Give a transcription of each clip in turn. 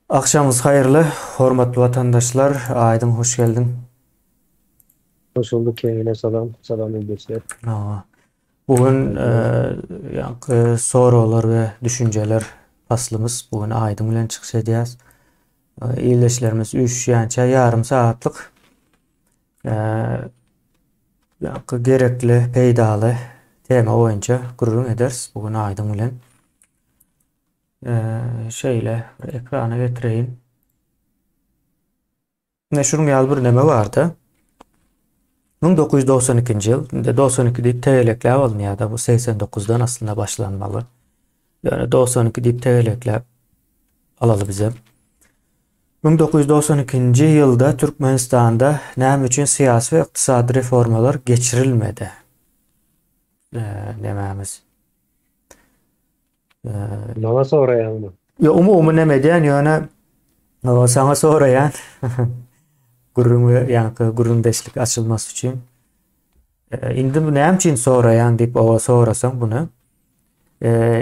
Agşamyňyz haýyrly, hormatly watandaşlar! Aýdyň hoş geldiň. Hoş bulduk Kemine salam, salam ildeşler. Hawa. Bu gün ýaňky soraglar we düşünjeler paslymyz. Bu gün Aýdyň bilen çykyş edýäs. Ildeşlerimiz üýşýänçä ýarym sagatlyk ýaňky gerekli, peýdaly tema boýunça gürrüň ederis bu gün Aýdyň bilen. Şeýle bir ekrana getireýin. Ine şunuň ýaly bir neme bardy. 1992-nji ýyl, indi 92 diýip tegelekläp alynýar-da, bu 89-dan aslynda başlanmaly. Ýöne 92 diýip tegelekläp alaly bize. 1992-nji ýylda Türkmenistanda näme üçin syýasy we ykdysady reformalar geçirilmedi? Nemämiz? Maňa soraýaňmy? Ýok, umumy neme edýän, ýöne saňa soraýan. Gürrüň we ýaňky gürrüňdeşlik açylmasy üçin. Indi bu näme üçin soraýaň diýip owa sorasaň buny.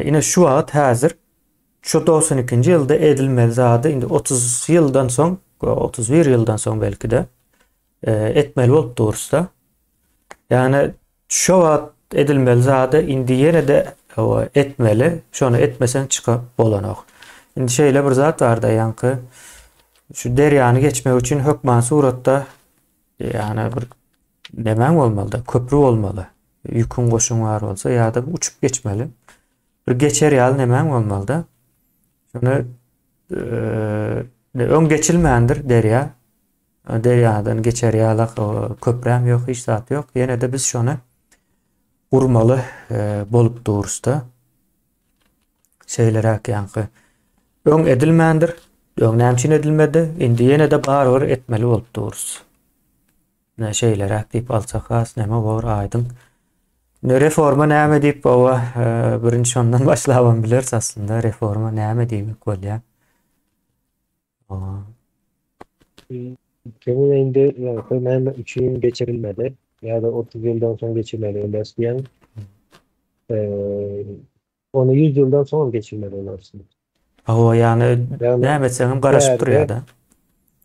Ine şu wagt häzir şu 92-nji ýylda edilmeli zady indi 30 ýyldan soň, 31 ýyldan soň belki-de etmeli bolup durusda. Ýagny şo wagt edilmeli zady indi ýene-de etmeli. Şony etmeseň çykyp bolanok. Indi şeýle bir zat barda ýaňky şu derýany geçmek üçin hökman suratda ýagny bir nemäň bolmalyda, köprü bolmaly. Ýüküň goşuň bar bolsa ýa-da uçup geçmeli. Bir geçer ýaly nemäň bolmalyda. Şony öň geçilmändir derýa. Derýadan geçer ýalak köprem ýok, hiç zat ýok. Ýene-de biz şony gurmaly bolup durusda. Şeýleräk ýaňky. Öň edilmändir. Öň näme üçin edilmedi? Indi ýene-de barybir etmeli bolup durus. Ne şeýleräk diýip alsak has näme bor aýdyň. Ne reforma näme diýip owa birinji şondan başlabam bileris aslynda reforma näme diýmek bolýar. Kemine indi ýaňky näme üçin geçirilmedi ýa-da 30 ýyldan soň geçirmeli bolýar diýen. Ony 100 ýyldan soň hem geçirmeli bolarsyň. Hawa, ýagny näme etseň hem garaşyp durýar-da.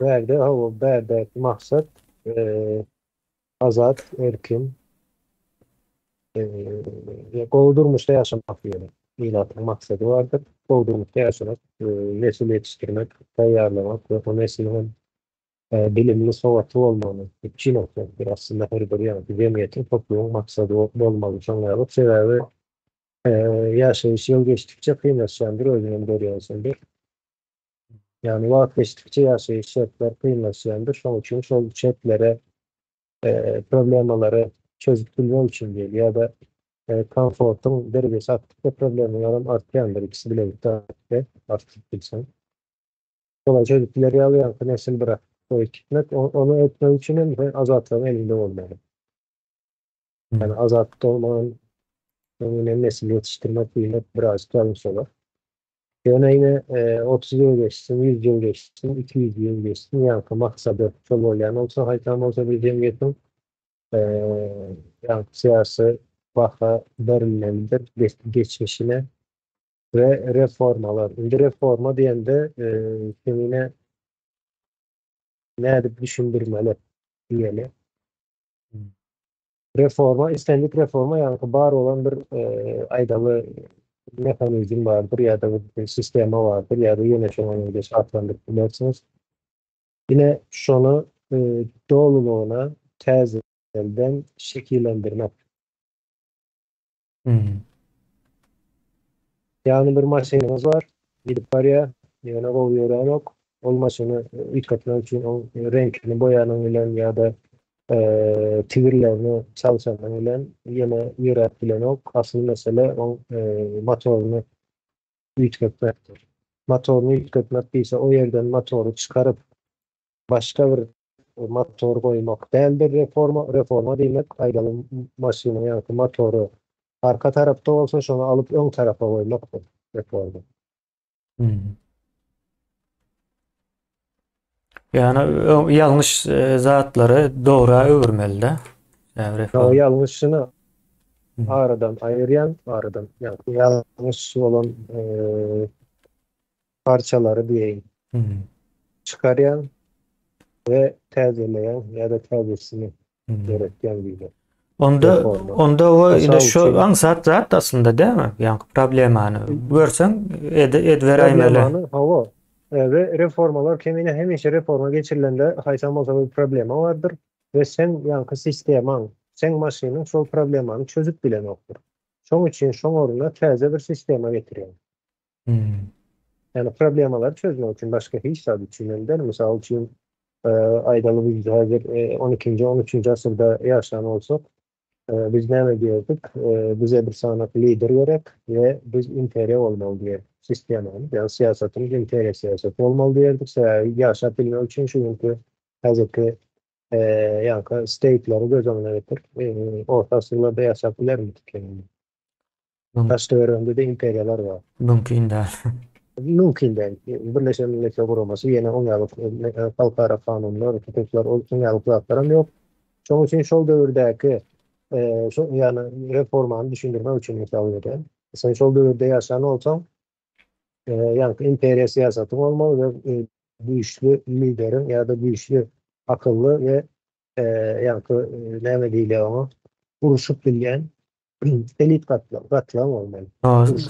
Bärde, hawa, bärdäki maksat Azat, erkin, gowy durmuşda ýaşamak diýeli. Ilatyň maksady bardyr. Gowy durmuşda ýaşamak, nesil ýetişdirmek, taýýarlamak we o nesliň hem bilimli, sowatly bolmagyny üpjün etmekdir. Aslynda her bir ýagny jemgyýetiň, toplumyň maksady bolmaly şoň ýaly. Sebäbi ýaşaýyş ýyl geçdikçe kynlaşýandyr, özüňem görýänsiňdir. Ýagny wagt geçdikçe ýaşaýyş şertler kynlaşýandyr. Şonuň üçin şol şertlere, problemalary çözüp bilmek üçin diýeli ýa-da komfortyň derejesi artdykça problemalaram artýandyr. Ikisi bilelikde artýar, artdyryp bilseň. Şolary çözüp biler ýaly ýaňky nesil bir goýup gitmek, ony etmek üçin hem sen azatlygyň elinde bolmaly. Ýagny azatlyk bolman, öňünden nesil ýetişdirmek diýmek biraz ýalňyş bolar. Ýöne ine, 30 ýyl geçsin, 100 ýyl geçsin, 200 ýyl geçsin, ýaňky maksady şol bolýan bolsa, haýsam bolsa bir jemgyýetiň, ýaňky syýasy baha berilmelidir geçmişine we reformalar. Indi reforma diýende, sen ine nädip düşündirmeli diýeli. Reforma, islendik reforma ýaňky bar bolan bir aýdaly mehanizm bardyr ýa-da bir sistema bardyr ýa-da ýene şoňa meňzeş atlandyryp bilersiňiz. Ine şony dolulygyna täzeden şekillendirmek. Ýagny bir maşynyňyz bar, gidip barýar, ýöne gowy ýöränok. Ol maşyny üýtgetmek üçin oň reňkini boýanyň bilen ýa-da tigirlerini çalşanyň bilen ýene ýöräp bilenok. Asyl mesele oň motoryny üýtgetmekdir. Motoryny üýtgetmek diýse o ýerden motory çykaryp başga bir motor goýmak däldir reforma. Reforma diýmek aýdaly maşynyň ýaňky motory arka tarapda bolsa şony alyp öň tarapa goýmakdyr reforma. Hmm. Ýagny ýalňyş e, zatlary dogry öwürmeli-de. Reforma. Ýalňyşyny hmm. aradan aýyrýan, aradan ýalňyş bolan e, parçalary diýeýin. Hmm. Çykarýaň we täzeleýäň ýa-da täzesini Hmm. döretýäň diýmek. Onda Reforma. onda o ine Mysal şu üçin aňsat zat aslynda dämi? Ýaňky problemany görseň ed edberäýmeli. Problemany hawa we reformalar kemine hemişe reforma geçirilende haýsam bolsa bir problema bardyr we sen ýaňky sistemaň, seň maşynyň şol problemany çözüp bilenokdyr. Şoň üçin şoň ornuna täze bir sistema getirýäň. Hmm. Ýani problemalary çözmek üçin başga hiç zat üçin hem däl. Mysal üçin aýdaly biz häzir 12-nji, 13-nji asyrda ýaşan bolsak, biz näme diýerdik? Bize bir sany lider gerek we biz imperiýa bolmaly diýerdik. Sistemamyz, ýagny syýasatymyz imperiýa syýasaty bolmaly diýerdik. Sebäbi ýaşap bilmek üçin şu günki häzirki ýaňky steýtleri göz öňüne getir. Orta asyrlarda ýaşap bilermidik ýagny? Daş-töwereginde-de imperiýalar bar. Mümkin däl. Mümkin däl. Birleşen Milletler Guramasy ýene oň ýaly halkara kanunlar, hukuklar, oň ýaly zatlaram ýok. Şonuň üçin şol döwürdäki şo ýagny reformany düşündirmek üçin mysal berýän. Sen şol döwürde ýaşan bolsaň, ýaňky imperiýa syýasatyň bolmaly we güýçli lideriň ýa-da güýçli akylly we ýaňky näme diýilýär oňa uruşyp bilýän elit gatlak, gatlak bolmaly.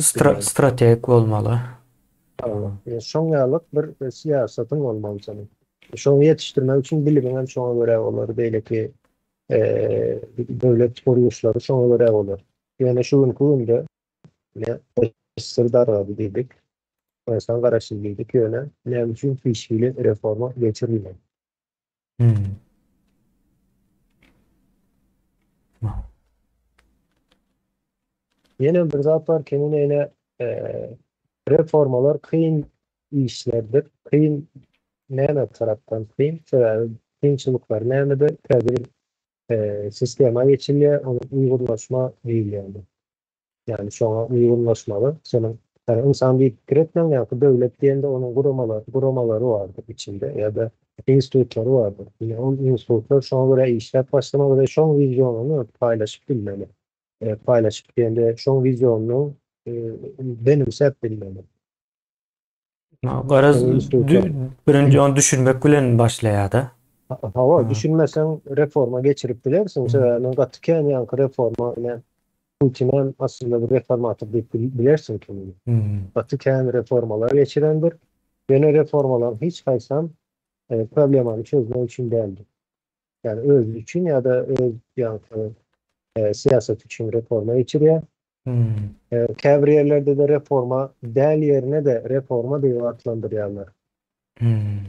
Stra strategik bolmaly. Şoň ýalyk bir syýasatyň bolmaly seniň. Şoňy ýetişdirmek üçin bilimiň hem şoňa görä bolar, beýleki döwlet gurluşlary şoňa görä bolar. Ýöne şu günki günde SSR dargady diýdik. Türkmenistan garaşsyz diýdik, ýöne näme üçin hiç hili reforma geçirilmedi? Hmm. Ýene bir zat bar, kimin ýene e, reformalar kyn işlerdir. Kyn näme tarapdan kyn? Sebäbi kynçylyklar nämede? Täze bir e, sistema geçilýär, onuň uýgunlaşma diýilýär. Ýagny şoňa uýgunlaşmaly. Seniň ýagny ynsan diýip pikir etmäň, ýagny döwlet diýende onuň guramalar, guramalary bardyr içinde ýa-da institutlary bardyr. Ine ol institutlar şoňa görä işläp başlamaly we şoň wizionyny paýlaşyp bilmeli. E, paýlaşyp diýende şoň wizionyny e, benimsäp bilmeli. Garaz birinji ony düşünmek bilen başlaýar-da. Hawa, düşünmeseň reforma geçirip bilersiň. Sebäbi men gaty kän ýaňky reforma ine Putinem aslynda bir reformator diýip bilersiň kimini. Gaty kän reformalar geçirendir. Ýöne reformalaryň hiç haýsam e, problemany çözmek üçin däldi. Ýani özi üçin ýa-da öz ýaňky e, syýasat üçin reforma geçirýär. Hmm. E, käbir ýerlerde-de reforma däl ýerine-de reforma diýip atlandyrýarlar. Hmm.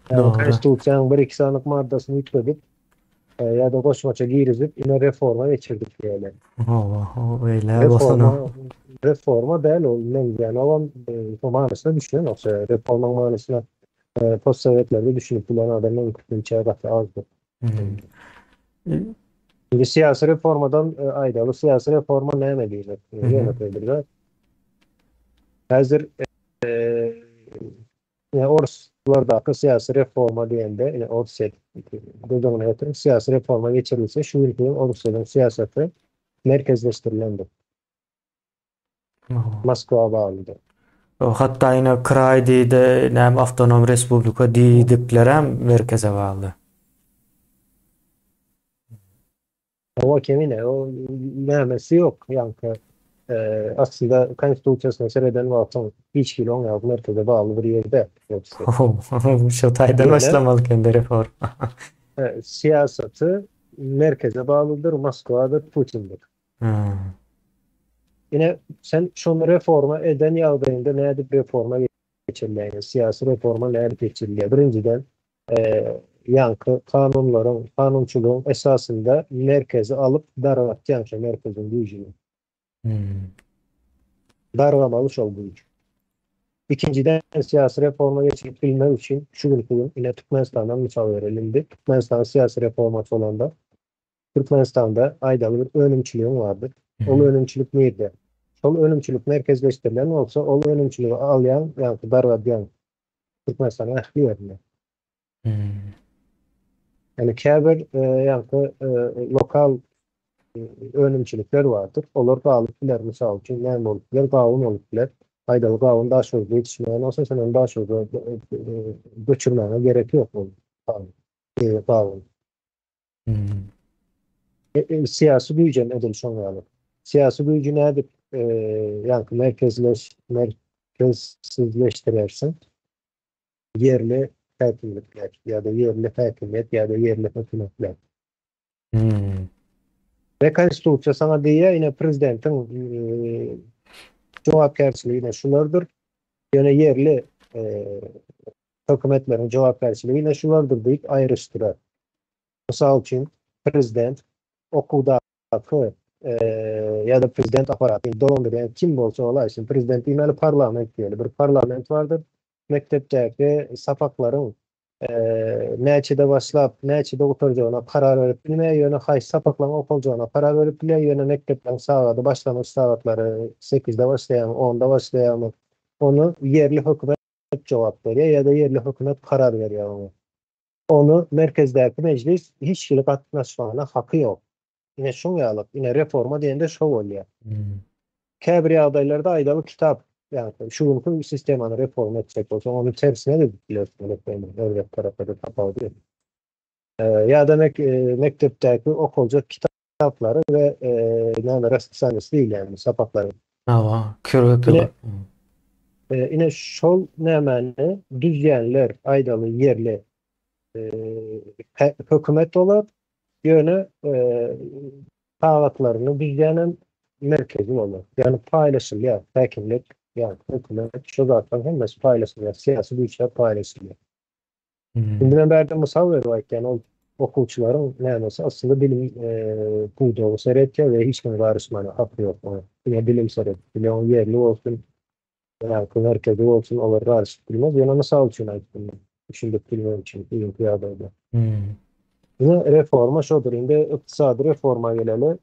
Ýagny Dogry. konstitusiýanyň bir iki sanyk maddasyny üýtgedip e, ýa-da goşmaça girizip ine reforma geçirdik diýýärler. Hawa, o beýle bolsa. Reforma reforma däl ol meňzeýän olam e, manysyna düşünenok. Reformaň manysyna e, postsowetlerde düşünip bilen adamlaryň köpünçe gaty azdyr. Hmm. Şimdi siyasi reformadan e, aýdaly. Siyasi reforma näme diýmek? Mhm. Ýönekeý bir zat. Häzir e, e, orslardaky siyasi reforma diýende, ýa Orsýet göz öňüne getiriň, siyasi reforma geçirilse, şu günki gün Orsýetiň syýasaty merkezleşdirilendir. Moskwa baglydyr. Hatda ýene kraý diýdi, näme awtonom respublika diýdiklerem merkeze bagly. Owa kemine, o nämesi ýok, ýaňky e, aslynda konstitusiýasyna sereden wagtyň hiç hili oň ýaly merkeze bagly bir ýerde ýoksa. Şu taýdan Ýöne başlamaly ekende reforma. e, syýasaty merkeze baglydyr, Moskwadyr, Putindir. Hmm. Ine, sen şony reforma eden ýagdaýyňda nädip reforma geçirilýär? Syýasy reforma nädip geçirilýär? Birinjiden, e, ýaňky kanunlaryň, kanunçylygyň esasynda merkezi alyp dargatýaň şo merkeziň güýjüni. Hmm. Dargamaly şol güýç. Ikinjiden, syýasy reforma geçirip bilmek üçin şu günki gün ine Türkmenistandan mysal bereli indi. Türkmenistan syýasy reformasy bolanda Türkmenistanda aýdaly bir önümçiligiň bardyr. Ol önümçilik nirde? Şol önümçilik merkezleşdirilen bolsa, ol önümçiligi alýaň, ýaňky dargadýaň Türkmenistanyň ähli ýerinde. Hmm. Ýani käbir e, ýaňky e, lokal e, önümçilikler bardyr. Olar galyp biler, mysal üçin, näme bolup biler? Gawun bolup biler. Aýdaly gawun Daşoguzda ýetişmeýän bolsa, sen ony Daşoguza göçürmäge gerek ýok ol gawun. Syýasy güýjem edil şoň ýaly. Syýasy güýji nädip ýaňky merkezleş merkezsizleşdirersiň? Ýerli häkimlikler ýa-da ýerli häkimiýet ýa-da ýerli hökümetler. We konstitusiýa saňa diýýär, ine prezidentiň jogapkärçiligi ine şulardyr. Ýöne ýerli hökümetleriň jogapkärçiligi ine şulardyr diýip aýryşdyrar. Mysal üçin, prezident okuwdaky ýa-da prezident apparatyny dolandyrýan kim bolsa ol aýtsyn, prezident diýmäli parlament diýeli. Bir parlament bardyr. Mekdepdäki sapaklaryň näçede başlap, näçede gutarjagyna karar berip bilmeýär, ýöne haýsy sapaklaryň okaljagyna karar berip bilýär, ýöne mekdepleriň sagady başlangyç sagatlary sekizde başlaýarmy, onda başlaýarmy, ony ýerli hökümet jogap berýär ýa-da ýerli hökümet karar berýär oňa. Ony merkezdäki mejlis hiç hili gatnaşmagyna haky ýok. Ine şuň ýaly, ine reforma diýende şo bolýar. Käbir ýagdaýlarda aýdaly kitap, ýagny şu günki sistemany reforma etjek bolsaň, ony tersine de edip bilersiň reforma, erbet tarapa-da tapawudy ýok. Ýa-da mekdepdäki okaljak kitaplary we näme raspisianiýasy diýilýär sapaklaryň. Hawa, curriculum. Ine şol nämäni düzýänler aýdaly ýerli hökümet bolar, ýöne sagatlaryny düzýänem merkezi bolar. Ýagny paýlaşylýar häkimlik, ýagny hökümet, şo zatlaryň hemmesi paýlaşylýar, syýasy güýçler paýlaşylýar. Indi men bärde mysal berip aýtýan, ol okuwçylaryň nämesi aslynda bilim pudagy seretýär we hiç kimiň garyşmana haky ýok oňa. Diňe bilim seredip bilýär, oň ýerli bolsun, ýa-da merkezi bolsun, olar garyşyp bilmez. Ýöne mysal üçin aýtdym men, düşündirip bilmek üçin bugünki ýagdaýda. Ine reforma şodur. Indi ykdysady reforma geleli.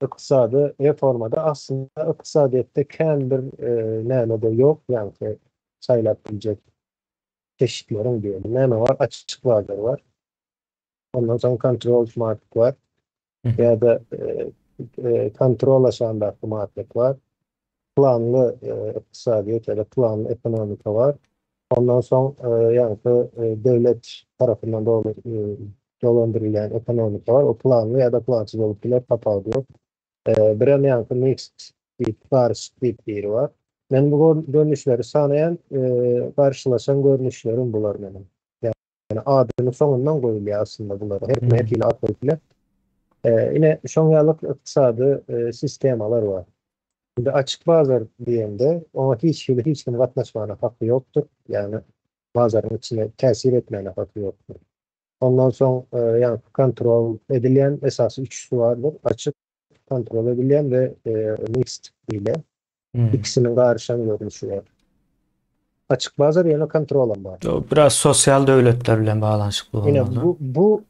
Ykdysady reformada aslynda ykdysadyýetde kän bir näme-de ýok, ýaňky saýlap biljek çeşitleriň diýeli. Näme bar? Açyk bazar bar. Ondan soň controlled market bar. Ýa-da kontrol aşagyndaky market bar. Planly ykdysadyýet ýa-da planly ekonomika bar. Ondan soň ýaňky döwlet tarapyndan doly dolandyrylýan ekonomika bar. O planly ýa-da plansyz bolup biler, tapawudy ýok. Birem ýaňky mixed diýip, garyşyk diýip biri bar. Men bu görnüşleri sanaýan, garşylaşan görnüşlerim bular meniň. Ýagny adyny soňundan goýulýar aslynda bulara. Her kim her hili at goýup biler. Ine, şoň ýaly ykdysady sistemalar bar. Indi açyk bazar diýende, oňa hiç hili hiç kim gatnaşmana haky ýokdur. Ýagny bazaryň içine täsir etmäne haky ýokdur. Ondan soň ýaňky kontrol edilýän esasy üçüsi bardyr. Açyk, kontrol edilýän we mixed diýilýär. Ikisiniň garyşan görnüşi bar. Açyk bazar ýöne kontrolam bar. Biraz sosial döwletler bilen baglanyşykly bolmaly. Ine bu bu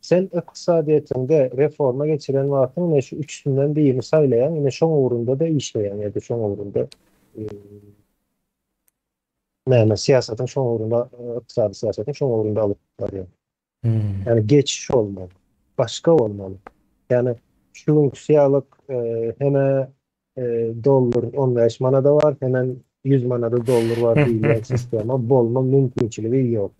sen ykdysadyýetiňde reforma geçiren wagtyň ine şu üçüsinden birini saýlaýaň, ine şoň ugrunda-da işleýäň ýa-da şoň ugrunda Näme, syýasatyň şoň ugrunda, ykdysady syýasatyň şoň ugrunda alyp barýar. Ýagny geçiş bolmaly. Başga bolmaly. Ýagny şu günküsi ýalyk heme dollar 15 manada bar, hemem 100 manada dollar bar diýilýän sistema bolma mümkinçiligi ýok.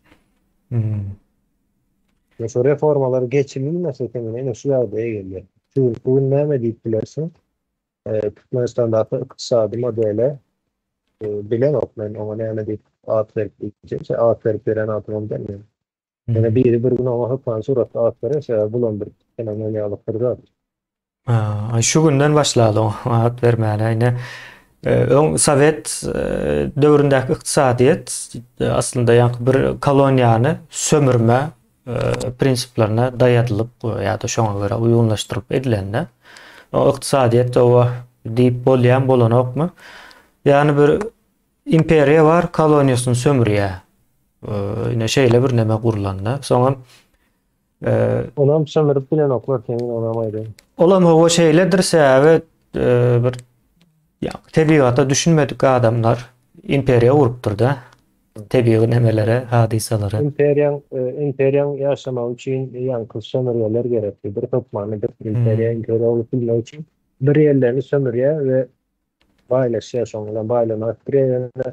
Ýa şu reformalar geçirilmese kemine ine şu ýagdaýa gelýär. Şu gün, bu gün näme diýip bilersiň? Türkmenistandaky ykdysady modele bilemok men oňa näme diýip at berip biljek. Şe at berip beren adamam däl men. Ýöne biri bir gün oňa hökman suratda at berer, sebäbi bulam bir fenomen ýaly bir zat. Ha, şu günden başlady oňa at bermäne. Ine öň sowet döwründäki ykdysadyýet aslynda ýaňky bir koloniýany sömürme prinsiplerine daýadylyp ýa-da şoňa görä uýgunlaşdyrylyp edilende o ykdysadyýet oba diýip bolýan bolanokmy? Ýagny bir imperiýa bar, koloniýasyny sömürýär. Ine şeýle bir neme gurlanda. Soňam Onam sömürip bilenoklar senin onam aýdaýyn. Olam hawa şeýledir sebäbi bir ýa tebigata düşünmedik adamlar imperiýa gurupdyr-da. Tebigy nemelere, hadysalara. Imperiýaň imperiýaň ýaşamagy üçin ýaňky sömürgeler gerekli. Bir hökmany bir imperiýa imperiýa bolup bilmek üçin bir ýerlerini sömürýär we. Baýlaşýar şoň bilen baýlygyny artdyrýar ýöne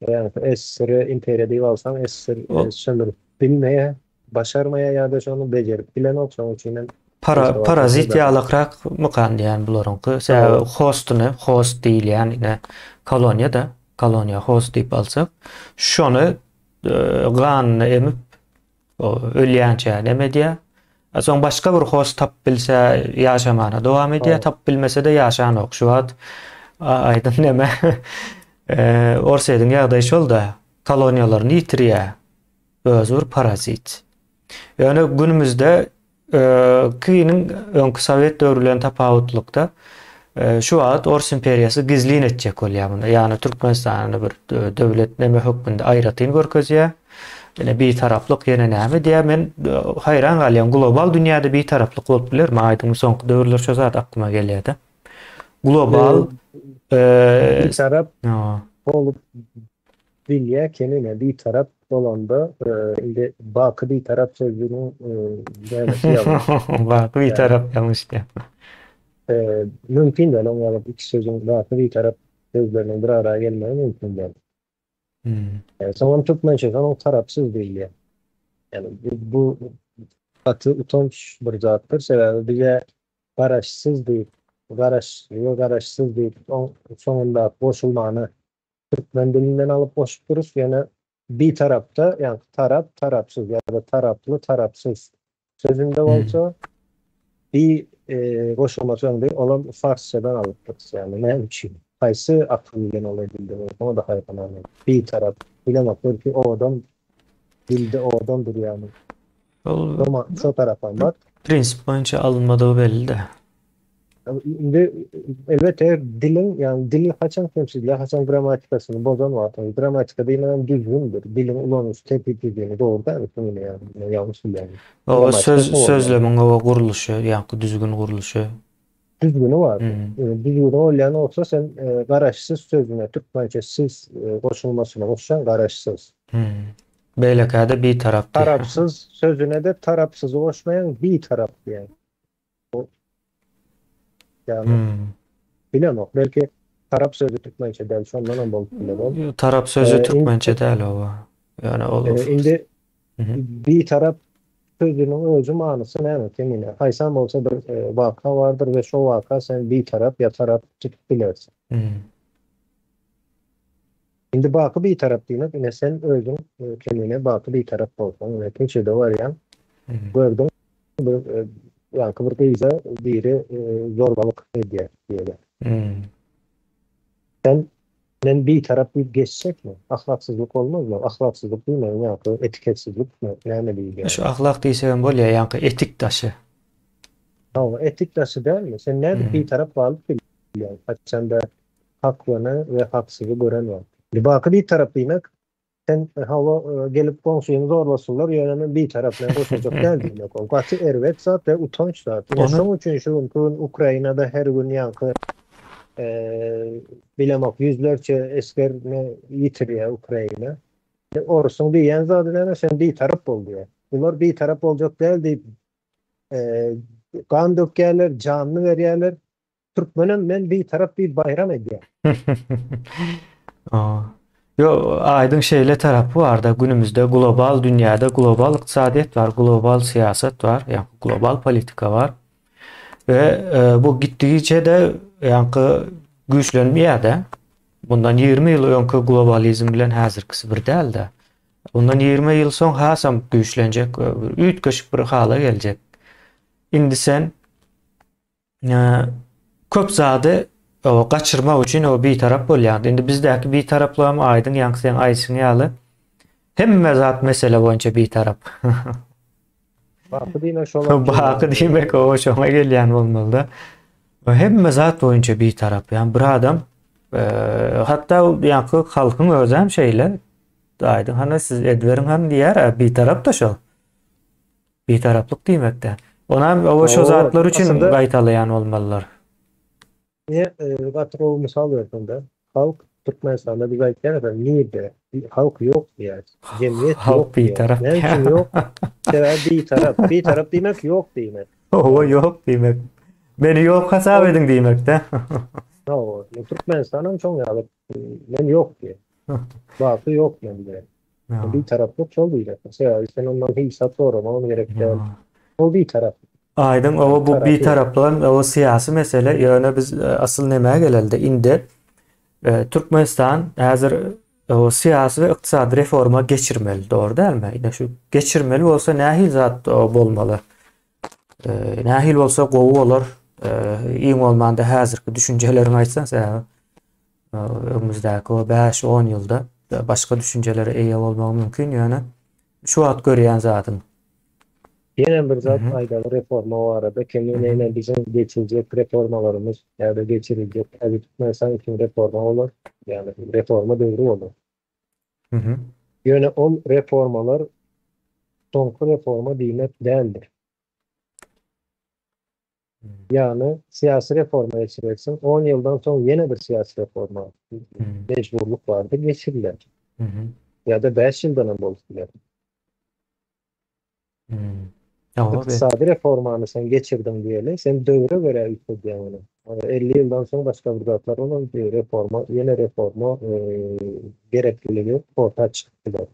ýaňky SSR imperiýa diýip alsaň SSR sömürip bilmeýär, başarmaýar ýa-da şony bejerip bilenok şoň üçin hem Para, parazit ýalakrak mykan diýýän bularyňky. Sebäbi hostuny, host diýilýän ine koloniýa-da, koloniýa host diýip alsak, şony ganyny emip ölýänçä neme edýär. Soň başga bir host tapyp bilse ýaşamana dowam edýär, tapyp bilmese-de ýaşanok. Şu wagt aýdyň neme Orsýetiň ýagdaýy şol-da, koloniýalaryny ýitirýär. Özi bir parazit. Ýöne günümizde Kiniň öňki sowet döwri bilen tapawutlykda şu wagt Ors imperiýasy gizlin etjek bolýar muny. Ýagny Türkmenistany bir döwlet neme hökmünde aýratyn görkezýär. Ýene bitaraplyk ýene näme diýýär. Men haýran galýan. Global dünýäde bitaraplyk bolup bilermi? Aýdyň soňky döwürler şo zat aklyma gelýär-de. Global bitarap bolup Bilýä kemine bitarap bolanda indi baky bitarap sözüniň nämesi ýalňyş. Baky bitarap ýalňyş diýýär. Mümkin däl oň ýaly iki sözüň baky bitarap sözleriniň bir ara gelmegi mümkin däl. Soňam türkmençesi onuň tarapsyz diýilýär. Ýagny bu gaty utanç bir zatdyr sebäbi bize garaşsyz diýip garaş we garaşsyz diýip oň soňundaky goşulmany Türkmen dilinden alyp goşupdyrys, ýöne bitarapda, ýagny tarap, tarapsyz ýa-da taraply, tarapsyz sözünde bolsa bi goşulmasy öňde, olam farsçadan alypdyrys. Ýagny näme üçin? Haýsy akyl bilen ol edildi? Oňa-da haýran men. Bitarap, bilemok, belki owadan dilde owadan durýarmy? Ol şo tarapam bar. Prinsip boýunça alynmadygy belli-de. Indi elbetde diliň, ýagny dil haçan kemsidilýär, haçan grammatikasyny bozan wagtyňyz. Grammatika diýmenem düzgündir. Diliň ulanyş tertip-düzgüni dogry däl, ýöne ýagny ýalňyş bilýän. Oba söz sözlemiň oba gurluşy, ýaňky düzgün gurluşy. Düzgüni bar. Düzgüni bolýan bolsa sen garaşsyz sözüne türkmençe siz goşulmasyny goşsaň garaşsyz. Beýlekäde bitarap diýýär. Tarapsyz sözüne-de tarapsyzy goşmaýaň bitarap diýýäň. Ýagny bilemok, belki tarap sözi türkmençe däl, şondanam bolup biler ol. Tarap sözi türkmençe däl oba. Ýöne ol indi bitarap sözüniň özi manysy näme Kemine? Haýsam bolsa bir waka bardyr we şo waka sen bitarap ýa tarap tutup bilersiň. Indi baky bitarap diýmek, ine sen özüň Kemine baky bitarap bolsaň, ine köçede barýaň, gördüň bir ýaňky bir gyza biri zorbalyk edýär diýeli. Sen men bitarap diýip geçjekmi? Ahlaksyzlyk bolmazmy? Ahlaksyzlyk diýmegiň ýaňky etiketsizlikmi? Näme diýilýär? Şu ahlak diýsegem bolýar, ýaňky etik daşy. Hawa, etik daşy dälmi? Sen nädip bitarap galyp bilýäň? Haçanda haklyny we haksyzy gören wagt. Baky bitarap diýmek, sen hawa gelip goňşyňy zorlasynlar, ýöne men bitarap, men goşuljak däl diýmek. Ol gaty erbet zat we utanç zat. Ine şoň üçin şu günki gün Ukrainada her gün ýaňky bilemok ýüzlerçe esgerini ýitirýär Ukraina. Orusyň diýýän zady näme, sen bitarap bol diýýär. Bular bitarap boljak däl diýip gan dökýärler, janyny berýärler. Türkmenem men bitarap diýip baýram edýär. Ýo, aýdyň şeýle tarapy barda, günümizde global dünýäde global ykdysadyýet bar, global syýasat bar, ýa global politika bar. We e, bu gitdigiçe-de ýaňky güýçlenmeýär-de. Bundan 20 ýyl öňki globalizm bilen häzirkisi bir däl-de. Bundan 20 ýyl soň hasam güýçlenjek, üýtgeşik bir hala geljek. Indi sen köp zady gaçyrmak üçin o bitarap bolýardy. Indi bizdäki bitaraplygam aýdyň ýaňky seň aýdyşyň ýaly hemme zat mesele boýunça bitarap. Baky diýmek şolar. Baky diýmek o şoňa gelýän bolmalyda. Hemme zat boýunça bitarap. Ýani bir adam hatda ýaňky halkyň özem şeýle. Aýdyň hany siz ediberiň hany diýär, bitarap da şol. Bitaraplyk diýmekde. Onam oba şo zatlar üçin gaýtalaýan bolmalylar. Ine, gaty gowy mysal berdiň-de. Halk Türkmenistanda biz aýtýarys, nirde halk ýok diýýäris. Jemgyýet ýok diýýäris. Näme üçin ýok? Sebäbi bitarap. Bitarap diýmek ýok diýmek. Hawa, ýok diýmek. Meni ýok hasap ediň diýmek-dä. Hawa, Türkmenistanam şoň ýaly men ýok diýýär. Baky ýok men diýýär. Bitaraplyk şol diýjek. Sebäbi sen ondan hiç zat soramagam gerek däl. Ol bitarap. Aýdyň oba bu bitaraplygam oba syýasy mesele ýöne biz asyl nämä gelelde indi Türkmenistan häzir syýasy we ykdysady reforma geçirmeli dogry dälmi? Ine şu geçirmeli bolsa nähili zat bolmaly? Nähili bolsa gowy bolar. Iň bolmanda häzirki düşünjeleriňi aýtsaň sebäbi öňümizdäki o 5-10 ýylda başga düşünjelere eýe bolmagy mümkin ýöne şu wagt görýän zadyň. Ýene bir zat aýdaly reforma barada kemine ýene biziň geçirjek reformalarymyz ýa-da geçiriljek häzir Türkmenistan üçin reforma bolar ýagny reforma döwri bolar. Ýöne ol reformalar soňky reforma diýmek däldir. Ýagny syýasy reforma geçirersiň, on ýyldan soň ýene bir syýasy reforma mejburlyk bardyr geçiriler. Ýa-da bäş ýyldanam bolup biler. Ykdysady reformany sen geçirdiň diýeli, sen döwre görä üýtgedýäň ony. 50 ýyldan soň başga bir zatlar bolar, reforma, ýene reforma gerekliligi orta çykyp biler.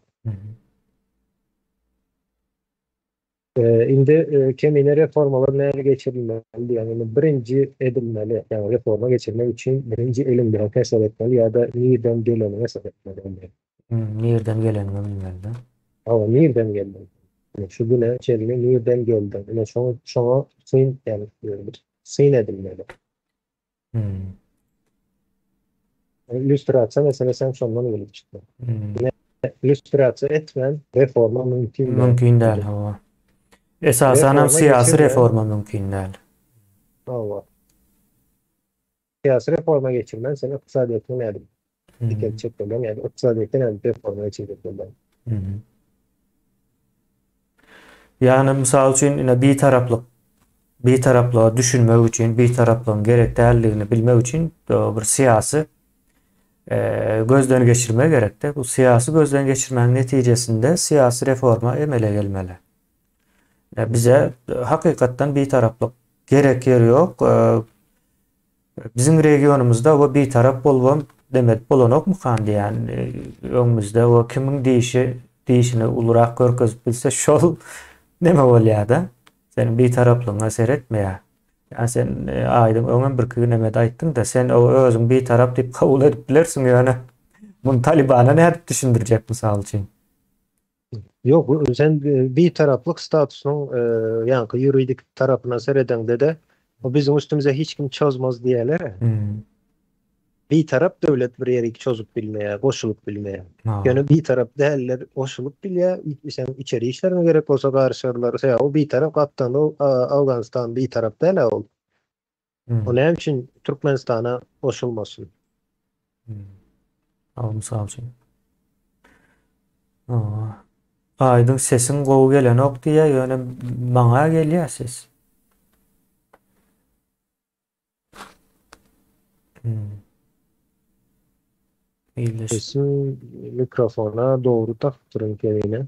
Indi kemine reformalar näme geçirilmeli diýen, indi birinji edilmeli, ýagny reforma geçirmek üçin birinji eliňdäki hesap etmeli ýa-da nirden geleniňi hesap etmeli. Nirden geleniňi bilmeli-de. Hawa, nirden geldiň? Ine, şu güne çenli nirden geldiň? Ine, şoňa, şoňa syn, ýagny syn edilmeli. Illýustrasiýa meselesi hem şondan gelip çykýar. Ine, illýustrasiýa etmän reforma mümkin däl. Mümkin däl, hawa. Esasan hem syýasy reforma mümkin däl. Hawa. Syýasy reforma geçirmän sen ykdysadyýetiňi nädip dikeltjek bolýaň, ýagny ykdysadyýetde nädip reforma geçirjek bolýaň? Ýagny mysal üçin ine bitaraplyk bitaraplyga düşünmek üçin bitaraplygyň gerek däldigini bilmek üçin bir syýasy gözden geçirme gerekde. Bu syýasy gözden geçirmäniň netijesinde syýasy reforma emele gelmeli. Bize hakykatdan bitaraplyk gerek ýeri ýok. Biziň regionymyzda we bitarap bolubam demek bolanokmykan diýýän öňümizde we kimiň dişi dişini ulurak görkezip bilse şol neme bolýar-da. Seniň bitaraplygyňa seretmeýär. Ýa sen aýdyň öňem birki gün nemede aýtdyň-da sen o özüň bitarap diýip kabul edip bilersiň ýöne muny Talibana nädip düşündirjek mysal üçin. Ýok, sen bitaraplyk statusynyň ýaňky ýuridik tarapyna seredeňde-de, o biziň üstümize hiç kim çozmaz diýýärler. Bitarap döwlet bir ýerik çozup bilmeýär, goşulyp bilmeýär. Ýöne bitarap däller goşulyp bilýär, sen içeri işleriňe gerek bolsa garyşarlar. Sebäbi o bitarap gapdalda Owganystan bitarap däl-ä ol. O näme üçin Türkmenistana goşulmasyn? Al mysal üçin. Aýdyň sesiň gowy gelenok diýýär, ýöne maňa gelýär ses. Hmm. Sesiň mikrofona dogry takypdyryn kemine.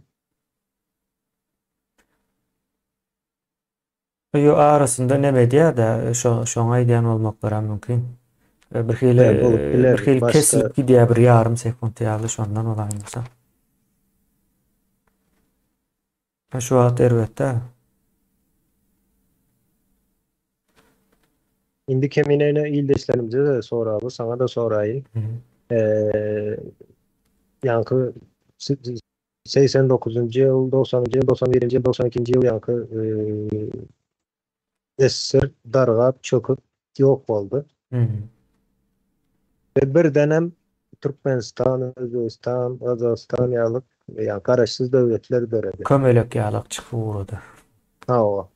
Ýo arasynda neme edýär-de, şo şoňa aýdýan bolmaklaram mümkin. Bir hili bolup biler. Bir hili kesilip gidýär bir ýarym sekunt ýaly şondan bolaýmasa. Şu wagt erbet däl. Indi kemine ildeşlerimize-de soraly, saňa-da soraýyn. Ýaňky 89-njy ýyl, 90-njy ýyl, 91-nji ýyl, 92-nji ýyl ýaňky SSR dargap, çöküp, ýok boldy. We birdenem Türkmenistan, Özbegistan, Gazagystan ýaly ýa garaşsyz döwletler döredi. Kömelek ýalak çykyp ugrady. Hawa.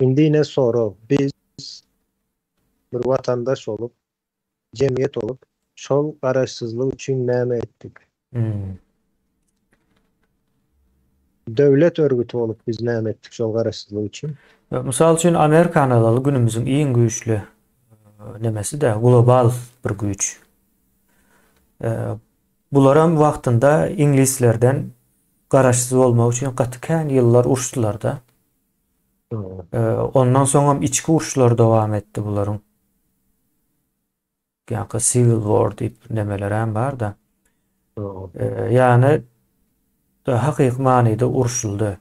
Indi ine sorag, biz bir watandaş bolup, jemgyýet bolup, şol garaşsyzlyk üçin näme etdik? Döwlet örgüti bolup biz näme etdik şol garaşsyzlyk üçin? Mysal üçin Amerikany alaly günümiziň iň güýçli nemesi-de global bir güýç. Bularam wagtynda iňlislerden garaşsyz bolmak üçin gaty kän ýyllar uruşdylar-da. Ondan soňam içki uruşlar dowam etdi bularyň. Ýa-da Civil War diýip nemelerem bar-da. Ýagny hakyky manyda urşuldy.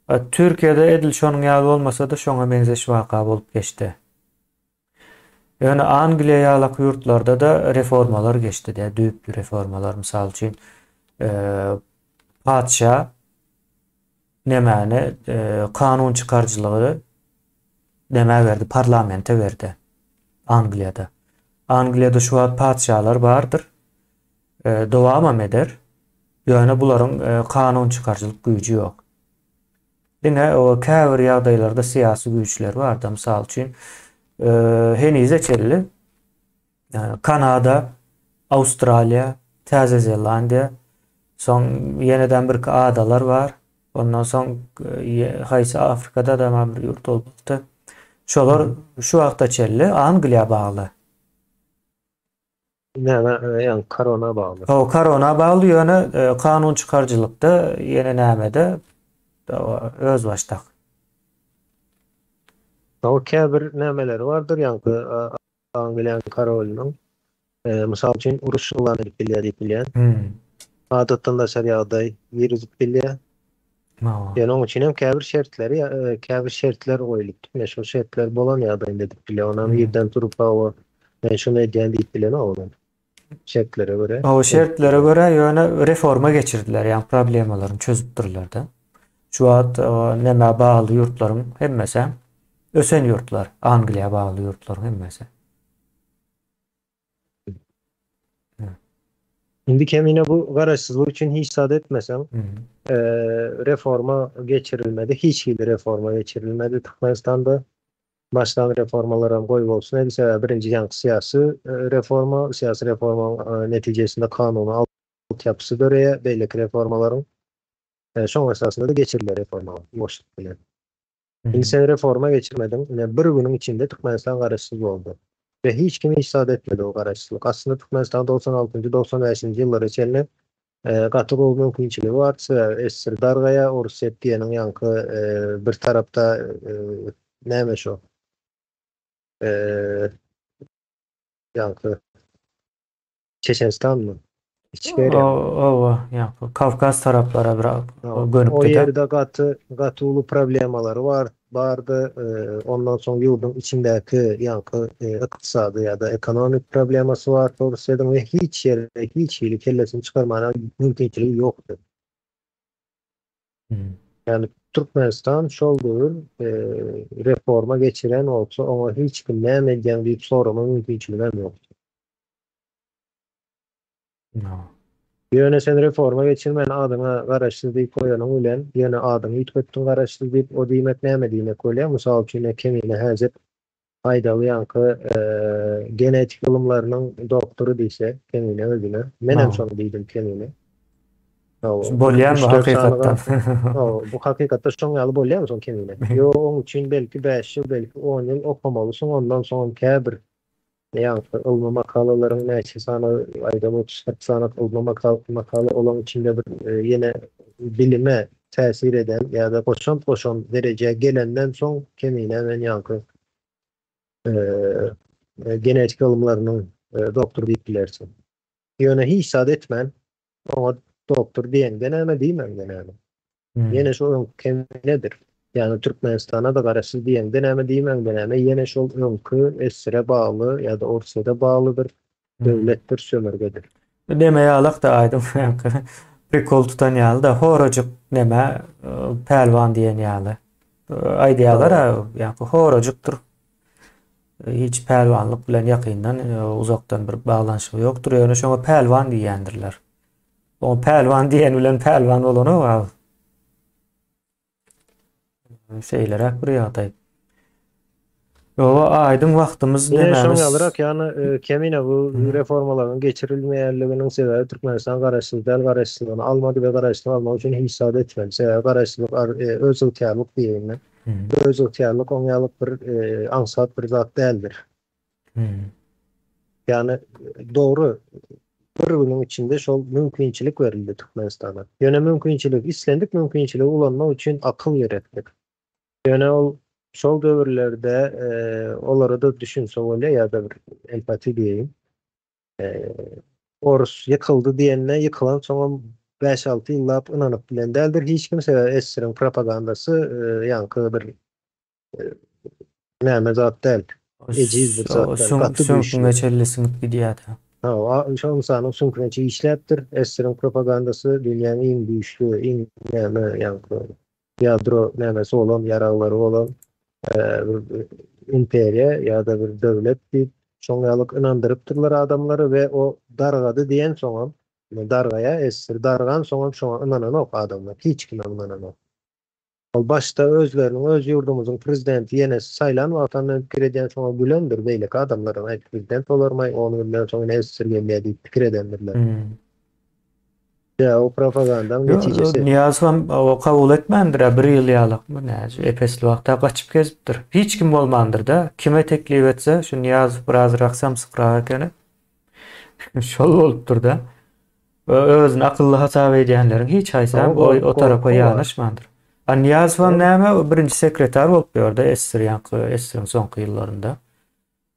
Türkiýede edil şonuň ýaly bolmasa-da şoňa meňzeş waka bolup geçdi. Ýöne Angliýa ýalak ýurtlarda-da reformalar geçdi-de, düýpli reformalar. Mysal üçin, patyşa nemäni kanun çykaryjylygy nämä berdi? Parlamente berdi. Angliýada. Angliýada şu wagt patyşalar bardyr. Dowamam eder. Ýöne bularyň kanun çykaryjylyk güýji ýok. Diňe o käbir ýagdaýlarda syýasy güýçleri bardy. Mysal üçin, henize çenli Kanada, Awstraliýa, Täze Zelandiýa, soň ýeneden birki adalar bar. Ondan soň haýsy Afrikada-da bir ýurt bolupdy. Şolar şu wagta çenli Angliýa bagly. Näme, ýagny korona bagly. Hawa, korona bagly, ýöne kanun çykaryjylykda ýene nämede özbaşdak. Hawa, käbir nämeleri bardyr, ýaňky Angliýanyň korolynyň, mysal üçin, uruş yglan edip bilýär diýip bilýän. Adatdan daşary ýagdaý girizip bilýär. Ýöne onuň üçin hem käbir şertleri, käbir şertler goýlupdyr. Ine, şol şertler bolan ýagdaýynda edip bilýär. Onam irden turup, hawa, men şuny edýän diýip bilenok olam. Şertlere görä. Hawa, şertlere görä, ýöne reforma geçirdiler, ýagny problemalaryny çözüpdirler-de. Şu wagt nämä bagly ýurtlaryň hemmesi ösen ýurtlar, Angliýa bagly ýurtlaryň hemmesi. Indi kemine bu garaşsyzlyk üçin hiç zat etmeseň, reforma geçirilmedi, hiç hili reforma geçirilmedi Türkmenistanda. Başlan reformalaram goý bolsun edi, sebäbi birinji ýaňky syýasy reforma, syýasy reformaň netijesinde kanuny altyapysy döreýär, beýleki reformalaryň şoň esasynda-da geçirilýär reformalar ýuwaşlyk bilen. Indi sen reforma geçirmediň, ine bir günüň içinde Türkmenistan garaşsyz boldy. We hiç kim hiç zat etmedi o garaşsyzlyk. Aslynda Türkmenistan 96-njy, 95-nji ýyllara çenli gaty gowy mümkinçiligi bardy. Sebäbi SSR dargaýar, Orsýet diýeniň ýaňky bir tarapda näme şo ýaňky Çeçenistanmy? Içgeriýa. Hawa, ýa Kawkaz taraplara bir gönükdi. O ýerde gaty gaty uly problemalary bar bardy. Ondan soň ýurduň içindäki ýaňky ykdysady ýa-da ekonomik problemasy bar Russiýadyň we hiç ýere hiç hili kellesini çykarmana mümkinçiligi ýokdy. Ýagny Türkmenistan şol döwür reforma geçiren bolsa oňa hiç kim näme edýäň diýip sorama mümkinçiligem ýokdy. Ýöne sen reforma geçirmän adyňa garaşsyz diýip goýanyň bilen, ýöne adyňy üýtgetdiň garaşsyz diýip, o diýmek näme diýmek bolýar? Mysal üçin Kemine häzir aýdaly ýaňky genetik ylymlarynyň doktory diýse Kemine özüne, menem şony diýdim Kemine. Bolýarmy hakykatdan? Bu hakykatda şoň ýaly bolýarmy soň Kemine? Ýok, oň üçin belki bäş ýyl, belki on ýyl okamalysyň, ondan soňam käbir Ýaňky ylmy makalalaryň näçe sany, aýdam 30-40 sany ylmy makala olaň içinde bir ýene bilime täsir eden ýa-da goşant goşan derejä gelenden soň kemine men ýaňky genetika ylymlarynyň doktory diýip bilersiň. Ýöne hiç zat etmän oňa doktor diýeňde näme, diýmäňde näme? Ýene şol öňki keminedir. Ýagny Türkmenistana-da garaşsyz diýeňde näme, diýmäňde näme, ýene şol öňki SSR-e bagly ýa-da Orsýete bagly bir döwletdir, sömürgedir. Neme ýalak-da aýdym prikol tutan ýaly-da, horajyk neme pälwan diýen ýaly. Aýdýarlar-a, ýaňky horajykdyr. Hiç pälwanlyk bilen ýakyndan, uzakdan bir baglanyşygy ýokdur, ýöne şoňa pälwan diýýändirler. Oňa pälwan diýen bilen pälwan bolanok abi. Şeýleräk bir ýagdaý. Ýoga aýdyň wagtymyz Ine şoň nemämiz. ýalyrak ýagny kemine bu reformalaryň geçirilmeýänliginiň sebäbi Türkmenistan garaşsyz däl garaşsyzlygyny almady we garaşsyzlyk almak üçin hiç zat etmedi. Sebäbi garaşsyzlyk özygtyýarlyk diýeýin men. Özygtyýarlyk oň ýalyk bir aňsat bir zat däldir. Ýagny dogry bir günüň içinde şol mümkinçilik berildi Türkmenistana. Ýöne mümkinçilik islendik mümkinçiligi ulanmak üçin akyl gerekdir. Ýöne ol şol döwürlerde olara-da düşünse bolýar ýa-da bir empati diýeýin. Orus ýykyldy diýende ýykylan soňam 5-6 ýyllap ynanyp bilen däldir hiç kim sebäbi SSR-iň propagandasy ýaňky bir näme zat däl. Ejiz bir zat däl. Gaty güýçli. Süňküňe çenli siňip gidýär-de. Hawa, şo ynsanyň süňküne çenli işläpdir. SSR-iň propagandasy dünýäň iň güýçli, iň näme ýaňky ýadro nämesi bolan, ýaraglary bolan bir imperiýa ýa-da bir döwlet diýip, şoň ýalyk ynandyrypdyrlar adamlary we o dargady diýensoňam, dargaýar SSR, dargansoňam şoňa ynananok adamlar, hiç kimem ynananok. Ol başda özleriniň öz ýurdumyzyň prezidenti ýene saýlan wagtam men pikir edýän şoňa gülendir beýleki adamlaram aý prezident bolarmaý on günden soň ine SSR gelýä diýip pikir edendirler. Ýa o propagandaň netijesi. Nyýazowam o kabul etmändir-ä bir ýyl ýalakmy näce epesli wagta gaçyp gezipdir. Hiç kim bolmandyr-da. Kime teklip etse şu Nyýazow birazrak samsykrak ekeni. Şol bolupdyr-da. Özüni akylly hasap edýänleriň hiç haýsam o, o tarapa ýanaşmandyr. A Nyýazowam näme, o birinji sekretar bolup ýördi SSR ýaňky SSR-iň soňky ýyllarynda.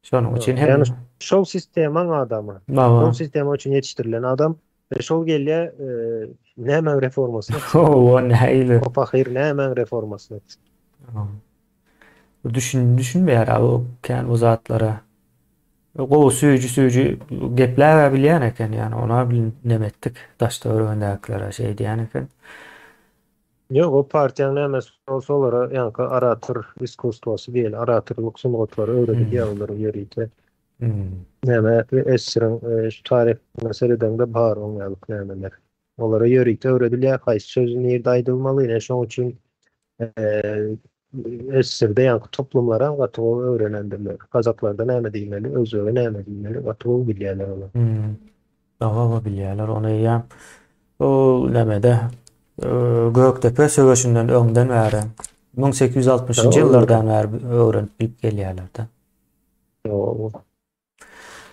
Şonuň üçin hem Ýani şol sistemaň adamy. Şol sistema üçin ýetişdirilen adam. E, şol gelýär, e, nämäň reformasyny etsin? O nähili? O pahyr nämäň reformasyny etsin? Düşün düşünmeýär o kän bu zatlara. Gowy süýji süýji gepläbä bilýän eken ýani ona bil neme etdik daşda öwrendäkilere şeý diýen eken. Ýok o partiýaň nämesi bolsa olara ýaňky orator iskusstwosy diýeli oratorlyk sungatlary öwredilýär olara ýörite. Näme SSR-iň şu taryhyna seredeňde bar oň ýalyk nämeler. Olara ýörite öwredilýär haýsy sözi nirde aýdylmaly ine şoň üçin SSR-de ýaňky toplumlaram gaty gowy öwrenendirler. Gazaklarda näme diýmeli, özbege näme diýmeli gaty gowy bilýärler olar. Gowy bilýärler ony eýýäm ol nämede Gökdepe söweşinden öňden bäri 1860-njy ýyllardan bäri öwrenip bilip gelýärler-de.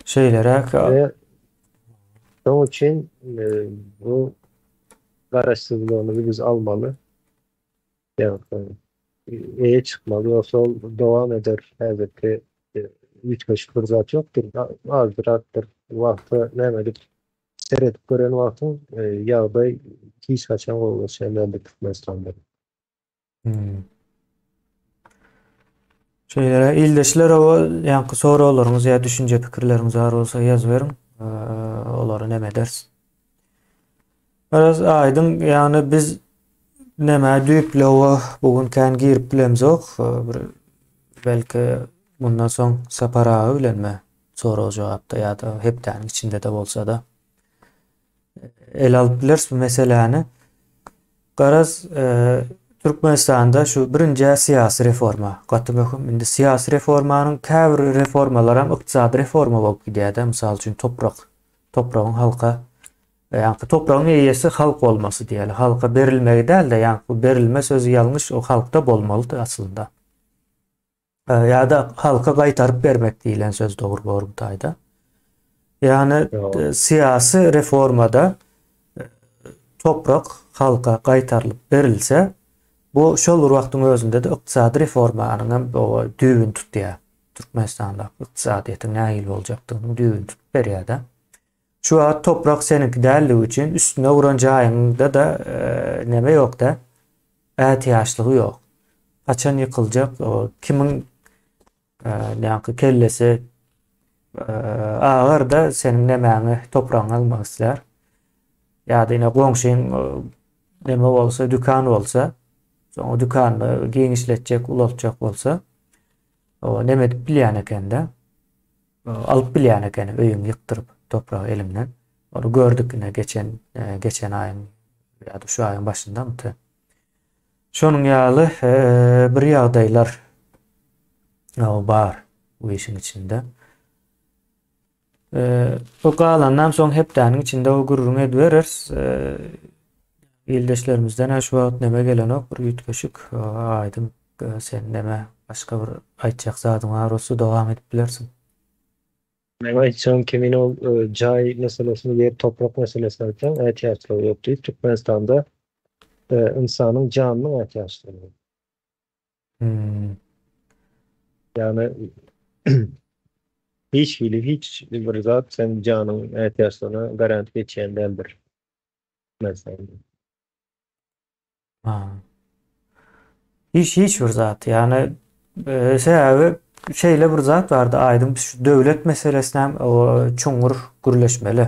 Şeýleräk. Şonuň üçin bu garaşsyzlygymyzy biz almaly. Ýagny eýe çykmaly, ýogsa ol dowam eder. Häzirki üýtgeşik bir zat ýokdur. Azrakdyr wagta näme edip seredip gören wagtyň ýagdaý hiç haçan gowulaşýan däldir Türkmenistanda. Hmm. Şeýle ildeşler o ýaňky soraglaryňyz ýa düşünje pikirleriňiz bar bolsa ýazyberiň. Olary näme ederis? Biraz aýdyň, ýagny biz näme düýpli owa bu gün kän girip bilemzok. Bir belki mundan soň Sapar aga bilenmi sorag jogapda ýa-da hepdäniň içinde-de bolsa-da ele alyp bileris bu meseläni. Garaz, e, Türkmenistanda şu birinji syýasy reforma gaty möhüm. Indi syýasy reformanyň käbir reformalary hem ykdysady reforma bolup gidýär-de. Mysal üçin toprak, topragyň halka, ýa-da topragyň eýesi halk bolmasy diýeli. Halka berilmegi däl-de, ýa-da berilme sözi ýalňyş, o halkda bolmalydy aslynda. Ýa-da halka gaýtaryp bermek diýlen söz dogry bor bu taýda. Ýagny syýasy reformada e, toprak halka gaýtarylyp berilse, bu şol bir wagtyň özünde-de ykdysady reformanyň hem düýbüni tutýar. Türkmenistanda ykdysadyýetiň nähili boljakdygynyň düýbüni tutup berýär-de. Şu wagt toprak seniňki däldigi üçin üstüne guran jaýyňda-da e, neme ýok-da, ätiýaçlygy ýok. Haçan ýykyljak, o kimiň e, näki kellesi e, agar-da seniň nemäňi, topragyňy almak islär. Ýa-da ine goňşyň e, neme bolsa, dükan bolsa, soň o dükanyny giňişletjek, ulaltjak bolsa, o neme edip bilýän eken-de. Alyp bilýän ekeni öýüňi ýykdyryp topragy eliňden. Ony gördük ine geçen e, geçen aýyň ýa-da şu aýyň başyndamydy. Şonuň ýaly e, bir ýagdaýlar bar bu işiň içinde. E, bu galandan soň hepdäniň içinde o gürrüň edibereris. E, ildeşlerimizden şu wagt neme gelenok bir üýtgeşik aýdyň Sen neme başga bir aýtjak zadyň bar bolsa dowam edip bilersiň. Meň aýtjagym kimin ol jaý meselesini ýer toprak meselesini aýtsaň ätiýaçlygy ýok diýip Türkmenistanda ynsanyň janynyň ätiýaçlygy ýok. Hmm. Ýagny. Hiç hili hiç bir zat sen janyň ätiýaçlygyna garant geçýän däldir. Türkmenistanda. Ha. Hiç hiç bir zat. Ýagny e, sebäbi şeýle bir zat bardy aýdyň biz şu döwlet meselesine hem çuňňur gürleşmeli.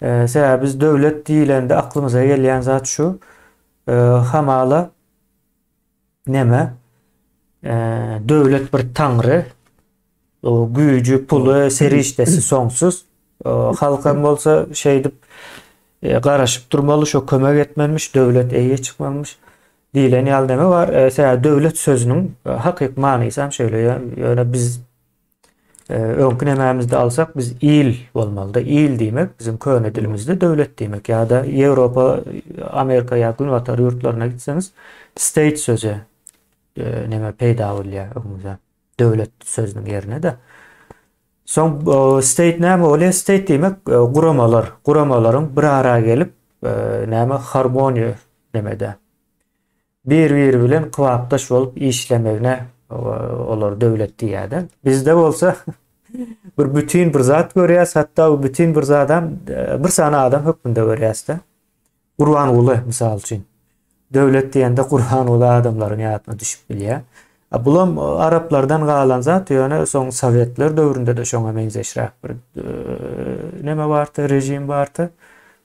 E, sebäbi biz döwlet diýilende aklymyza gelýän zat şu. E, hamala neme? E, döwlet bir taňry. O güýji, puly, serişdesi soňsuz. Halk hem bolsa şeýdip e, garaşyp durmaly, şo kömek etmelmiş, döwlet eýe çykmalymyş diýlen ýaly neme bar. E, sebäbi döwlet sözüniň e, hakyky manysy hem şeýle. Ýöne biz öňki nemämizde alsak biz il bolmalyda. Il diýmek biziň köne dilimizde döwlet diýmek ýa-da Ýewropa, Amerika ýa Günbatar ýurtlaryna gitseňiz state sözi neme peýda bolýar öňüňize. Döwlet sözüniň ýerine-de. Soň state näme bolýar? State diýmek guramalar, guramalaryň bir ara gelip näme harmoniýa nemede. Bir-biri bilen kybapdaş bolup işlemegine olar döwlet diýýär-de. Bizde bolsa bir bütin bir zat görýäs, hatda bu bütin bir zadam bir sany adam hökmünde görýäs-de. Gurbanguly, mysal üçin. Döwlet diýende Gurbanguly adamlaryň ýadyna düşüp bilýär. Bulam araplardan galan zat, ýöne soň sowetler döwründe-de şoňa meňzeşräk bir neme bardy, režim bardy.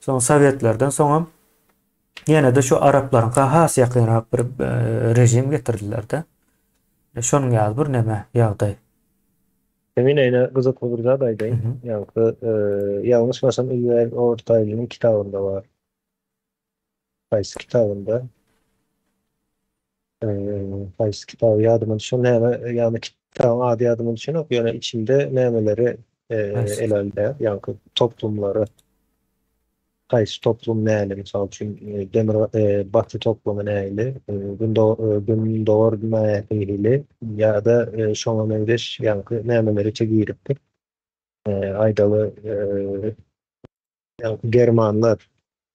Soň sowetlerden soňam ýene-de şu araplaryňka has ýakynrak bir režim getirdiler-de. Şonuň ýaly bir neme ýagdaý. Men ýene gyzykly bir zat aýdaýyn. Ýaňky ýalňyşmasam Ilber Ortaýlynyň kitabynda bar. Haýsy kitabynda? Haýsy kitaby ýadyma düşen näme, ýagny kitabyň ady ýadyma düşenok, ýöne içinde nämeleri ele alýar, ýaňky toplumlary. Haýsy toplum näli, mysal üçin, demir baty toplumy nähili, gündogar nähili ýa-da şoňa meňzeş ýaňky nämeler içe giripdir. Aýdaly, ýaňky germanlar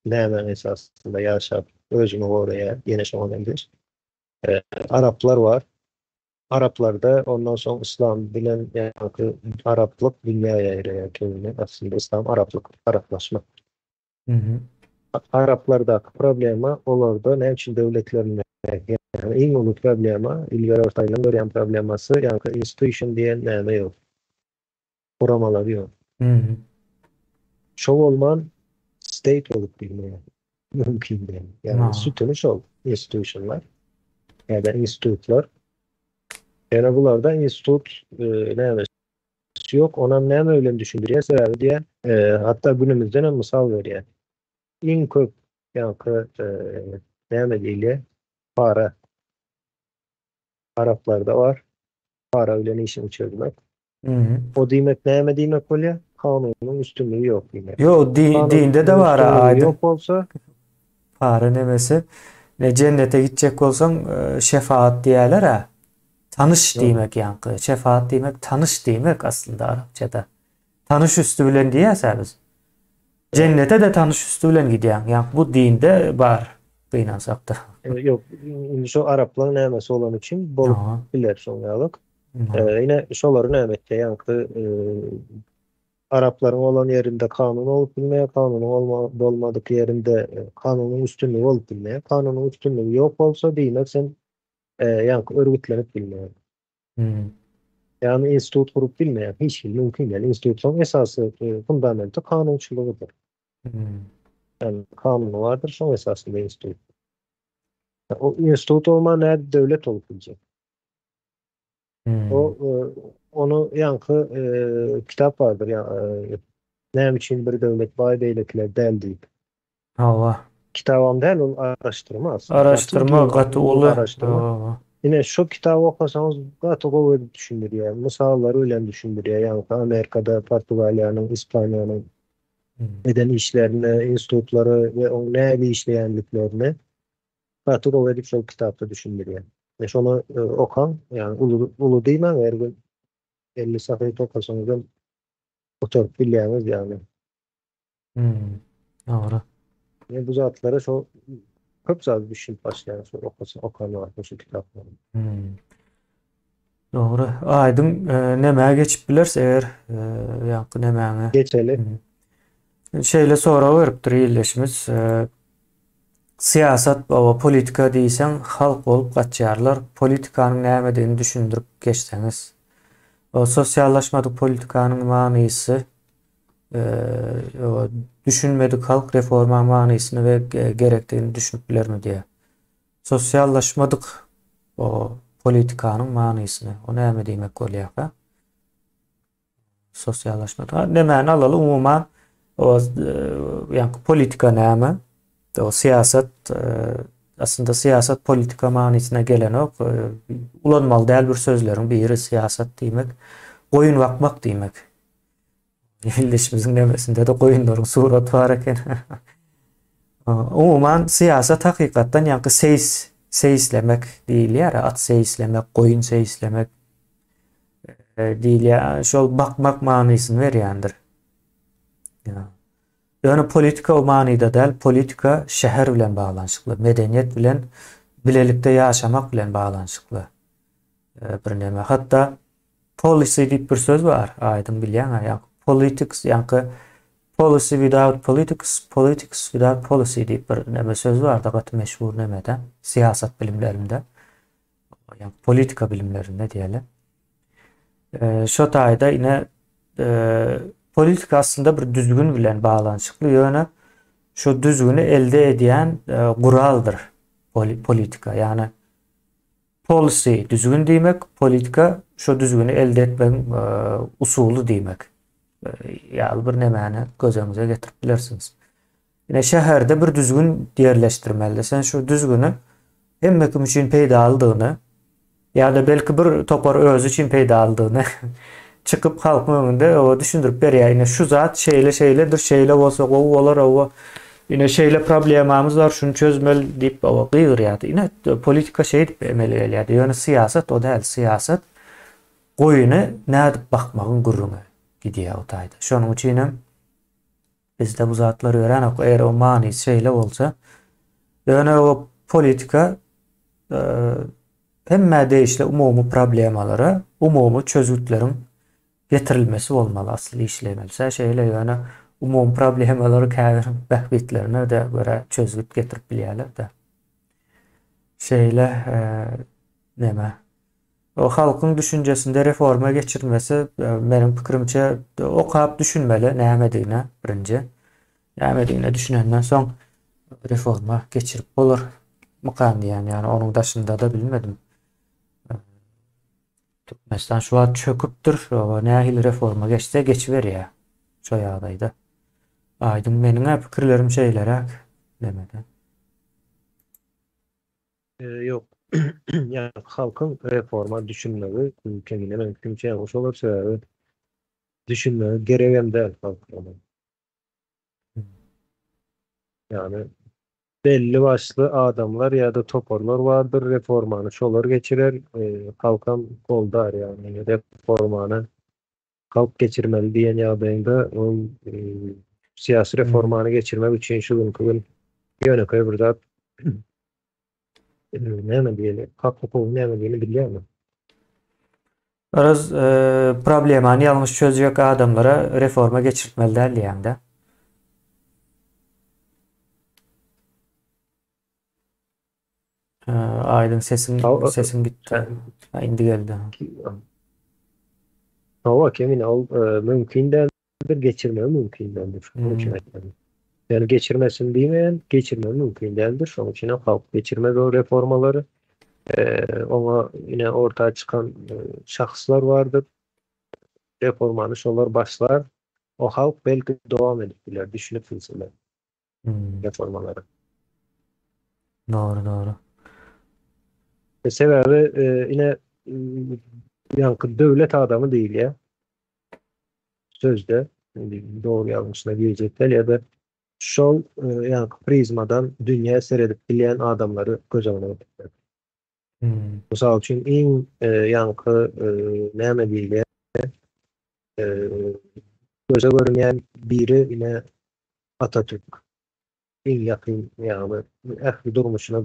nämäň esasynda ýaşap, özüni goraýar, ýene şoňa meňzeş. Araplar bar. Araplarda ondan soň yslam bilen ýaňky araplyk dünýä ýaýraýar kemine. Aslynda yslam araplyk, araplaşma. Araplardaky problema olarda näme üçin döwletlerinde ýagny iň uly problema Ilber Ortaýlyň görýän problemasy ýaňky institution diýen näme ýok. Guramalar ýok. Şo bolman state bolup bilmeýär. Mümkin däl. Ýagny sütüni şol institutionlar ýa-da institutlar. Ýöne bularda institut näme ýok. Onam näme bilen düşündirýär? Sebäbi diýýär, hatda günümizden hem mysal berýär. Iň köp ýaňky näme diýilýär? Para. Araplarda bar. Para bilen işiňi çözmek. O diýmek näme diýmek bolýar? Kanunyň üstünligi ýok diýmek. Ýok, dinde-de bar aýdyň. Ýok bolsa para nemesi. Ne jennete gitjek bolsaň, e, şefaat diýerler-ä. Tanyş diýmek ýaňky. Şefaat diýmek tanyş diýmek aslynda arapçada. Tanyş üsti bilen diýýäs-ä biz. Jennete-de tanyş üsti bilen gidýäň. Ýaňky bu dinde bar gynansak-da. Ýok, indi şu araplaryň nämesi bolany üçin bolup biler şoň ýalyk. Ine şolary näme etdi? Ýaňky araplaryň bolan ýerinde kanun bolup bilmeýär, kanunyň bolmadyk ýerinde kanunyň üstünligi bolup bilmeýär. Kanunyň üstünligi ýok bolsa, diýmek sen ýaňky örgütlenip bilmeýär. Ýagny institut gurup bilmeýär. Hiç hili mümkin däl. Institutyň esasy fundamenti kanunçylygydyr. Ýagny kanuny bardyr, şoň esasynda institut. O institut bolman nädip döwlet bolup biljek? O onu ýaňky kitap bardyr ýa näme üçin bir döwlet baý beýlekiler däl diýip. Hawa. Kitabam däl ol araşdyrma aslynda. Araşdyrma gaty uly. Araşdyrma. Ine şu kitaby okasaňyz gaty gowy edip düşündirýär. Mysallary bilen düşündirýär. Ýaňky Amerikada, Portugaliýanyň, Ispaniýanyň eden işlerini, institutlary we oň nähili işleýänliklerini Gaty gowy edip şol kitapda düşündirýär. E şony e, okaň, ýagny uly uly diýmäň, her gün 50 sahypa okasaňyzam gutaryp bilýäňiz ýagny. Hmm. Dogry. Men bu zatlara şo köp zat düşünip başlaýan şo okasa okan wagtym şu kitaplary. Hmm. Dogry. Aýdyň nämä geçip bileris eger ýaňky nemäňe. Geçeli. Şeýle sorag beripdir ildeşimiz. Syýasat baba politika diýseň halk bolup gaçýarlar. Politikanyň nämedigini düşündirip geçseňiz. O sosiallaşmadyk politikanyň manysy düşünmedik halk reforma manysyny we gerekdigini düşünip bilermi diýýär. Sosiallaşmadyk o politikanyň manysyny. O näme diýmek bolýarka? Sosiallaşmadyk. Ha, nämäni alaly umuman o ýaňky politika näme? O syýasat e, aslynda syýasat politika manysyna gelenok. E, ulanmaly däl bir sözleriň biri syýasat diýmek. Goýun bakmak diýmek. Ildeşimiziň nemesinde-de goýunlaryň suraty bar eken. Umuman syýasat hakykatdan ýaňky seýis, seýislemek diýilýär, at seýislemek, goýun seýislemek e, diýilýär. Şol bakmak manysyny berýändir. Ýöne politika o manyda däl, politika şäher bilen baglanyşykly, medeniýet bilen bilelikde ýaşamak bilen baglanyşykly e, bir neme. Hatda Policy diýip bir söz bar, aýdyň bilýäň-ä, ýaňky politics, ýaňky policy without politics, politics without policy diýip bir neme söz bardy, gaty meşhur nemede, syýasat bilimlerinde, ýaňky politika bilimlerinde diýeli. E, şo taýda ine e, politika aslynda bir düzgün bilen baglanyşykly, ýöne şo düzgüni elde edýän e, guraldyr politika. Ýagny Policy, düzgün diýmek, politika şo düzgüni elde etmegiň usuly diýmek. Ýaly bir nemäni göz öňüňize getirip bilersiňiz. Ine şäherde bir düzgün ýerleşdirmeli. Sen şu düzgüni hemme kim üçin peýdalydygyny ýa-da belki bir topar özi üçin peýdalydygyny çykyp halkyň öňünde oba düşündirip berýär. Ine şu zat şeýle şeýledir, şeýle bolsa gowy bolar oba. Ine şeýle problemamyz bar, şuny çözmeli diýip oba gygyrýardy. Ine politika şeýdip emele gelýärdi. Ýöne syýasat o däl. Syýasat goýuny nädip bakmagyň gürrüňi gidýär o taýda. Şonuň üçin hem bizde bu zatlar ýöränok. Eger o manysy şeýle bolsa, ýöne o politika Hemmä degişli umumy problemalara umumy çözgütleriň getirilmesi bolmaly asyl işlemelse şeýle ýöne umumy problemalary käbir bähbitlerine-de görä çözgüt getirip bilýärler-de. Şeýle neme. O halkyň düşünjesinde reforma geçirmesi meniň pikirimçe okap düşünmeli nämedigine birinji. Nämedigine düşünenden soň reforma geçirip bolar mykan diýýän, ýagny onuň daşynda-da bilmedim. Türkmenistan şu wagt çöküpdir, nähili reforma geçse geçiberýär şo ýagdaýda. Aýdyň meniň-ä pikirlerim şeýleräk demede. Ýok. Ýa halkyň reforma düşünmegi kemine meniň pikirimçe ýalňyş bolar, sebäbi düşünmegi geregem däl halkyň. Ýagny belli başly adamlar ýa-da toparlar bardyr, reformany şolar geçirer, halkam goldar, ýagny reformany halk geçirmeli diýen ýagdaýynda ol syýasy reformany geçirmek üçin şu günki gün ýönekeý bir zat näme diýeli, hak hukugyň nämedigini bilýärmi? Garaz, problemany ýalňyş çözjek adamlara reforma geçirtmeli däl diýýäňdä. Aýdyň sesiň sesiň gitdi. Ha, indi geldi. Hawa, Kemine, ol mümkin däldir, geçirmegi mümkin däldir. Şonuň üçin aýtýan. Ýöne geçirmesin diýmeýän, geçirmegi mümkin däldir. Şonuň üçin hem halk geçirmez ol reformalary. Oňa ine orta çykan şahslar bardyr. Reformany şolar başlar. O halk belki dowam edip biler, düşünip bilseler reformalara. Dogry, dogry. Sebäbi ine ýaňky döwlet adamy diýilýär. Sözde dogry ýalňyşyna girjek däl ýa-da şol ýaňky prizmadan dünýä seredip bilýän adamlary göz öňüne getirmek. Mysal üçin, iň ýaňky näme diýilýär, göze görünýän biri ine Atatürk. Iň ýakyn, ýagny ähli durmuşyna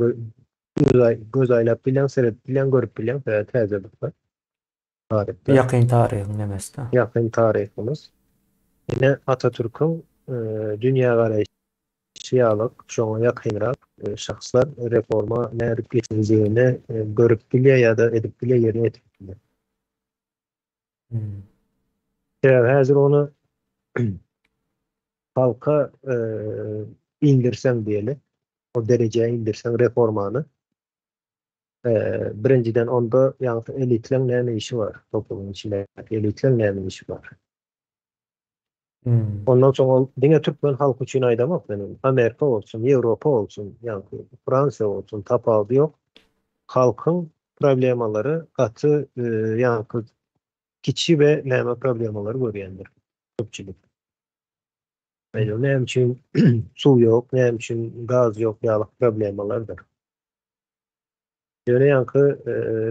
göz aýlap bilýäň, seredip bilýäň, görüp bilýäň, täze bir zat. Taryhda. Ýakyn taryhyň nemesi-de. Ýakyn taryhymyz. Ine Atatürküň dünýägaraýşy ýalyk, şoňa ýakynrak şahslar reforma nädip geçirilýänini görüp bilýär ýa-da edip bilýär, ýerine ýetirip bilýär. Sebäbi häzir ony halka indirseň diýeli, o derejä indirseň reformany, Birinjiden onda ýaňky elitleň näme işi bar toplumyň içindäki elitleň näme işi bar. Ondan soň ol diňe türkmen halky üçin aýdamok men ony. Amerika bolsun, Ýewropa bolsun, ýaňky Fransiýa bolsun tapawudy ýok. Halkyň problemalary gaty ýaňky kiçi we näme problemalary görýändir köpçülik. Näme üçin suw ýok, näme üçin gaz ýok ýaly problemalardyr. Ýöne ýaňky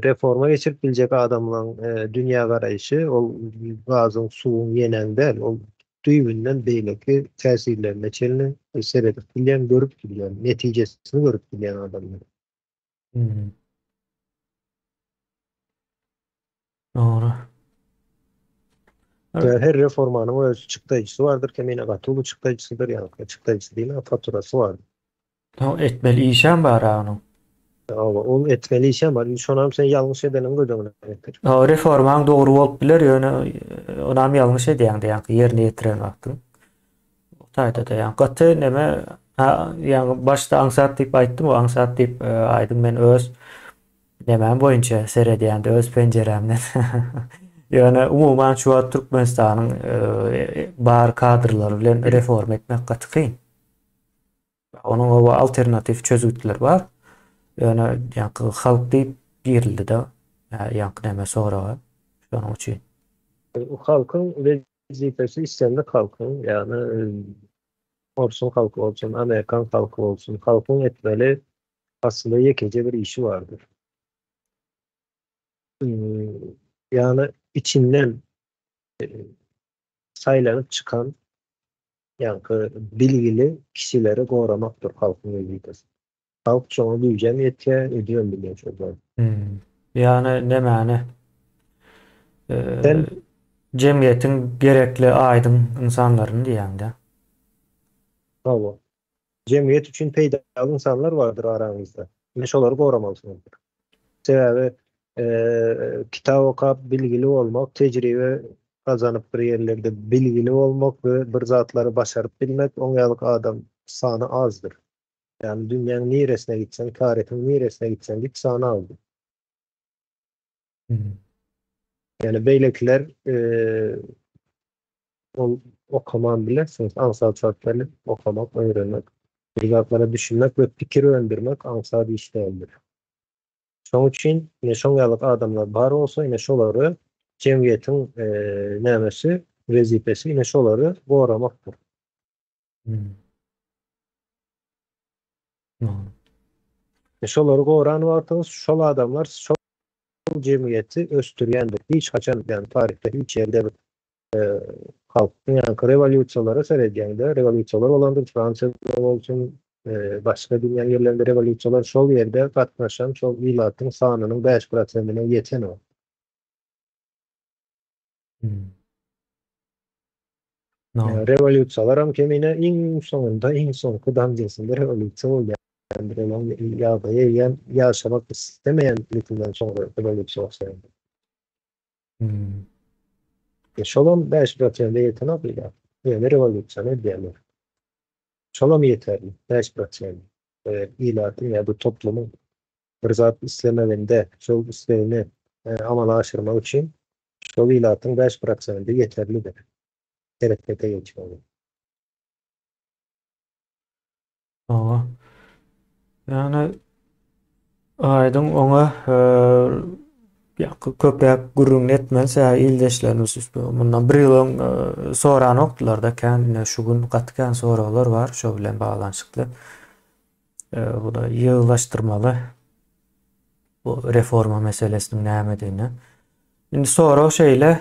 reforma geçirip biljek adamlaň dünýägaraýşy ol gazyň, suwuň ýenäň däl, ol düýbünden beýleki täsirlerine çenli seredip bilýän, görüp bilýän, netijesini görüp bilýän adamlar. Dogry. Her reformanyň öz çykdaýjysy bardyr, kemine gaty uly çykdaýjysydyr, ýaňky çykdaýjysy diýme, faturasy bardyr. Soň etmeli işem bar a onuň. Hawa, ol etmeli işem bar. Indi şonam sen ýalňyş edeniňi göz öňüne getir. Hawa, reformaň dogry bolup biler, ýöne onam ýalňyş edýäň-de, ýaňky ýerine ýetiren wagtyň. O taýda-da ýaňky gaty neme, ýaňy başda aňsat diýip aýtdym, o aňsat diýip aýdym men öz Nemäm boýunça seredýände öz penjirämden. Ýöne umuman şu wagt Türkmenistanyň bar kadrlary bilen reforma etmek gaty kyn. Onuň oba alternatiw çözgütleri bar. Ýöne ýaňky halk diýip girildi-de, ýaňky näme soraga. Şonuň üçin. Halkyň wezipesi islendik halkyň, ýagny orsuň halky bolsun, amerikan halky bolsun, halkyň etmeli Aslynda ýekeje bir işi bardyr. Ýagny içinden saýlanyp çykan ýaňky bilgili kişileri goramakdyr halkyň wezipesi. Halk şoňa güýjem ýetýär, edibem bilýär şol zady. Ýagny nemäni Sen jemgyýetiň gerekli aýdyň ynsanlaryny diýýäňdä. Hawa. Jemgyýet üçin peýdaly ynsanlar bardyr araňyzda. Ine şolary goramalysyňyzdyr. Sebäbi kitap okap bilgili bolmak, tejribe gazanyp bir ýerlerde bilgili bolmak we bir zatlary başaryp bilmek oň ýalyk adam sany azdyr. Ýagny dünýäň niresine gitseň, taryhyň niresine gitseň git sany azdyr. Ýöne beýlekiler ol okaman bilersiňiz, aňsat zat däl okamak, öwrenmek, bir zatlara düşünmek we pikir öndürmek aňsat iş däldir. Şoň üçin ine şoň ýaly adamlar bar bolsa, ine şolary jemgyýetiň nämesi, wezipesi ine şolary goramakdyr. Şolary goran wagtyňyz şol adamlar şol jemgyýeti ösdürýändir. Hiç haçan, ýagny taryhda hiç ýerde bir halkyň ýaňky rewolýusiýalara seredýäňde, rewolýusiýalar bolandyr, Fransiýada bolsun, başga dünýäň ýerlerinde rewolýusiýalar şol ýerde gatnaşan şol ilatyň sanynyň 5 prosentine ýetenok. Rewolýusiýalaram kemine iň soňunda, iň soňky damjasynda rewolýusiýa bolýar. Ýagdaýy eýýäm ýaşamak islemeýän milletinden soňra rewolýusiýa başlaýar. Şolam 5 prosente ýetenok ilat. Ýöne rewolýusiýany edýärler. Şolam ýeterli, 5% ilatyň ýa-da toplumyň bir zat islemeginde, şol islegini amala aşyrmak üçin şol ilatyň 5 prosenti ýeterlidir herekete geçmegi. Hawa. Ýagny aýdyň oňa köpräk gürrüňini etmeli, sebäbi ildeşlerimiz mundan bir ýyl öň soranokdylar-da kän, ine şu gün gaty kän soraglar bar şo bilen baglanyşykly. Bu-da ýygylaşdyrmaly bu reforma meselesiniň nämedigini. Indi sorag şeýle,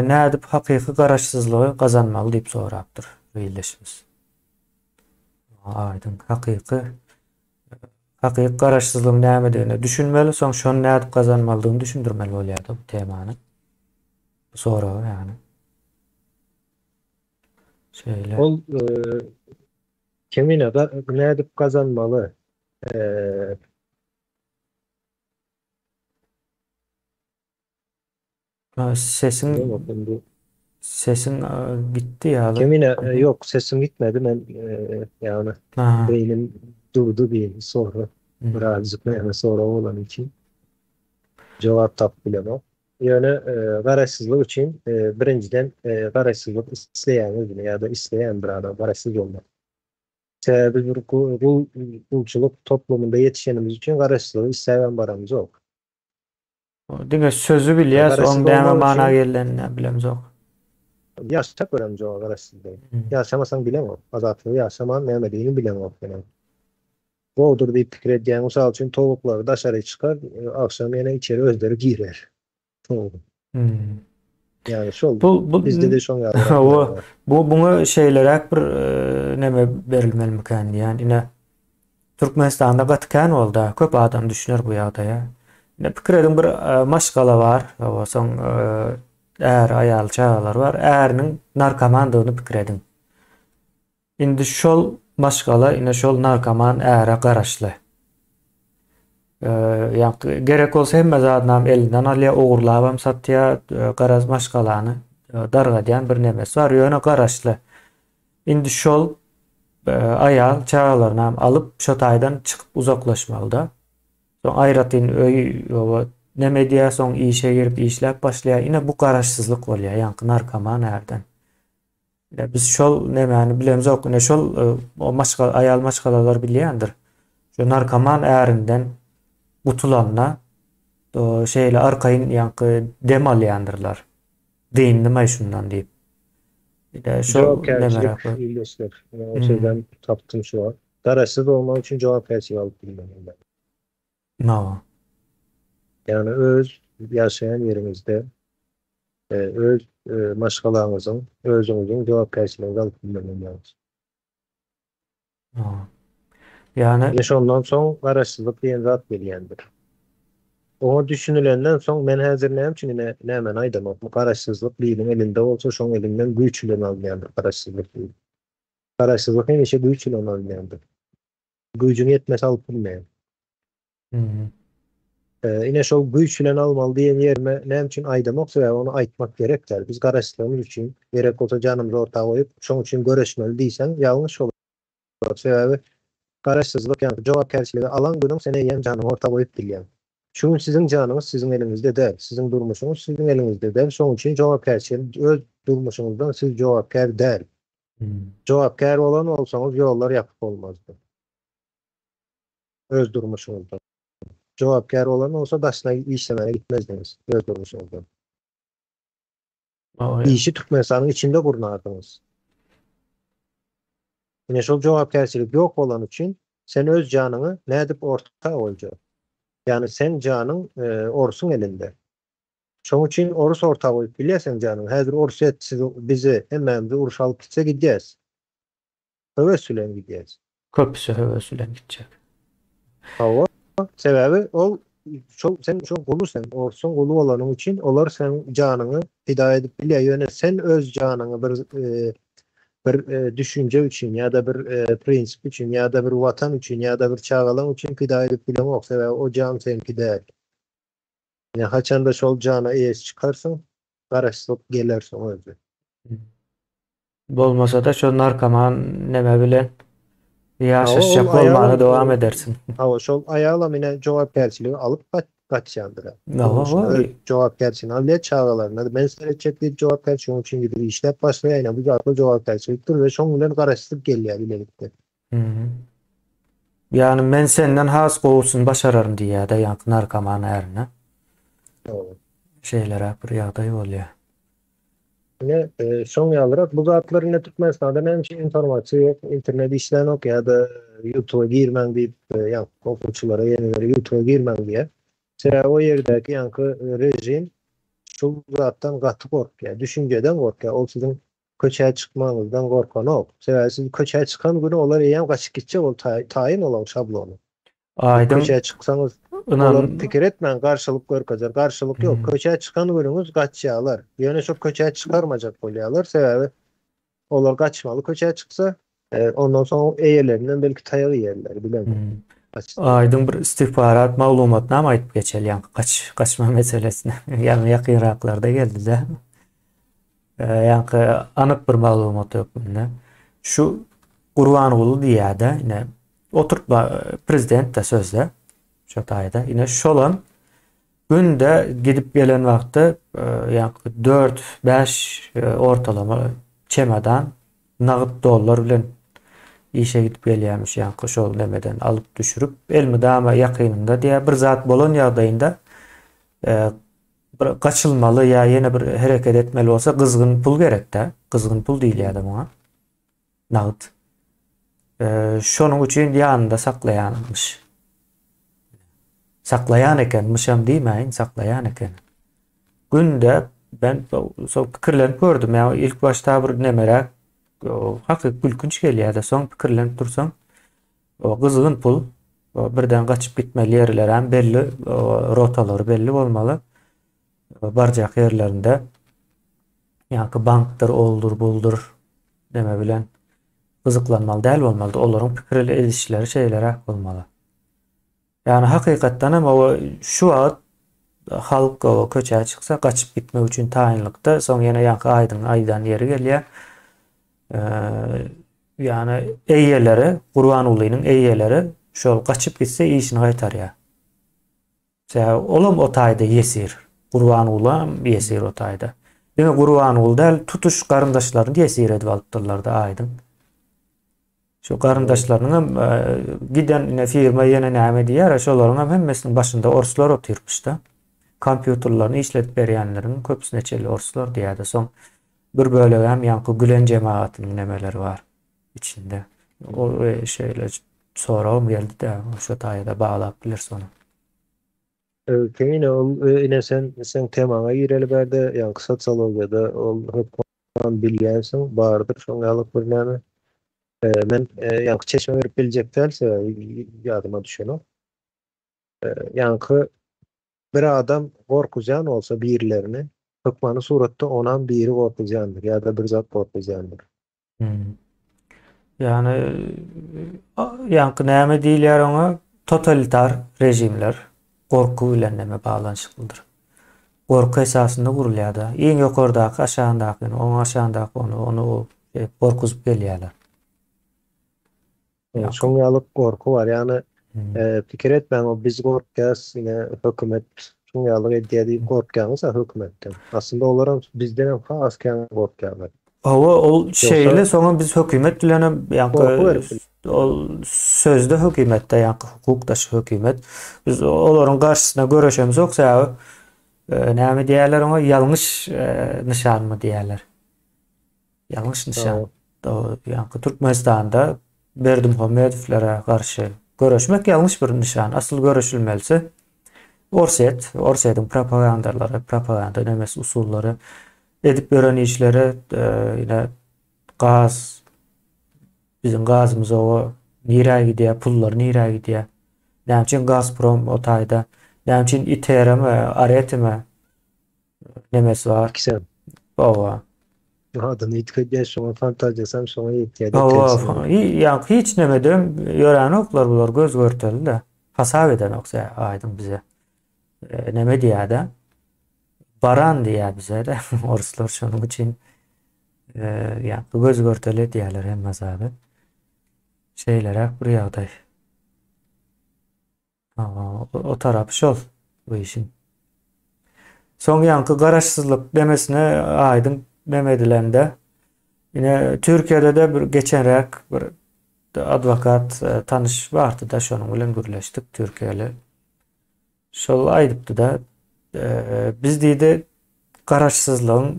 nädip hakyky garaşsyzlygy gazanmaly diýip sorapdyr ildeşimiz. Aýdyň, hakyky hakyky garaşsyzlygyň nämedigine düşünmeli, soň şony nädip gazanmalydygyny düşündirmeli bolýar-da bu temany. Bu soraga ýagny. Şeýle. Ol e, kemine nädip gazanmaly? E, Sesiň sesiň gitdi ýaly. Kemine ýok, sesim gitmedi. Men ýagny beýnim durdy diýen sonra birazjyk näme sorag bolany üçin jogap tapyp bilemok. Ýöne garaşsyzlyk üçin birinjiden garaşsyzlyk isleýäňizmi ýa-da isleýän bir adam garaşsyz bolmak. Sebäbi biz bir gulçulyk toplumynda ýetişenimiz üçin garaşsyzlygy isläbem baramyzok. Diňe sözi bilýäs, oň näme mana geldenini bilemzok. Ýaşap göremzok garaşsyzlygy. Ýaşamasaň bileňok. Azatlygy ýaşaman nämedigini bileňok senem. Gowudyr diýip pikir edýän. Mysal üçin towuklary daşary çykar, agşam ýene içeri özleri girer. Towuk. Ýagny şol Bu bu bizde-de şoň ýaly Hawa, bu buňa şeýleräk bir neme berilmelimikan diýýän. Ine Türkmenistanda gaty kän boldy, köp adam düşüner bu ýagdaýa. Ine pikir ediň bir maşgala bar, hawa soň är, aýal, çagalar bar. Äriniň narkomandygyny pikir ediň. Indi şol maşgala ine şol narkoman äre garaşly. Ýa gerek bolsa hemme zadynam elinden alýar, ogurlabam satýar, garaz maşgalany dargadýan bir nemesi bar, ýöne garaşly. Indi şol aýal çagalarynam alyp şo taýdan çykyp uzaklaşmalyda. Soň aýratyn öý neme edýär, soň işe girip işläp başlaýar. Ine bu garaşsyzlyk bolýar, ýaňky narkoman ärden. Ine biz şol nemäni bilemzok. Ine şol o maşgala aýal maşgalalar bilýändir. Şu narkoman ärinden gutulanda şeýle arkaýyn ýaňky dem alýandyrlar. Dyndymaý şundan diýip. Ine şol Jogapkärçilik ildeşler. O sözden tapdym şu wagt. Garaşsyz bolmak üçin jogapkärçilik alyp bilmeli. No. Ýagny öz ýaşaýan ýeriňizde öz maşgalaňyzyň, özüňiziň jogapkärçiligiňizi alyp bilmeliňiz. No. Ýagny Ine şondan soň garaşsyzlyk diýen zat gelýändir. Oňa düşünilenden soň men häzir näme üçin ine nämäni aýdamok, bu garaşsyzlyk biriniň elinde bolsa şoň elinden güýç bilen alynýandyr garaşsyzlyk diýip. Garaşsyzlyk hemişe güýç bilen alynýandyr. Güýjüň ýetmese alyp bilmeýäň. Ine şol güýç bilen almaly diýen ýerime näme üçin aýdamok sebäbi ony aýtmak gerek däl. Biz garaşsyzlygymyz üçin gerek bolsa janymyzy orta goýup şoň üçin göreşmeli diýseň ýalňyş bolar. Sebäbi garaşsyzlyk ýagny jogapkärçiligi alan günüň sen eýýäm janyňy orta goýup bilýäň. Şu gün siziň janyňyz siziň eliňizde däl, siziň durmuşyňyz siziň eliňizde däl şoň üçin jogapkärçilik öz durmuşyňyzdan siz jogapkär däl. Jogapkär bolan bolsaňyz ýollar ýapyk bolmazdy. Öz durmuşyňyzda. Jogapkär bolan bolsa daşyna işlemäne gitmezdiňiz öz durmuşyňyzdan. Işi Türkmenistanyň içinde gurnardyňyz. Ine şol jogapkärçilik ýok bolany üçin sen öz janyňy nädip orta goýjak? Ýagny seň janyň orsuň elinde. Şoň üçin orus orta goýup bilýär seň janyňy. Häzir Orsýet sizi, bizi, hemmämizi uruş alyp gitse gidýäs. Höwes bilen gidýäs. Köpüsi höwes bilen gitjek. Hawa. Sebäbi ol şol sen şol guly sen, orsuň guly bolanyň üçin olar seň janyňy pida edip bilýär. Ýöne sen öz janyňy bir bir düşünje üçin ýa-da bir prinsip üçin ýa-da bir watan üçin ýa-da bir çagalaň üçin pida edip bileňok. Sebäbi o jan seňki däl. Ine haçanda şol jana eýesi çykarsyň, garaşsyzlyk geler soň özi. Bolmasada şol narkoman neme bilen ýaşaşjak bolmaga dowam edersiň. Hawa şol aýalam ine jogapkärçiligi alyp gaçýandyr. Öz jogapkärçiligini alýar çagalaryna men seretjek diýip jogapkärçilik şonuň üçin gidip işläp başlaýar ine bu zatlar jogapkärçilikdir we şoň bilen garaşsyzlyk gelýär bilelikde. Ýagny men senden has gowusyny başararyn diýýär-de ýaňky narkoman ärine. Şeýleräk bir ýagdaý bolýar. Ine, şoň ýalyrak bu zatlar ine Türkmenistanda näme üçin informasiýa ýok, internet işlänok ýa-da ýutuba girmäň diýip, ýaňky okuwçylara ýeňňeleri ýutuba girmäň diýýär. Sebäbi o ýerdäki ýaňky režim şul zatdan gaty gorkýar, düşünjeden gorkýar. Ol siziň Köçä çykmagyňyzdan gorkanok. Sebäbi siz köçä çykan güni olar eýýäm gaçyp gitjek ol taýyn olaň şablony. Aýdyň Köçä çyksaňyz. Ynan Olar pikir etmän garşylyk görkezer. Garşylyk ýok. Hmm. Köçä çykan günüňiz gaçýarlar. Ýöne şo köçä çykarmajak bolýarlar. Sebäbi olar gaçmaly köçä çyksa, ondan soň eýelerinden belki taýak iýerler, bilemok. Hmm. Gaçsalar. Aýdyň bir istihbarat maglumatnama aýdyp geçeli ýaňky gaç gaçma meselesine. Ýaňy ýakynraklarda geldi-de. Ýaňky anyk bir maglumat hökmünde. Şu Gurbanguly diýýär-de, ine oturtma prezident-de sözde şo taýda. Ine şolam günde gidip gelen wagtda ýaňky 4-5 ortalama çemodan nagt dollar bilen işe gidip gelýärmiş ýaňky şol nemeden alyp düşürip elmydama ýakynynda diýýär bir zat bolan ýagdaýynda bir gaçylmaly ýa ýene bir hereket etmeli bolsa gyzgyn pul gerekdä. Gyzgyn pul diýilýär-de muňa. Nagt. Şonuň üçin ýanynda saklaýanmyş. Saklaýan eken, myşam diýmäýin, saklaýan eken. Günde ben so pikirlenip gördüm. Ýa ilk başda bir nemeräk hakyky gülkünç gelýär-de, soň pikirlenip dursaň, o gyzgyn pul birden gaçyp gitmeli ýerleri hem belli, rotalary belli bolmaly. Barjak ýerlerinde ýa-ki bankdyr, oldur, buldur neme bilen gyzyklanmaly däl bolmaly. Olaryň pikir edişleri şeýleräk bolmaly. Ýagny hakykatdan hem o şu wagt halk o köçä çyksa gaçyp gitmek üçin taýynlykda, soň ýene ýaňky aýdyň aýdan ýeri gelýär. Ýagny eýeleri, Gurbangulynyň eýeleri şol gaçyp gitse işini gaýtarýar. Sebäbi olam o taýda ýesir. Gurbangulam ýesir o taýda. Diňe Gurbanguly däl, tutuş garyndaşlaryny ýesir edip alypdyrlar-da aýdyň. Şu garyndaşlarynyň hem giden ine firma ýene näme diýýär, şolaryň hem hemmesiniň başynda orslar otyrmyş-da. Kompýuterlerini işledip berýänleriň köpüsine çenli orslar diýýär-de. Soň bir bölegi hem ýaňky Gülen jemagatynyň nemeleri bar içinde. O şeýle soragym geldi-de, şo taýda baglap bileris ony. Öýke ine ol ine sen sen temaňa gireli bärde ýaňky sosiologiýada ol hökman bilýänsiň bardyr şoň ýalyk bir näme. Men ýaňky çeşme berip biljek däl sebäbi ýadyma düşenok. Ýaňky bir adam gorkuzýan bolsa birilerini hökmany suratda onam biri gorkuzýandyr ýa-da bir zat gorkuzýandyr. Hmm. Ýagny ýaňky näme diýilýär oňa? Totalitar režimler gorky bilen näme baglanyşyklydyr. Gorky esasynda gurulýar-da. Iň ýokardaky aşagyndakyny, oň aşagyndaky ony, ony o şey, gorkuzyp gelýärler. Şoň ýaly gorky bar. Ýagny Hmm. pikir etmäň, o biz gorkýas, ine hökümet şuň ýaly edýär diýip gorkýaňyz-a hökümetden. Aslynda olaram bizdenem has kän gorkýarlar. Hawa, ol Ýogsa şeýle, soňam biz hökümet bilenem gorky ýaňky berip bil. ol sözde hökümetde ýaňky hukuk daşy hökümet. Biz olaryň garşysyna göreşemzok, sebäbi näme diýýärler oňa, ýalňyş nyşanmy diýýärler. Ýalňyş nyşan. Ýaňky Türkmenistanda Berdimuhamedowlere garşy göreşmek ýalňyş bir nyşan. Asyl göreşilmelisi Orsýet, Orsýetiň propagandalary, propaganda nemesi usullary, edip ýören işleri, ine gaz biziň gazymyz oba nirä gidýär, pullar nirä gidýär? Näme üçin Gazprom o taýda? Näme üçin ITR-me, Aretime nemesi bar. İkisem. Oba. Adyny üýtgedýär, şoňa fantaziýasam şoňa ýetýär-de Oba, tersine. ýa hiç nemeden ýöränoklar bular göz görteli-de. Hasap edenok aýdyň bize. E, neme diýýär-de? Baran diýýär bize-de. Orslar şonuň üçin e, ýa göz görteli edýärler hemme zady. Şeýleräk bir ýagdaý. O tarapy şol bu işiň. Soň ýaňky garaşsyzlyk demesine aýdyň neme edilende ine Türkiýede-de bir geçenräk bir adwokat e, tanyş bardy-da şonuň bilen gürleşdik türkiýeli. Şol aýdypdy-da e, biz diýdi garaşsyzlygyň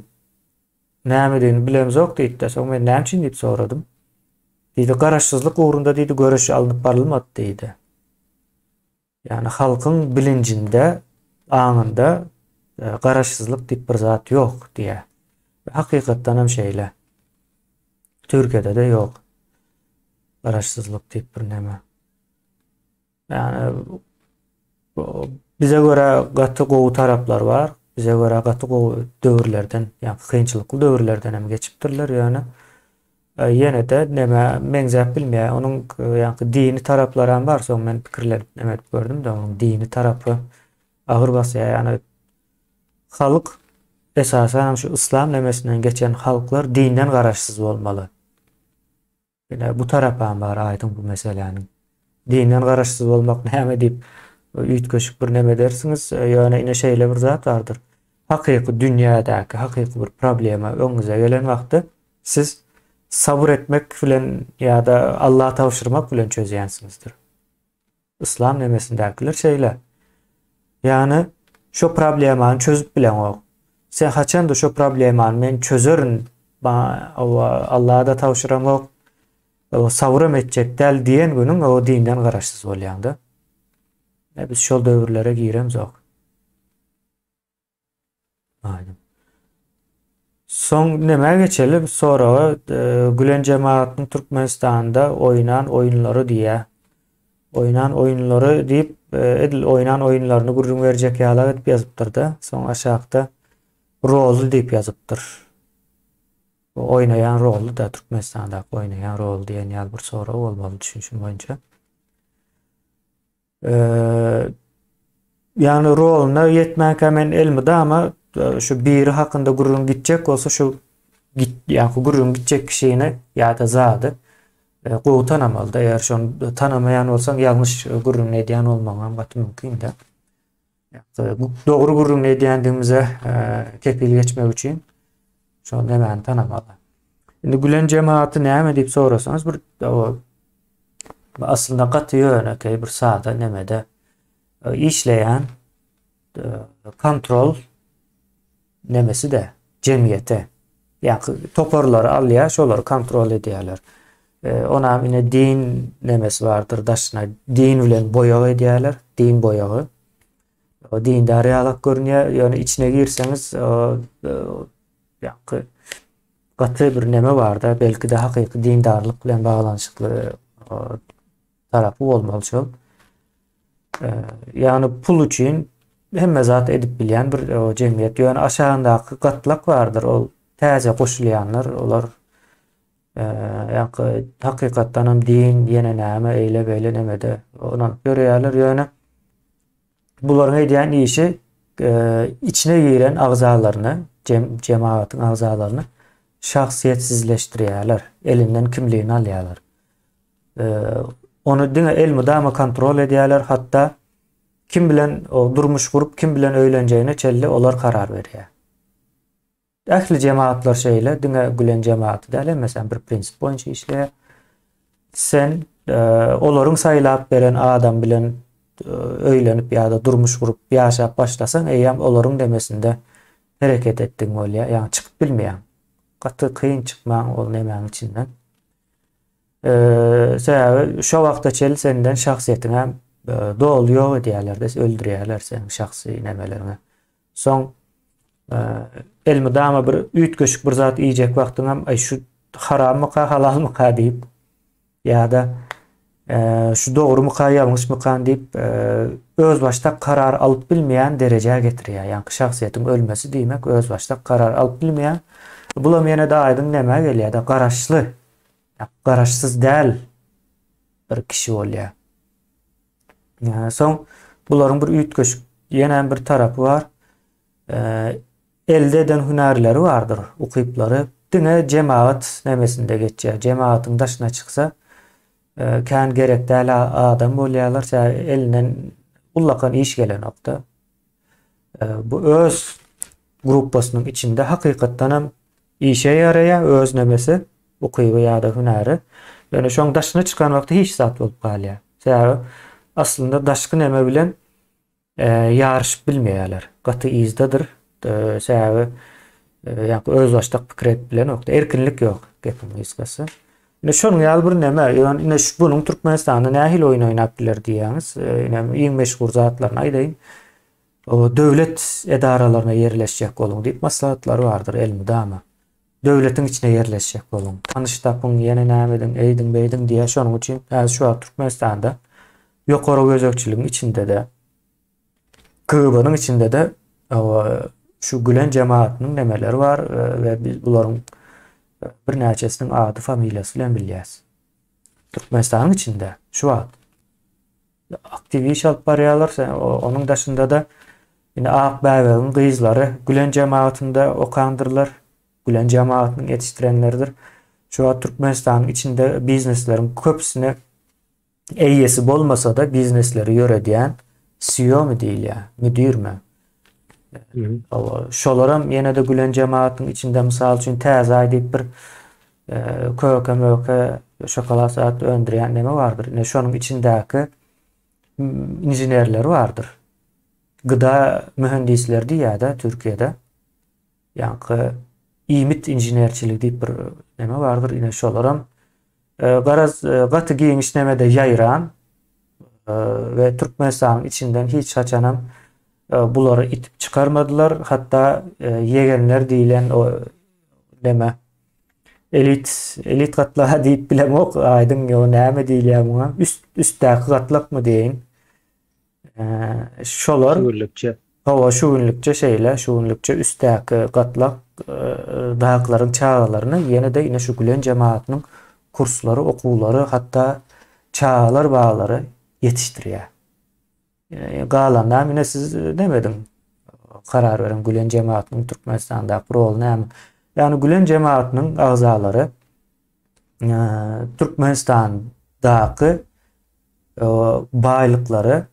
nämedigini bilemzok diýdi-de soň men näme üçin diýip soradym. Diýdi, garaşsyzlyk ugrunda diýdi göreş alnyp barylmady diýdi. Ýagny halkyň bilinjinde, aňynda e, garaşsyzlyk diýip bir zat ýok diýýär. Hakykatdan hem şeýle. Türkiýede-de ýok. Garaşsyzlyk diýip bir näme. Ýagny Bize görä gaty gowy taraplary bar. Bize görä gaty gowy döwürlerden, ýa kynçylykly döwürlerden hem geçipdirler, ýöne ýene-de nämä meňzäp bilmeýär. Onuň ýaňky dini taraplary hem bar. Soň men pikirlenip näme edip gördüm-de, onuň dini tarapy agyr basýar. Ýagny halk esasan hem şu yslam nemesinden geçen halklar dinden garaşsyz bolmaly. Ine bu tarapam bar aýdyň bu meseläniň. Dinden garaşsyz bolmak näme diýip üýtgeşik bir neme edersiňiz, ýöne ine şeýle bir zat bardyr. Hakyky dünýädäki hakyky bir problema öňüňize gelen wagtda siz sabyr etmek bilen ýa-da Allaha tabşyrmak bilen çözýänsiňizdir. Yslam nemesindäkiler şeýle. Ýagny şo problemany çözüp bileňok. Sen haçanda şo problemany men çözerin, Allaha-da tabşyramok, sabyram etjek däl diýen günüň o dinden garaşsyz bolýaňda. Biz şol döwürlere giremzok. Aýdyň. Soň nämä geçeli? Soraga e, Gülen jemagatynyň Türkmenistanda oýnan oýunlary diýýär. Oýnan oýunlary diýip, e, edil oýnan oýunlaryny gürrüň berjek ýalak edip ýazypdyr-da. Soň aşakda roly diýip ýazypdyr. Bu oýnaýan roly-da Türkmenistandaky oýnaýan roly diýen ýaly bir sorag bolmaly düşünişim boýunça. Ýagny roluna ýetmänkä men elmydama şu biri hakynda gürrüň gitjek bolsa şu git ýa-da gürrüň gitjek kişini ýa-da zady gowy tanamalyda. Eger şony tanamaýan bolsaň ýalňyş gürrüňini edýän bolmagyň hem gaty mümkin-de. Dogry gürrüňini edýändigimize kepil geçmek üçin şol nämäni tanamaly. Indi Gülen jemagaty näme diýip sorasaňyz bir aslynda gaty ýönekeý bir sada nemede işleýän kontrol nemesi-de jemgyýete. Ýa-da toparlary alýar, şolary kontrol edýärler. Onam ine din nemesi bardyr daşyna din bilen boýag edýärler, din boýagy. O dindar ýalak görünýär, ýöne içine girseňiz, ýa-da gaty bir neme barda, belki-de hakyky dindarlyk bilen baglanyşykly tarapy bolmaly şol. Ýagny pul üçin hemme zat edip bilýän bir jemgyýet. Ýöne aşagyndaky gatlak bardyr, ol täze goşulýanlar, olar ýa-da hakykatdan hem din ýene näme eýle-beýle nemede ynanyp ýörýärler. Ýöne bularyň edýän işi içine giren agzalaryny, jemagatyň agzalaryny şahsyýetsizleşdirýärler, elinden kimligini alýarlar. Ony diňe elmydama kontrol edýärler, hatda kim bilen durmuş gurup, kim bilen öýlenjegine çenli olar karar berýär. Ähli jemagatlar şeýle, diňe Gülen jemagaty däl, hemmesi bir prinsip boýunça işleýär. Sen e, olaryň saýlap beren adam bilen e, öýlenip ýa-da durmuş gurup ýaşap başlasaň, eýýäm olaryň demesinde hereket etdigiň bolýar. Ýagny çykyp bilmeýäň. Gaty kyn çykmaň ol nemäň içinden. E, sebäbi şo wagta çenli senden şahsyýetiňi hem doly ýok edýärler-de, öldürýärler seniň şahsy nemeleriňi. Soň elmydama bir üýtgeşik bir zat iýjek wagtyňam, aý şu harammyka, halalmyka diýip ýa-da şu dogrumyka, ýalňyşmykan diýip özbaşdak karar alyp bilmeýän derejä getirýär. Ýaňky şahsyýetiň ölmesi diýmek özbaşdak karar alyp bilmeýän. Bulam ýene-de aýdyň nämä gelýär-de, garaşly, garaşsyz däl bir kişi bolýar. Soň bularyň bir üýtgeşik ýene bir tarapy bar. Elde eden hünärleri bardyr, ukyplary diňe jemagat nemesinde geçýär. Jemagatyň daşyna çyksa, kän gerek däl adam bolýarlar, sebäbi elinden ullakan iş gelenokda. Bu öz gruppasynyň içinde hakykatdan hem işe ýaraýar, öz nemesi, ukyby ýa-da hünäri. Ýöne şoň daşyna çykan wagty hiç zat bolup galýar. Sebäbi aslynda daşky neme bilen ýaryşyp bilmeýärler. Gaty yzdadyr. Sebäbi ýa-da özbaşdak pikir edip bilenokda, erkinlik ýok gepiň gysgasy. Ine şonuň ýaly bir neme, ýöne ine şu bunuň Türkmenistanda nähili oýun oýnap biler diýýäňiz. Ine iň meşhur zatlaryny aýdaýyn. O döwlet edaralaryna ýerleşjek boluň diýip maslahatlary bardyr elmydama. Döwletiň içine ýerleşjek boluň. Tanyş tapyň, ýene näme ediň, eýdiň, beýdiň diýýär. Şonuň üçin häzir şu wagt Türkmenistanda ýokary gözegçiligiň içinde-de. KGB-niň içinde-de şu Gülen jemagatynyň nemeleri bar we biz bularyň birnäçesiniň ady, familiýasy bilen bilýäs. Türkmenistanyň içinde şu wagt aktiw iş alyp barýarlar. Onuň daşynda-da indi Ak bäbegiň gyzlary Gülen jemagatynda okandyrlar. Gülen jemagatynyň ýetişdirenleridir. Şu wagt Türkmenistanyň içinde biznesleriň köpüsine eýesi bolmasa-da biznesleri ýöredýän CEO-my diýilýär, müdirmi? Şolaram ýene-de Gülen jemagatynyň içinde mysal üçin Täze aý diýip bir köke möke şokolad zat öndürýän neme bardyr. Ine şonuň içindäki inženerleri bardyr. Gıda mühendisleri diýýär-de Türkiýede. Ýaňky iýmit inženerçiligi diýip bir neme bardyr. Ine şolaram garaz gaty giňiş nemede ýaýran we Türkmenistanyň içinden hiç haçanam bulary itip çykarmadylar. Hatda ýegenler diýlen o neme elit elit gatlaga diýip bilemok aýdyň ýo näme diýilýär muňa üst üstdäki gatlakmy diýeýin. Şolar Şu günlükçe. Hawa şu günlükçe şeýle şu günlükçe üstdäki gatlak daklaryň çagalaryny ýene-de ine şu Gülen jemagatynyň kurslary okuwlary hatda çagalar baglary ýetişdirýär. Galanam ine siz demediň. Karar beriň Gülen jemagatynyň Türkmenistandaky roly näme? Ýagny Gülen jemagatynyň agzalary Türkmenistandaky baýlyklary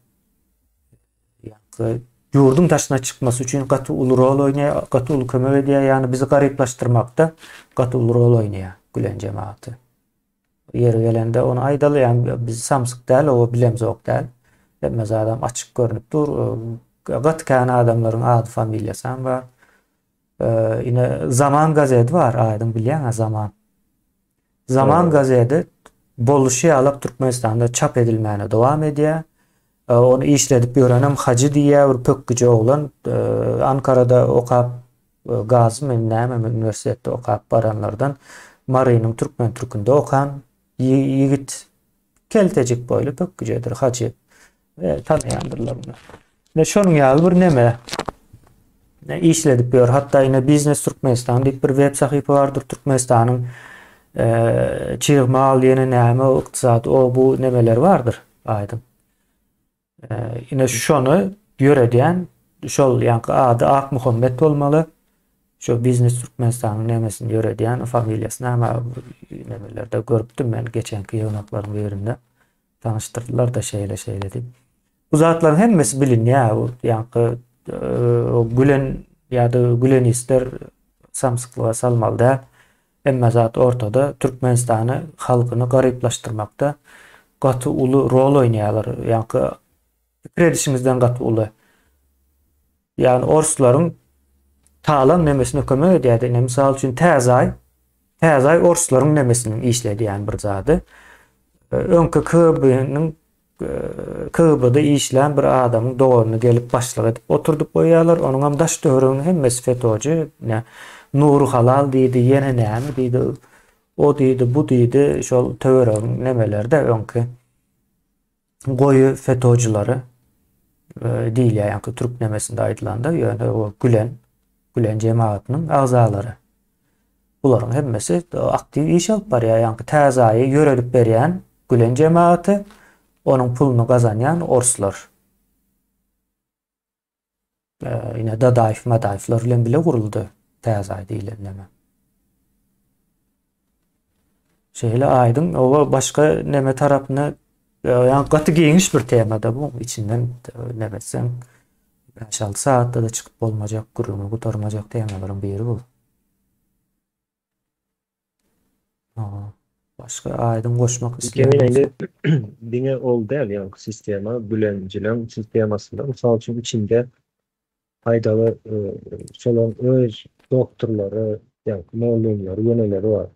ýurduň daşyna çykmasy üçin gaty uly rol oýnaýar, gaty uly kömek edýär. Ýagny bizi garyplaşdyrmakda gaty uly rol oýnaýar Gülen jemagaty. Ýeri gelende ony aýdaly, ýagny biz samsyk däl, oba bilemzok däl. Hemme zadam açyk görnüp dur. Gaty kän adamlaryň ady, familiýasy hem bar. Ine Zaman gazeti bar, aýdyň bilýäň-ä Zaman. Zaman gazeti boluşy ýalak Türkmenistanda çap edilmäne dowam edýär. Ony işledip ýörenem Hajy diýýär, bir pökgüje oglan. Ankarada okap Gazymy nämemi uniwersitetde okap baranlardan Marynyň türkmen türkünde okan ýigit keltejik boýly pökgüjedir Hajy. E, tanaýandyrlar muny. Ine şonuň ýaly bir neme ne işledip ýör. Hatda ine Biznes Türkmenistan diýip bir web sahypa bardyr. Türkmenistanyň e, çig mal ýene näme ykdysady o bu nemeleri bardyr. Aýdyň. Ine şony ýöredýän şol ýaňky ady Akmuhammet bolmaly. Şo Biznes Türkmenistanyň nemesini ýöredýän familiýasy näme nemelerde görüpdim men geçenki ýygnaklaryň birinde. Tanyşdyrdylar-da şeýle şeýle diýip. Bu zatlaryň hemmesi bilinýär. Bu ýaňky gülen ýa-da gülenistler samsyklyga salmaly däl. Hemme zat ortada. Türkmenistany halkyny garyplaşdyrmakda gaty uly rol oýnaýarlar. Ýaňky pikir edişiňizden gaty uly. Ýagny orslaryň talan nemesine kömek edýärdi. Ine mysal üçin Täzaý. Täzaý orslaryň nemesiniň işledýän bir zady. Öňki KGB-niň KGB-de işlän bir adamyň doganyny gelip başlyk edip oturdyp goýýarlar. Onuňam daş-töwereginiň hemmesi FETÖ-ci. Ine, Nury Halal diýdi, ýene näme diýdi, o diýdi, bu diýdi, şol töweregiň nemeleri-de öňki goýy FETÖ-jilary diýilýär, ýaňky türk nemesinde aýdylanda, ýöne o Gülen, Gülen jemagatynyň agzalary. Bularyň hemmesi aktiw iş alyp barýar. Ýaňky täze aýy ýöredip berýän Gülen jemagaty, onuň puluny gazanýan orslar. Ine Dadaýew, Madaýewler bilen bile guruldy täze aý diýlen neme. Şeýle aýdyň, oba başga neme tarapyna ýa gaty giňiş bir temada bu içinden neme etseň 5-6 sagatda-da çykyp bolmajak, gürrüňi gutarmajak temalaryň biri bu. Başga aýdyň goşmak isleýän bolsa. Diňe ol däl, ýagny sistema gülenjileň sistemasynda mysal üçin içinde paýdaly şolaryň öz doktorlary, ýagny mugallymlary, ýeneleri bar.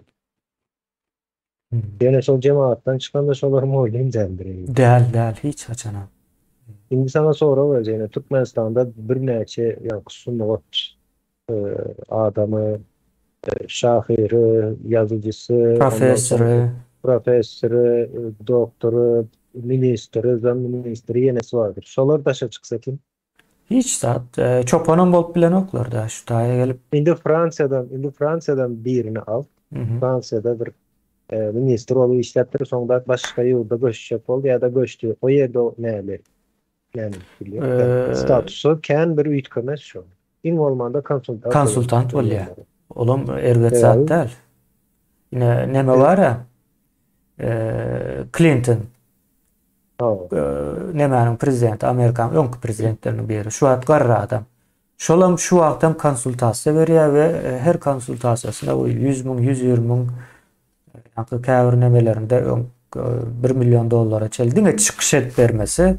Ýöne şol jemagatdan çykanda şolar mugallym däldir. Däl, däl, hiç haçanam. Indi saňa sorag berjek, ine Türkmenistanda birnäçe ýaňky sungat adamy, şahyry, ýazyjysy, professory, professory, doktory, ministri, zamministri ýenesi bardyr. Şolar daşa çyksa kim? Hiç zat. E, çopanam bolup bilenoklar-da şu taýa gelip. Indi Fransiýadan, indi Fransiýadan birini al. Fransiýada bir e, ministr bolup işläpdir, soňda başga ýurda göçjek boldy ýa-da göçdi. O ýerde o näme? Näme bilýär? Statusy kän bir üýtgemez şo. Iň bolmanda konsultant. Konsultant bolýar. Olam erbet zat däl. Ine neme bar-a? Klinton. Nemäniň prezidenti, Amerikanyň öňki prezidentleriniň biri. Şu wagt garry adam. Şolam şu wagtam konsultasiýa berýär we her konsultasiýasynda o 100 müň, 120 müň ýa-da käbir nemelerinde öň 1 million dollara çenli diňe çykyş edip bermesi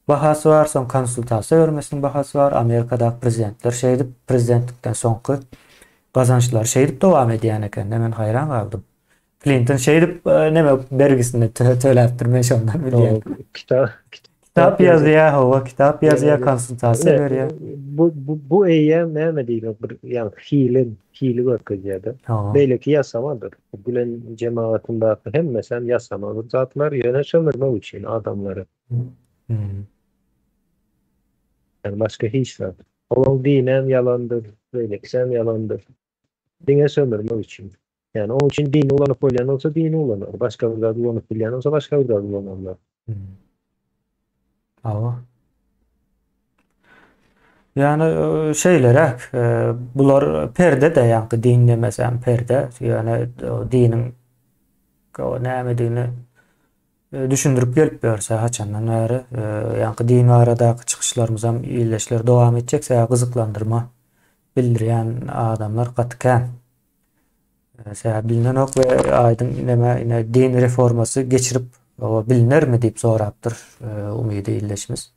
bahasy bar, soň konsultasiýa bermesiniň bahasy bar. Amerikadaky prezidentler şeýdip prezidentlikden soňky gazançlary şeýdip dowam edýän eken. Men haýran galdym. Klinton şeýdip e, neme bergisini töläpdir men şondan bilýän. Kitap kitap ýazýar, hawa, kitap ýazýar, konsultasiýa berýär. Bu bu bu eýýäm näme diýmek bir ýa hile hile görkezýär-de. Beýleki ýasamadyr. Gülen jemagatyndaky hemmesem ýasama bir zatlar, ýöne sömürmek üçin adamlary. Hmm. Yani başga hiç zat. Olaň dinem ýalandyr, beýlekisem ýalandyr. Diňe sömürmek üçin. Yani onuň üçin dini ulanyp bolýan bolsa dini ulanar. Başga bir zat ulanyp bilýän bolsa başga bir zat ulanarlar. Hmm. Hawa. Yani e, şeýleräk, e, bular perde de ýaňky din demesem perde, ýöne diniň o nämedigini e, düşündirip gelip ýörse haçandan bäri, ýaňky din baradaky çykyşlarymyzam ildeşler dowam etjek, sebäbi gyzyklandyrma bildirýän adamlar gaty kän. Sebäbi bilinenok we aýdyň neme ine din reformasy geçirip bilinermi diýip sorapdyr umydy ildeşimiz.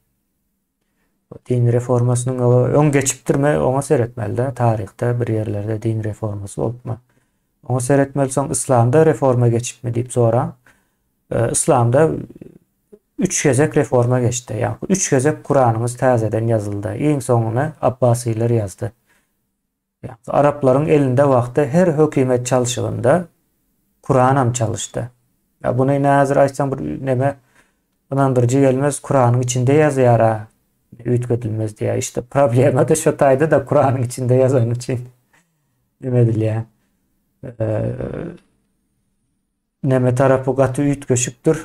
Din reformasynyň öň geçipdirmi oňa seretmeli-de taryhda bir ýerlerde din reformasy bolupmy. Oňa seretmeli soň islamda reforma geçipmi diýip soran. Islamda üç gezek reforma geçdi. Ýagny üç gezek Kuranymyz täzeden ýazyldy. Iň soňuny Abbasylar ýazdy. Araplaryň elinde wagty her hökümet çalşygynda Kuranam çalyşdy. Ya buny ine häzir aýtsaň bir neme ynandyryjy gelmez, Kuranyň içinde ýazýar-a üýtgedilmez diýýär. İşte problema da şo taýda da Kuranyň içinde ýazany üçin neme edilýär. Neme tarapy gaty üýtgeşikdir.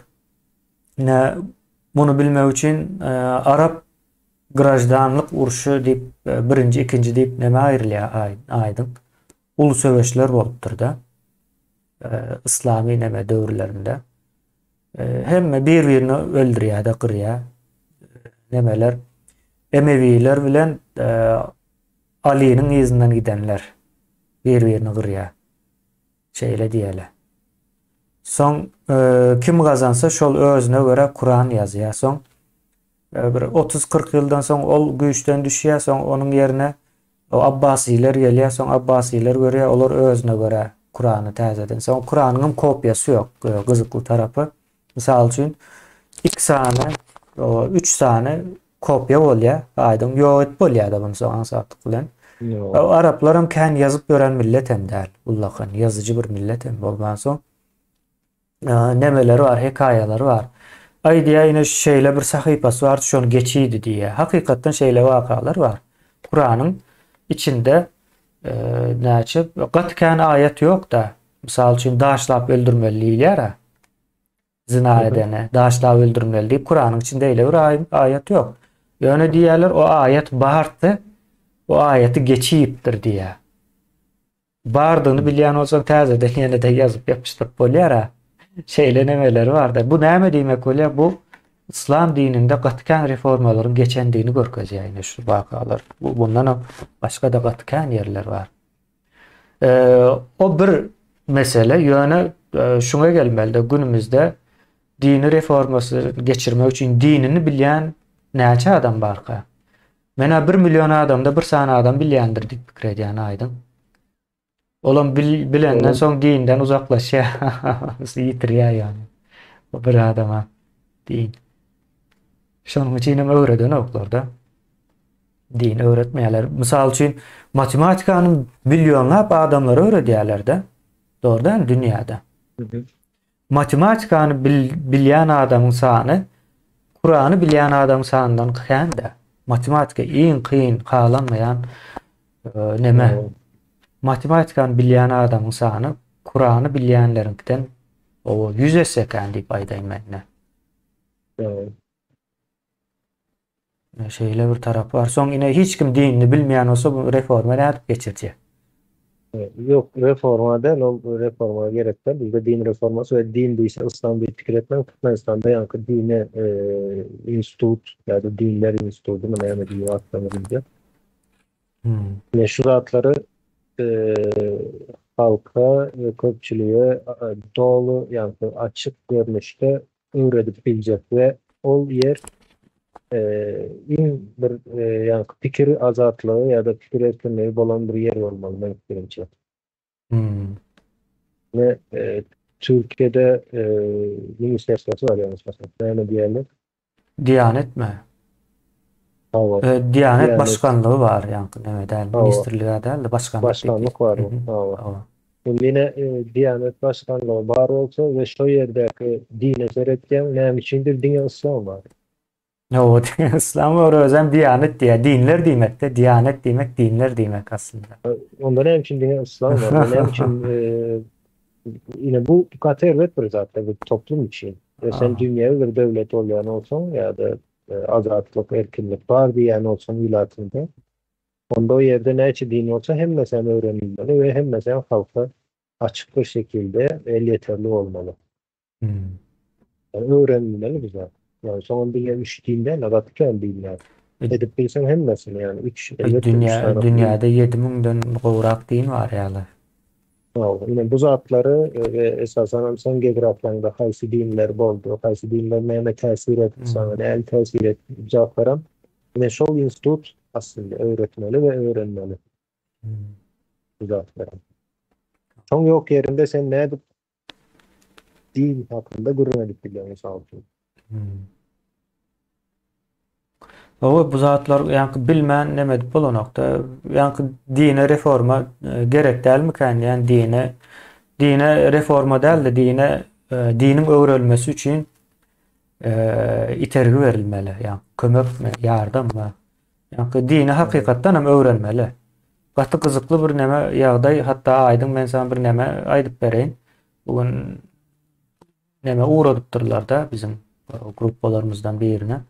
Ine muny bilmek üçin arap graždanlyk urşy diýip birinji, ikinji diýip neme aýrylýar aýdyň. Uly söweşler bolupdyr-da. Yslamy neme döwürlerinde. Hemme bir-birini öldürýär-de, gyrýar. Nemeler Emewiler bilen Alynyň yzyndan gidenler bir-birini gyrýar. Şeýle diýeli. Soň kim gazansa şol özüne görä Kuran ýazýar. Soň bir 30-40 ýyldan soň ol güýçden düşýär, soň onuň ýerine o Abbasiler gelýär, soň Abbasiler görýär, olar özüne görä Kurany täzeden. Soň Kuranyň hem kopiýasy ýok, gyzykly tarapy. Mysal üçin, 2 sany, 3 sany kopýa bolýar. Aýdyň ýok edip bolýar-da muny soň aňsatlyk bilen. O araplaram kän ýazyp ýören millet hem däl. Ullakan ýazyjy bir millet hem bolmansoň nemeleri bar, hekaýalary bar. Aý diýýär, ine şeýle bir sahypasy bardy, şony geçidi diýýär. Hakykatdan şeýle wakalar bar. Kuranyň içinde e, näçe gaty kän aýat ýok-da. Mysal üçin daşlap öldürmeli diýilýär-ä. Zyna edene daşlap öldürmeli diýip Kuranyň içinde eýle bir aýat ýok. Ýöne diýýärler o aýat bardy, o aýaty geçipdir diýýär. Bardygyny bilýän bolsaň täzeden ýene-de ýazyp ýapyşdyryp bolýar-a. Şeýle nemeleri barda. Bu näme diýmek bolýar? Bu yslam dininde gaty kän reformalaryň geçendigini görkezýär ine şu wakalar. Bu bundanam başga-da gaty kän ýerler bar. O bir mesele, ýöne şuňa gelmeli-de, günümizde dini reformasy geçirmek üçin dinini bilýän näçe adam barka? Men-ä bir million adamda bir sany adam bilýändir diýip pikir edýän aýdyň. Olam bilenden soň dinden uzaklaşýar, ýitirýär ýagny. O bir adama din. Şonuň üçin hem öwredenoklar-da. Din öwretmeýärler. Mysal üçin, matematikany millionlap adamlara öwredýärler-de. Dogry dälmi dünýäde? Matematikany bil, bilýän adamyň sany Kurany bilýän adamyň sanyndan kän-de. Matematika iň kyn halanmaýan neme. Matematikany bilýän adamyň sany Kurany bilýänleriňkiden o 100 esse kän diýip aýdaýyn men ine. Şeýle bir tarapy bar. Soň ine hiç kim dinini bilmeýän bolsa bu reforma nädip geçirjek? Ýok, reforma däl, ol reforma gerek däl. Bizde din reformasy we din diýse yslam diýip pikir etmäň. Türkmenistanda ýaňky dine institut ýa-da dinler institutymy näme diýip atlandyrylýar. Ine şu zatlary halka we köpçülige doly ýaňky açyk görnüşde öwredip biljek we ol ýer iň bir ýaňky pikir azatlygy ýa-da pikir erkinligi bolan bir ýer bolmaly meň pikirimçe. We Türkiýede ministerstwasy bar ýalňyşmasam. Näme diýýärler? Diýanetmi? Hawa. Diýanet başkanlygy bar, ýaňky neme däl, ministrlige däl-de başkanlyk. Başkanlyk bar, hawa. Indi ýene Diýanet başkanlygy bar bolsa we şo ýerdäki dine seretýäň, näme üçindir diňe yslam bar. Hawa, diňe yslam bar, özem Diýanet diýýär. Dinler diýmekde, Diýanet diýmek dinler diýmek aslynda. Onda näme üçin diňe yslam bar? We näme üçin ine bu gaty erbet bir zatda bu toplum üçin. We sen dünýewi bir döwlet bolýan bolsaň ýa-da azatlyk, erkinlik bar diýýän bolsaň ilatynda, Onda o ýerde näçe din bolsa hemmesem öwrenilmeli we hemmesem halka açyk bir şekilde elýeterli bolmaly. Ýagny öwrenilmeli bu zat. Ýagny soňam diňe üç din däl, gaty kän dinler. Edip bilseň hemmesini ýagny üç elbetde üç Dünýä sany din. dünýäde 7000-den gowrak din bar ýaly. Hawa, ine bu zatlary we esasanam seň geografiýaňda haýsy dinler boldy, haýsy dinler näme täsir etdi saňa, näme täsir etdi bu zatlaram ine şol institut aslynda öwretmeli we öwrenmeli bu zatlary. Şoň ýok ýerinde sen nädip din hakynda gürrüň edip bilýäň mysal üçin. Hawa bu zatlar ýaňky bilmän neme edip bolanokda. Ýaňky dine reforma e, gerek dälmikän diýen dine dine reforma dälde dine e, diniň öwrelmesi üçin e, itergi berilmeli. Ýa kömekmi, ýardammy? Ýaňky dini hakykatdan hem öwrenmeli. Gaty gyzykly bir neme ýagdaý, hatda aýdyň men sana bir neme aýdyp bereýin. Bu gün neme ugradypdyrlar-da biziň gruppalarymyzdan birine.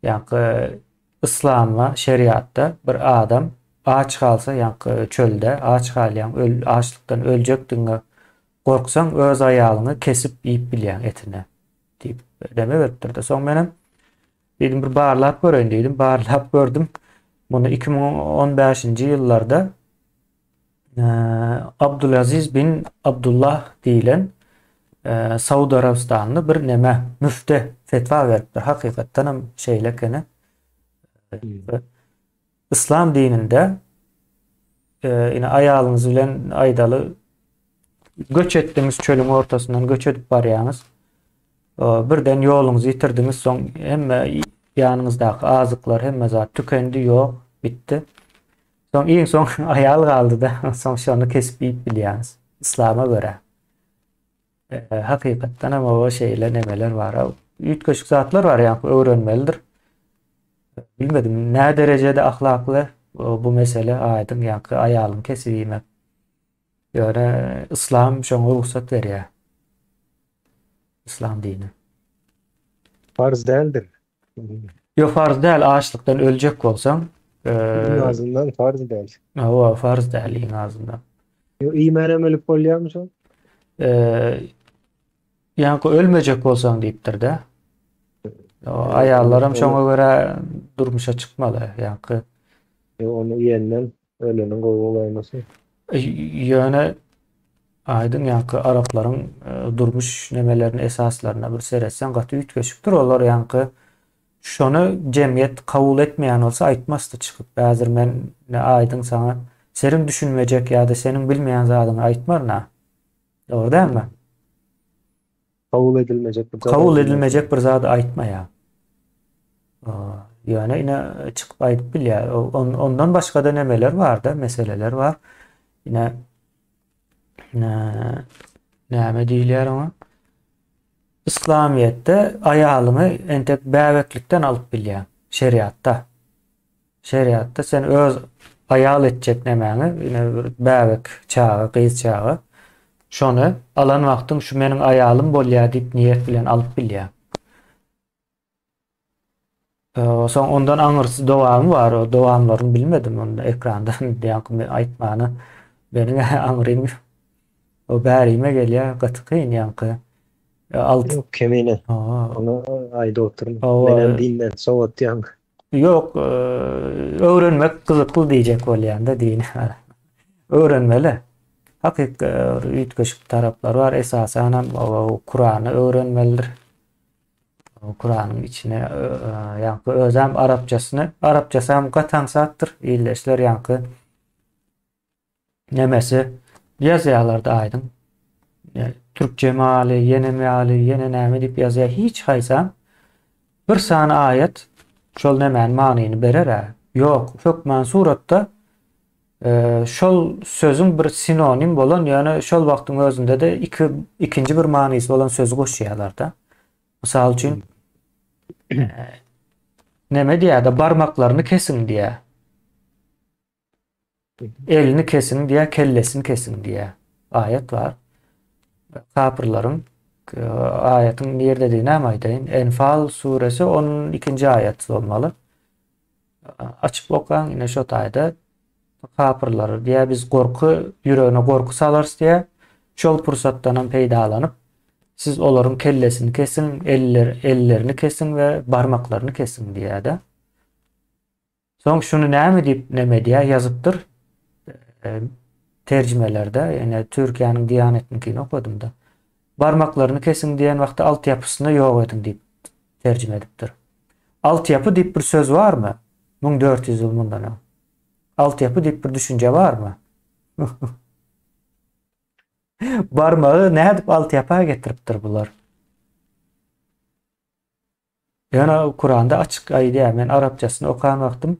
Ýaňky yslamda, şeriatda bir adam aç galsa, ýaňky çölde aç galýaň, öl, açlykdan öljekdigiňe gorksaň, öz aýalyňy kesip iýip bilýäň etini diýip neme beripdir-de. Soň menem Diýdim bir barlap göreýin diýdim. Barlap gördüm. Muny 2015-nji ýyllarda Abdulaziz bin Abdullah diýlen Saud Arabystanly bir neme müfte fetwa beripdir. Hakykatdan hem şeýle ekeni. Yslam dininde ine aýalyňyz bilen aýdaly göç etdiňiz çölüň ortasyndan göç edip barýaňyz. Birden ýoluňyzy ýitirdiňiz, soň hemme ýanyňyzdaky azyklar, hemme zat tükendi, ýok, bitdi. Soň iň soň aýal galdy-da, soň şony kesip iýip bilýäňiz. Yslama görä. Hakykatdan hem oba şeýle nemeler bar. Üýtgeşik zatlar bar, ýa öwrenmelidir. Bilmedim, nä derejede ahlakly bu mesele aýdyň, ýa aýalyň kesip iýmek. Ýöne yslam şoňa rugsat berýär. Yslam dini. Farz däldir. Ýok, farz däl, açlykdan öljek bolsaň. Iň azyndan farz däl. Hawa, farz däl iň azyndan. Ýok, iýmänem ölüp bolýarmy şol? Ýaňky ölmejek bolsaň diýipdir-de. Aýallaram şoňa görä durmuşa çykmaly, ýaňky. Ýok, ony iýenden öleniň gowy bolaýmasyn. Ýöne aýdyň ýaňky araplaryň durmuş nemelerini esaslaryna bir seretseň gaty üýtgeşikdir. Olar ýaňky şony jemgyýet kabul etmeýän bolsa aýtmasdy çykyp. Häzir men ne aýdyň saňa seniň düşünmejek ýa-da seniň bilmeýän zadyňy aýtmaryn-a. Dogry dälmi? Kabul edilmejek bir zat. Kabul edilmejek bir zady aýtmaýar. Ýöne ine çykyp aýdyp bilýär. Ondan başga-da nemeler bar-da, meseleler bar. Ine näme diýilýär oňa? Yslamyýetde aýalyňy entek bäbeklikden alyp bilýäň, şeriatda. Şeriatda sen öz aýal etjek nemäňi, ine bir bäbek çaga, gyz çaga, şony alan wagtyň şu meniň aýalym bolýar diýip niýet bilen alyp bilýäň. Soň ondan aňyrsy dowamy bar, o dowamlaryny bilmedim, onda ekrandan ýaňky aýtmana meniň aňrym o bärime gelýär, gaty kyn ýaňky. Alt Ýok, kemine. Ony aýdyp oturma. Menem dinden sowatýaň. Ýok, öwrenmek gyzykly diýjek bolýan-da dini. Öwrenmeli. Hakyky üýtgeşik taraplary bar. Esasanam Kurany öwrenmelidir. Kuranyň içine ýaňky özem arapçasyny, arapçasam gaty aňsatdyr. Ildeşler ýaňky nemesi ýazýarlardy aýdyň. Türkçe maly, ýene maly, ýene näme diýip ýazýar. Hiç haýsam bir sany aýat şol nämäni manyny berer-ä. Ýok, hökman suratda e, şol sözüň bir sinonim bolan, ýöne şol wagtyň özünde-de iki ikinji bir manysy bolan sözi goşýarlar-da. Mysal üçin, e, näme diýýär-de, barmaklaryny kesiň diýýär. Elini kesiň diýýär, kellesini kesiň diýýär. Aýat bar. Kapyrlaryň e, aýatyň nirededigini hem aýdaýyn. Enfal suresi 12-nji aýat bolmaly. Açyp okaň, ine şo taýda kapyrlar diýýär, biz gorky, ýüregine gorky salarys diýýär. Şol pursatdan hem peýdalanyp, siz olaryň kellesini kesiň, eller, ellerini kesiň we barmaklaryny kesiň diýýär-de. Soň şuny näme diýip neme edýär ýazypdyr terjimelerde ýene Türkiýäniň Diýanetniňkini okadymda. Barmaklaryny kesiň diýen wagty altyapysyny ýok ediň diýip terjime edipdir. Altyapy diýip bir söz barmy? 1400 ýyl mundan öň. Altyapy diýip bir düşünje barmy? Barmagy nädip altyapa getiripdir bular? Ýöne Kuranda açyk aýdýar, men arapçasyny okan wagtym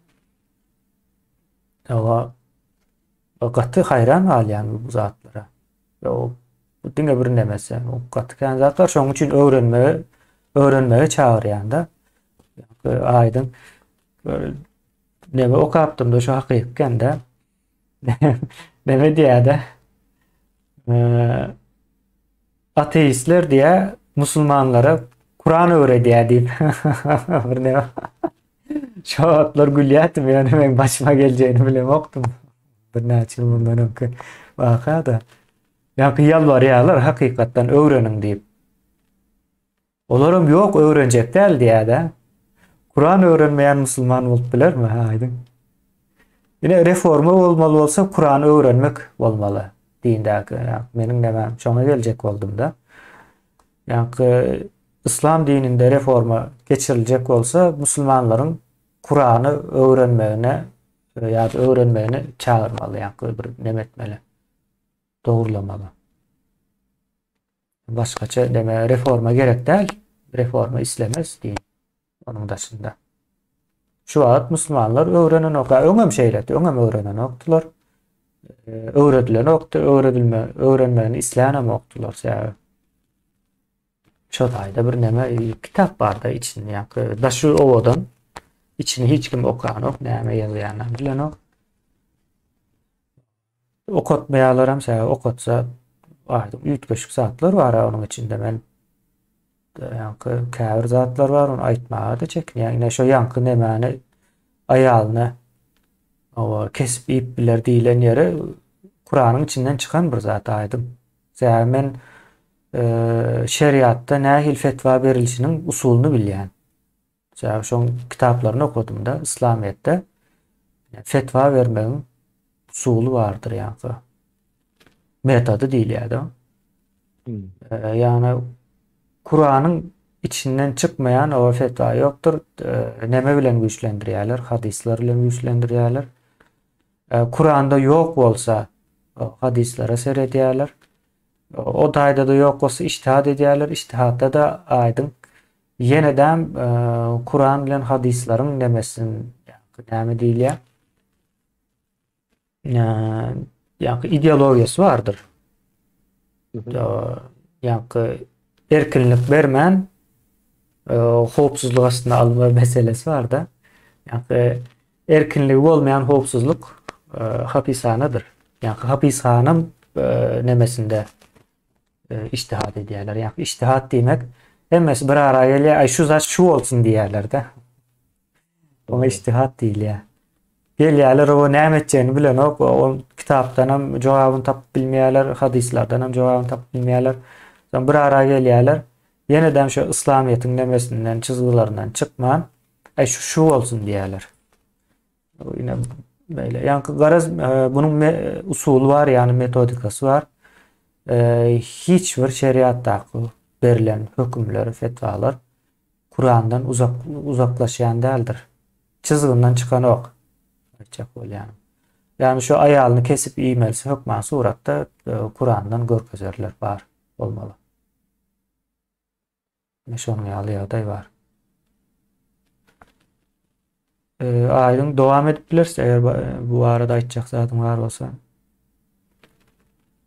oba gaty haýran galýan bu zatlara. O bu diňe bir nemesi, o gaty kän zat bar, şonuň üçin öwrenmegi öwrenmege çagyrýan-da. Aýdyň neme okapdym-da şu hakykatda. Neme diýýär-de? Ateistler diýýär, musulmanlara Kuran öwredýär diýip. Bir näme. Şo wagtlar gülýärdim, ýöne men başyma geljegini bilemokdym. Bir näçe ýyl mundan öňki waka-da. Ýa-da ýalbarýarlar hakykatdan öwreniň diýip. Olaram ýok öwrenjek däl diýýär-de. Kuran öwrenmeýän musulman bolup bilermi, aýdyň? Ine reforma bolmaly bolsa Kurany öwrenmek bolmaly dindäki. Meniň näme şoňa geljek boldum-da. Ýa-ki yslam dininde reforma geçiriljek bolsa musulmanlaryň Kurany öwrenmegine ýa-da öwrenmegine çagyrmaly, ýa-ki bir neme etmeli. Dogrulamaly. Başgaça deme reforma gerek däl. Reforma islemez diýin. Onuň daşynda. Şu wagt musulmanlar öwrenenok. Öňem şeýledi. Öňem öwrenenokdylar. Öwredilenokdy, öwredilme, öwrenmegini islänem okdular. Sebäbi şo taýda bir neme kitap barda içinde ýa daşy owadan. Içini hiç kim okanok, näme ýazýanyny bilenok. Okatmaýarlaram sebäbi okatsa aýdyň üýtgeşik zatlar bar onuň içinde men ýaňky käbir zatlar bar ony aýtmaga-da çekinýän. Ine şo ýaňky nemäni aýalyny owa kesip iýip biler diýlen ýeri Kuranyň içinden çykan bir zat aýdyň. Sebäbi men şeriatda nähili fetwa berilişiniň usulyny bilýän. Sebäbi şoň kitaplaryny okadymda Yslamyýetde fetwa bermegiň usuly bardyr ýaňky. Metody diýilýär-de. Hmm. E, ýagny Kuranyň içinden çykmaýan o fetwa ýokdur. E, neme bilen güýçlendirýärler? Hadyslar bilen güýçlendirýärler. E, Kuranda ýok bolsa hadyslara seredýärler. O taýda-da ýok bolsa iştihat edýärler. Iştihatda-da aýdyň Ýenedem Kuran bilen hadyslaryň nemesin näme diýilýär? Ýa-ki ideologiýasy bardyr. Ýa-ki erkinlik bermän howpsuzlyk astyna alma meselesi barda. Ýa-ki Erkinligi bolmaýan howpsuzlyk hapishanadyr. Ýa-ni hapishanam nemesinde ijtihad edýärler. Ýa-ni ijtihad diýmek hemmesi bir ara gelýär, aý şu zat şu bolsun diýýärler-de. Oňa ijtihad diýilýär. Gelýärler, o näme etjegini bilenok, ol kitapdan hem jogabyny tapyp bilmeýärler, hadyslardan hem jogabyny tapyp bilmeýärler. Soň bir ara gelýärler. Ýene-de şu yslamyýetiň nemesinden, çyzgylaryndan çykman, aý şu şu bolsun diýýärler. Ine beýle. Ýaňky garaz e, bunuň me, usuly bar, ýagny metodikasy bar. E, hiç bir şeriatdaky berlen hökümler, fetwalar Kurandan uzak uzaklaşýan däldir. Çyzgyndan çykanok. Aýtjak bolýanym. Ýagny şu aýalyny kesip iýmelisi hökman suratda e, Kurandan görkezerler bar bolmaly. Ine şonuň ýaly ýagdaý bar. Aýdyň dowam edip bileris eger bu barada aýtjak zadyň bar bolsa.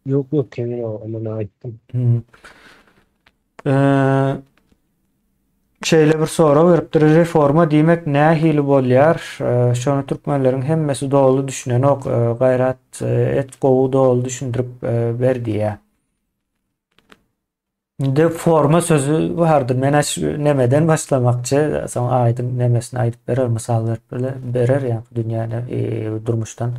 Ýok, ýok, kemi ýok, muny aýtdym. Hmm. Şeýle bir sorag beripdir. Reforma diýmek nähili bolýar? Şony türkmenleriň hemmesi doly düşünenok. Gaýrat et gowy doly düşündirip ber diýýär. Indi forma sözi bardyr. Men şu nemeden başlamakçy. Soň aýdyň nemesini aýdyp berer, mysal berip berer ýa dünýäde e, durmuşdan.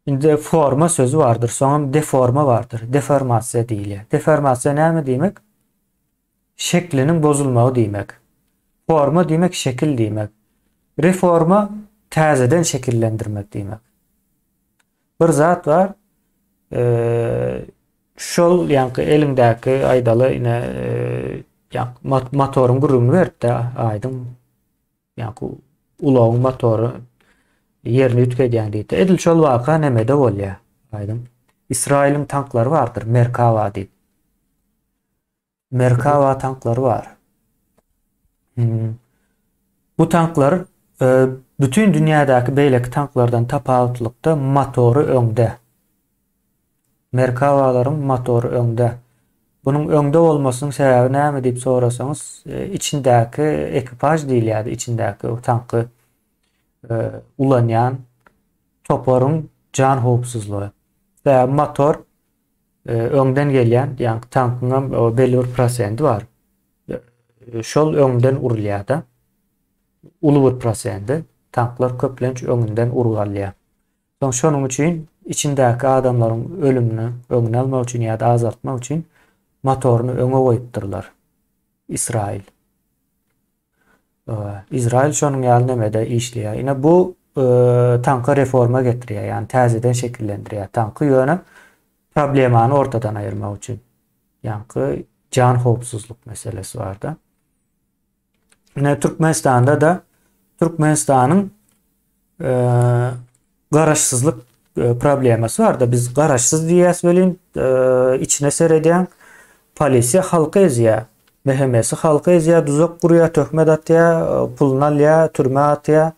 Indi forma sözi bardyr. Soňam deforma bardyr. Deformasiýa diýilýär. Deformasiýa näme diýmek? Şekliniň bozulmagy diýmek. Forma diýmek şekil diýmek. Reforma täzeden şekillendirmek diýmek. Bir zat bar. E, Şol ýaňky eliňdäki aýdaly ine ýaňky motoryň gürrüňini beripdi aýdyň. Ýaňky ulagyň motory ýerini üýtgedýän diýipdi. Edil şol waka nemede bolýar aýdyň. Israýylyň tanklary bardyr, Merkaba diýip. Merkaba tanklary bar. Hmm. Bu tanklar e, bütün dünýädäki beýleki tanklardan tapawutlykda motory öňde. Merkabalaryň motory öňde. Bunuň öňde bolmasynyň sebäbi näme diýip sorasaňyz, e, içindäki ekipaž diýilýärdi, içindäki tanky e, ulanýan toparyň jan howpsuzlygy. Sebäbi motor Öňden gelýän, ýagny tankyň hem belli bir prosendi bar. Şol öňden urulýar-da. Uly bir prosendi. Tanklar köplenç öňünden urgy alýar. Soň şonuň üçin içindäki adamlaryň ölümini öňüni almak üçin ýa-da azaltmak üçin motoryny öňe goýupdyrlar. Ysraýyl. Izrail şonuň ýaly nemede işleýär. Ine bu tanka reforma getirýär, ýagny täzeden şekillendirýär tanky, ýöne problemany ortadan aýyrmak üçin. Ýaňky jan howpsuzlyk meselesi barda. Ine Türkmenistanda da Türkmenistanyň garaşsyzlyk e, problemasy bar-da. Biz garaşsyz diýýäs welin, e, içine seredýäň, polisiýa halky ezýär. MHM-si halky ezýär, duzak gurýar, töhmet atýar, e, puluny alýar, türmä atýar.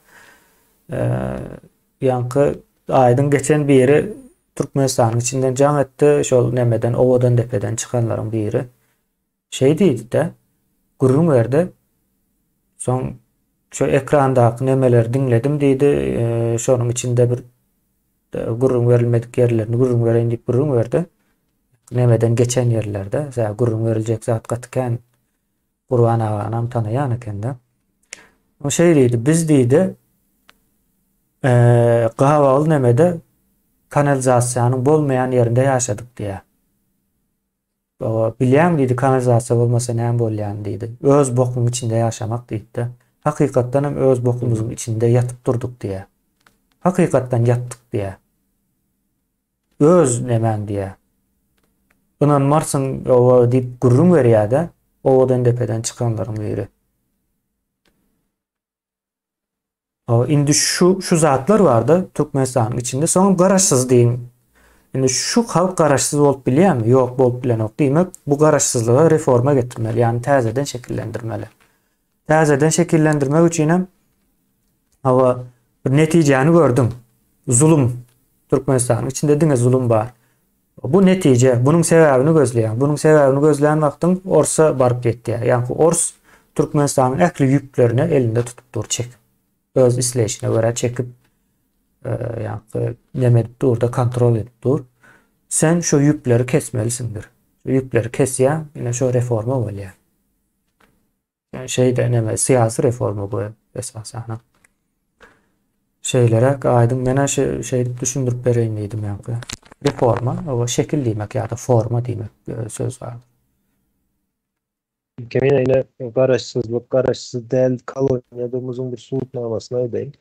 Ýaňky aýdyň geçen biri Türkmenistanyň içinden jaň etdi, şol nemeden Owadan depeden çykanlaryň biri. Şeý diýdi-de, gürrüň berdi. Soň şu ekrandaky nemeleri diňledim diýdi. Şonuň içinde bir gürrüň berilmedik ýerlerini gürrüň bereýin diýip gürrüň berdi. Nemeden geçen ýerlerde, sebäbi gürrüň beriljek zat gaty kän. Gurban aganam tanaýan ekende. O şeý diýdi, biz diýdi, gabaly nemede kanalizasiýanyň bolmaýan ýerinde ýaşadyk diýýär. Oba, bilýäňmi diýdi, kanalizasiýa bolmasa näme bolýany diýdi. Öz bokuň içinde ýaşamak diýdi-de. Hakykatdan hem öz bokumyzyň içinde ýatyp durduk diýýär. Hakykatdan ýatdyk diýýär. Öz nemäň diýýär. Ynanmarsyň oba diýip gürrüň berýär-de, Owadandepeden çykanlaryň biri. Indi şu şu zatlar barda Türkmenistanyň içinde. Soňam garaşsyz diýiň. Indi şu halk garaşsyz bolup bilýärmi? Ýok, bolup bilenok. Diýmek, bu garaşsyzlyga reforma getirmeli, ýagny täzeden şekillendirmeli. Täzeden şekillendirmek üçin hem hawa bir netijäni gördüň. Zulum Türkmenistanyň içinde diňe zulum bar. Bu netije, bunuň sebäbini gözleýär. Bunuň sebäbini gözlän wagtyň orsa baryp ýetýär. Ýagny ors Türkmenistanyň ähli ýüklerini elinde tutup dur, çekip. öz isleýşine görä çekip ýaňky neme edip dur-da, kontrol edip dur. Sen şu ýüpleri kesmelisiňdir. Şu ýüpleri kesýäň, ine şo reforma bolýar. Yani şeyde neme syýasy reforma bu esasan. Şeýleräk aýdyň menä şe şeýdip düşündirip bereýin diýdim ýaňky. Reforma o şekil diýmek ýa-da forma diýmek e, söz bar. Ýene ýene garaşsyzlyk, garaşsyz däl koloniýadymyzyň bir subutnamasyny aýdaýyn.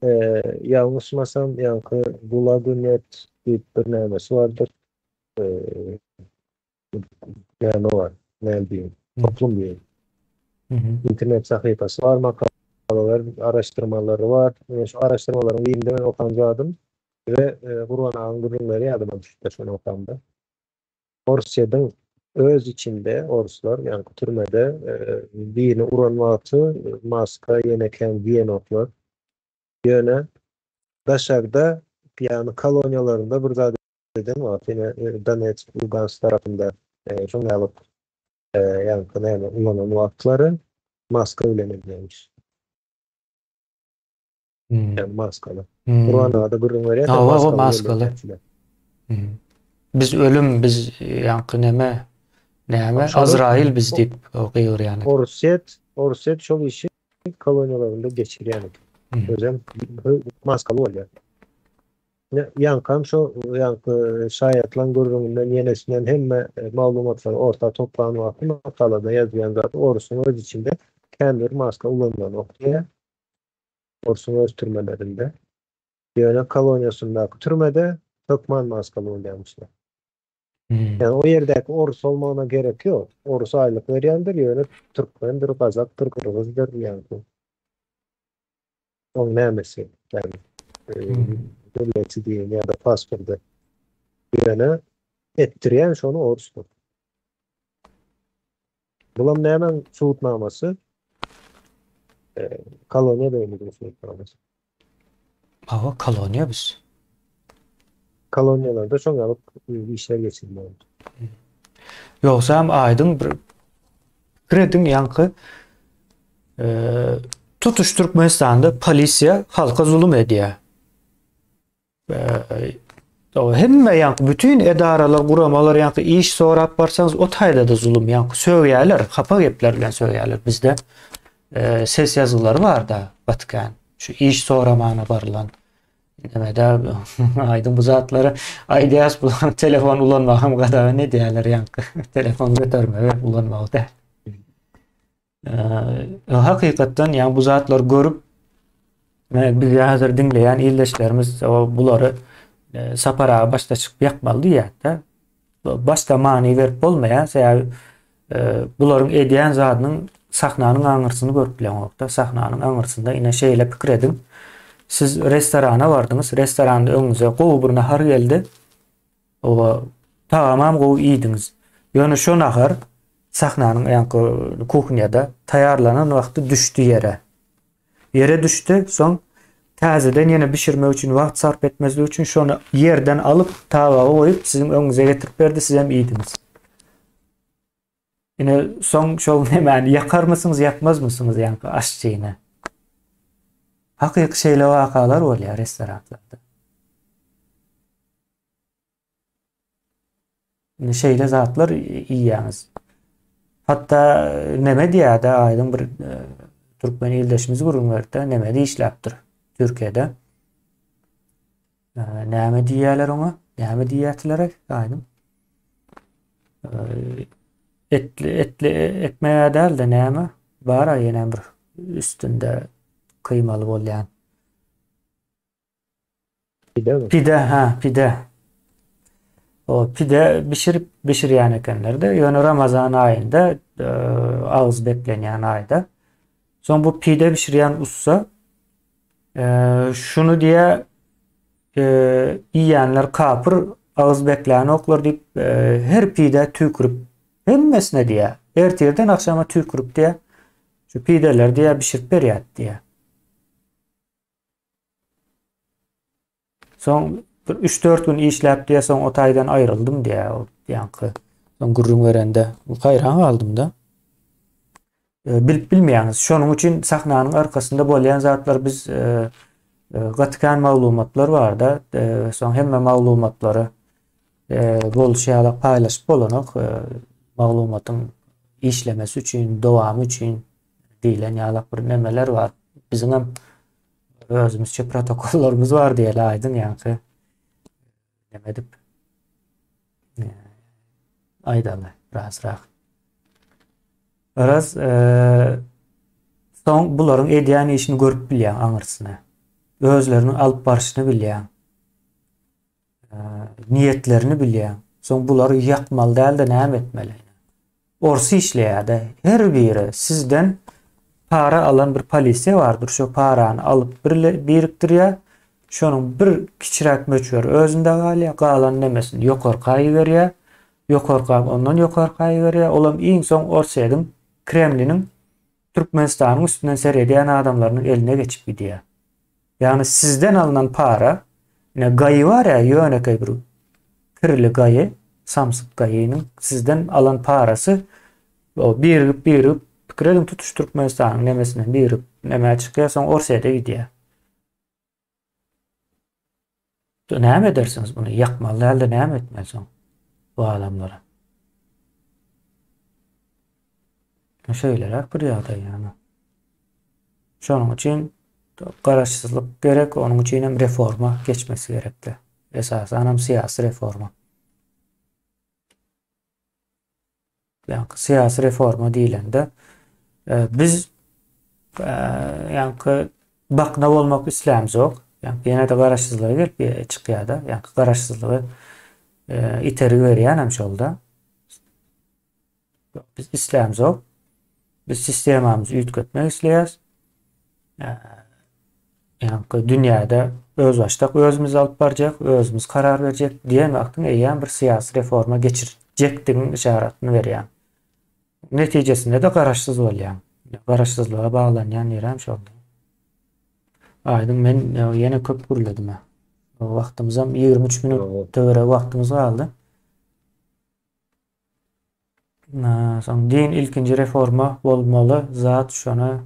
Ee, ýalňyşmasam, ýaňky Gulagunet diýip bir nämesi bardyr. Ee, näme bar, näme diýeyim, toplum diýeyim. Internet sahypasy bar, makalalar, araşdyrmalary bar. Men şu araşdyrmalaryň birinde men okan zadym we e, Gurban agaň gürrüňleri ýadyma düşüpdir şony okamda. Orsýetiň öz içinde orslar, ýagny türmede e, birini uran wagty maska ýene kän giýenoklar. Ýöne daşarda, ýagny koloniýalarynda bir zat eden wagty ýene Donetsk, Lugansk tarapynda şoň ýaly ýaňky näme ulanan wagtlary maska bilen edýärmiş. Ýagny maskaly. Gurban aga-da gürrüň berýär. Hawa, maskaly. Biz ölüm, biz ýaňky neme, näme, Azrail biz diýip gygyrýan. Orsýet, Orsýet şol işi koloniýalarynda geçirýän eken. Özem maskaly bolýar. Ýaňkam şo ýaňky şaýatlaň gürrüňinden ýenesinden hemme maglumatlary orta toplan wagty makalada ýazýan zady orusyň öz içinde kän bir maska ulanylanok diýýär. Orsuň öz türmelerinde. Ýöne koloniýasyndaky türmede hökman maskaly bolýarmyşlar. Ýagny o ýerdäki orus bolmagyna gerek ýok. Orus aýlyk berýändir, ýöne türkmendir, gazakdyr, gyrgyzdyr ýaňky. Oň nämesi, ýagny döwleti diýen ýa-da pasporty. Ýöne etdirýän şony oruslar. Bulam nämäň subutnamasy? Koloniýa döwletiň subutnamasy. Hawa, koloniýa biz. Koloniýalarda şoň ýaly işler geçirilýär. Ýogsam aýdyň bir pikir ediň ýaňky tutuş Türkmenistanda polisiýa halka zulum edýär. Hemme ýaňky bütün edaralar, guramalar ýaňky iş sorap barsaňyz o taýda-da zulum ýaňky sögýärler, hapa gepler bilen sögýärler bizde. Ses ýazgylary bar-da gaty kän. Şu iş soramana barylan Nemede aýdyň bu zatlary aýdýas bu telefon ulanmagy hem gadagan edýärler ýaňky telefon götermegi ulanmagy däl. Hakykatdan ýa bu zatlary görüp biz häzir diňleýän ildeşlerimiz bulary e, Sapar aga başda çykyp ýakmaly diýýär-de. Başda many berip bolmaýar, sebäbi e, bularyň edýän zadynyň sahnanyň aňyrsyny görüp bileňokda. Sahnanyň aňyrsynda ine şeýle pikir ediň. Siz restorana bardyňyz, restoranda öňüňize gowy bir nahar geldi. Oba tagamam gowy iýdiňiz. Ýöne şo nahar sahnanyň ýaňky kuhnýada taýýarlanan wagty düşdi ýere. Ýere düşdi, soň täzeden ýene bişirmek üçin wagt sarp etmezlik üçin şony ýerden alyp tabaga goýup siziň öňüňize getirip berdi, sizem iýdiňiz. Ine soň şol nemäni ýakarmysyňyz, ýakmazmysyňyz ýaňky aşçyny? Hakyky şeýle wakalar bolýar restoranlarda. Indi şeýle zatlar iýýäňiz. Hatda neme diýýärdi aýdyň bir e, türkmen ildeşimiz gürrüň berdi, neme işläpdir Türkiýede. E, näme diýýärler oňa? Näme diýýärdiler aýdyň? E, etli etli ekmeğe däl-de näme? Bar ýene bir üstünde kıymaly bolýan. Pide mi? Pide, ha, pide. O pide bişirip bişirýän ekenler-de, ýöne Ramazan aýynda, e, agyz beklenýän aýda. Soň bu pide bişirýän ussa e, şuny diýä e, iýenler kapyr, agyz beklänoklar diýip, e, her pide tüýkürip hemmesine diýä. Ertirden agşama tüýkürip diýä. Şu pideleri diýä bişirip berýär diýä. Soň bir 3-4 gün işläp diýä, soň o taýdan aýryldym diýä, o ýaňky. Soň gürrüň berende haýran galdym-da. Bilip bilmeýäňiz. Şonuň üçin sahnanyň arkasynda bolýan zatlar biz gaty kän maglumatlar barda, soň hemme maglumatlary bolşy ýaly paýlaşyp bolanok. Maglumatyň işlemesi üçin, dowamy üçin diýlen ýaly bir nemeler bar. Biziň hem özümizçe protokollarymyz bar diýeli aýdyň ýaňky neme edip aýdaly birazrak. Biraz soň bularyň edýän işini görüp bilýäň aňyrsyny. Özleriniň alyp barşyny bilýäň. Niýetlerini bilýäň. Soň bulary ýakmaly däl-de näme etmeli? Ors işleýär-de. Her biri sizden para alan bir polisiýa bardyr. Şo parany alyp bir birikdirýär. Şonuň bir kiçiräk möçberi özünde galýar. Galan nemesini ýokarka iberýär. Ýokarka ondan ýokarka iberýär. Olam iň soň Orsýetiň, Kremliniň Türkmenistanyň üstünden seredýän adamlarynyň eline geçip gidýär. Ýagny sizden alnan para, ine gaýy bar ýa ýönekeý bir kirli gaýy, samsyk gaýynyň sizden alan parasy o birigip birigip pikir ediň tutuş Türkmenistanyň nemesinden birigip nämä çykýar soň Orsýete gidýär. Näme edersiňiz muny? Ýakmaly dälde näme etmeli soň bu adamlara? Şeýleräk bir ýagdaý ýagny. Şonuň üçin garaşsyzlyk gerek, onuň üçin hem reforma geçmesi gerekdi. Esasan hem syýasy reforma. Ýaňky syýasy reforma diýlende, biz ýaňky bakna bolmak islämzok. Ýaňky ýene-de garaşsyzlyga gelip çykýar-da. Ýaňky garaşsyzlygy itergi berýän hem şol-da. Biz islämzok. Biz sistemamyzy üýtgetmek isleýäris. Ýaňky dünýäde özbaşdak özümizi alyp barjak, özümiz karar berjek diýen wagtyň eýýäm bir syýasy reforma geçirjekdigiň yşaratyny berýäň. Netijesinde-de garaşsyz bolýaň. Garaşsyzlyga baglanýan ýerem şol. Aýdyň men ýene köp gürledim-ä. Wagtymyzam 23 minut töweregi wagtymyz galdy. Soň din ilkinji reforma bolmaly zat şony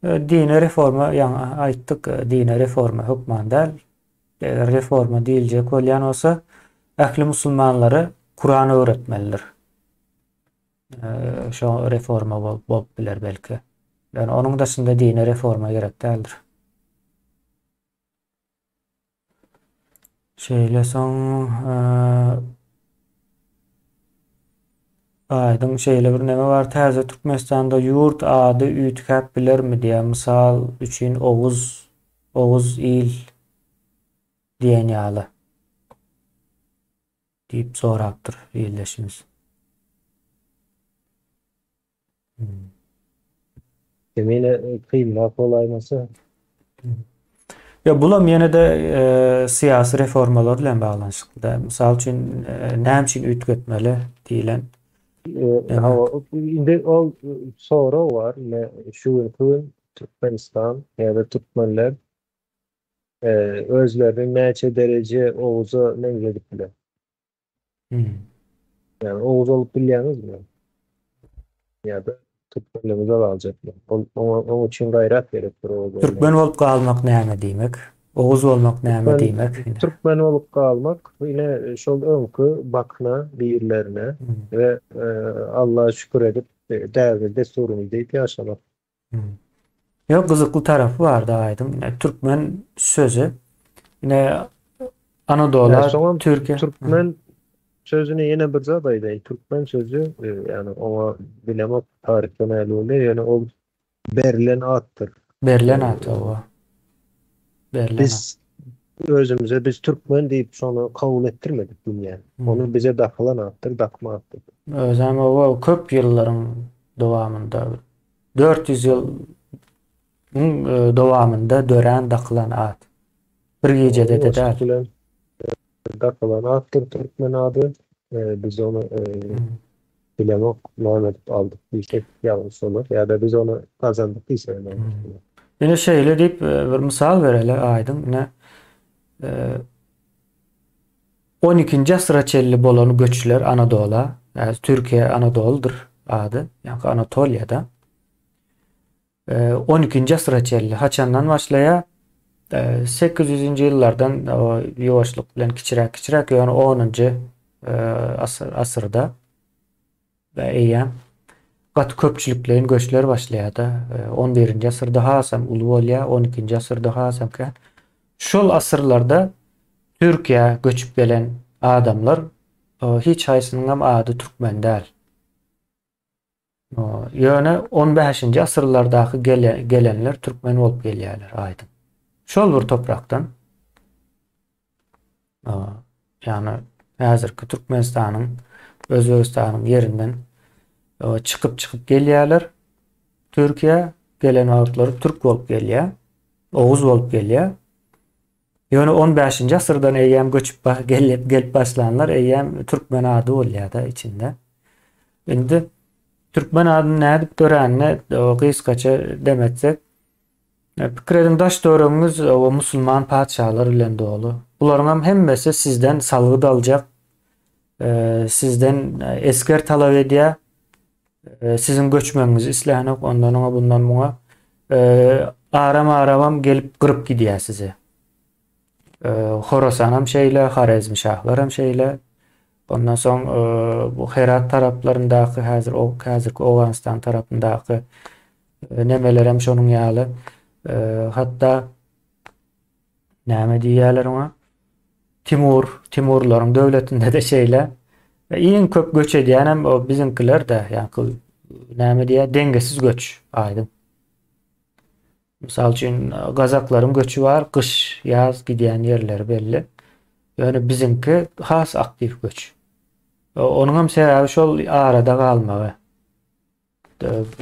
dini reforma ýaňy aýtdyk dini reforma hökman däl. Eger reforma diýiljek bolýan bolsa ähli musulmanlary Kuran öwretmelidir. Şo reforma bolup biler belki. Ýöne onuň daşynda dini reforma gerek däldir. Şeýle soň aýdyň şeýle bir neme bar täze Türkmenistanda ýurt ady üýtgäp bilermi diýýär. Mysal üçin Oguz, Oguz il diýen ýaly diýip sorapdyr ildeşimiz. Kemine kynrak bolaýmasa. Ýa bulam ýene-de syýasy reformalar bilen baglanyşykly-da. Mysal üçin, näme üçin üýtgetmeli diýlen. Hawa, indi ol sorag bar, ine şu günki gün Türkmenistan ýa-da türkmenler özlerini näçe dereje Oguza meňzedip biler? Ýagny oguz bolup bilýäňizmi? Ýa-da türkmenligiňize galjakmy? Ol oňa oň üçin gaýrat gerekdir oguz bolmak. Türkmen bolup galmak näme diýmek? Oguz bolmak näme diýmek? Türkmen bolup galmak ine şol öňki bakna birlerine we Allaha şükür edip däbi dessurymyz diýip ýaşamak. Ýok gyzykly tarapy bardy aýdyň. Ine türkmen sözi ine Anadola Türkiýe. Türkmen sözüni ýene bir zat aýdaýyn. Türkmen sözi ýagny oňa bilemok taryhda näli bolýar ýöne ol berlen atdyr. Berlen at hawa. Berlen at. Biz özümize biz türkmen diýip şony kabul etdirmedik dünýä. Ony bize dakylan atdyr, dakma atdyr. Özem hawa köp ýyllaryň dowamynda 400 ýylyň dowamynda dörän dakylan at. Bir gijede-de däl. Bilen dakylan atdyr türkmen ady. Biz ony bilemok näme edip aldyk diýsek ýalňyş bolar. Ýa-da biz ony gazandyk diýsek hem ýalňyş bolar. Ine şeýle diýip bir mysal bereli Aýdyň. Ine On ikinji asyra çenli bolan göçler Anadola, Türkiýe Anadoludyr ady, ýaňky Anatoliýada. 12-nji asyra çenli haçandan başlaýar? 800-nji ýyllardan ýuwaşlyk bilen kiçiräk-kiçiräk, ýöne 10-njy asyrda eýýäm gaty köpçülikleýin göçler başlaýar-da. 11-nji asyrda hasam uly bolýar, 12-nji asyrda hasam kän. Şol asyrlarda Türkiýä göçüp gelen adamlar hiç haýsynyňam ady türkmen däl. Ýöne on bäşinji asyrlardaky gelenler türkmen bolup gelýärler aýdyň. Şol bir toprakdan ýagny häzirki Türkmenistanyň, Özbegistanyň ýerinden çykyp-çykyp gelýärler. Türkiýä gelen wagtlary türk bolup gelýär, oguz bolup gelýär. Ýöne on bäşinji asyrdan eýýäm göçüp gelip başlanlar eýýäm türkmen ady bolýar-da içinde. Indi türkmen adyny nädip döränine gysgaça dem etsek, pikir ediň daş-töweregiňiz musulman patyşalar bilen doly. Bularyň hem hemmesi sizden salgyt aljak, sizden esger talap edýär. Siziň göçmegiňizi islänok, ondan oňa, bundan muňa. Aram-aramam gelip gyryp gidýär sizi. Horasanam şeýle, Horezmşahlar hem şeýle. Ondan soň bu Herat taraplaryndaky, häzir häzirki Owganystan tarapyndaky nemeler hem şonuň ýaly. Hatda Näme diýýärler oňa? Timur, Timurlaryň döwletinde-de şeýle. Iň köp göç edýänem o biziňkiler-de, ýaňky näme diýýär, dengesiz göç, aýdyň. Mysal üçin, gazaklaryň göçi bar, gyş, ýaz gidýän ýerleri belli. Ýöne biziňki has aktiw göç. Onuň hem sebäbi şol arada galmagy.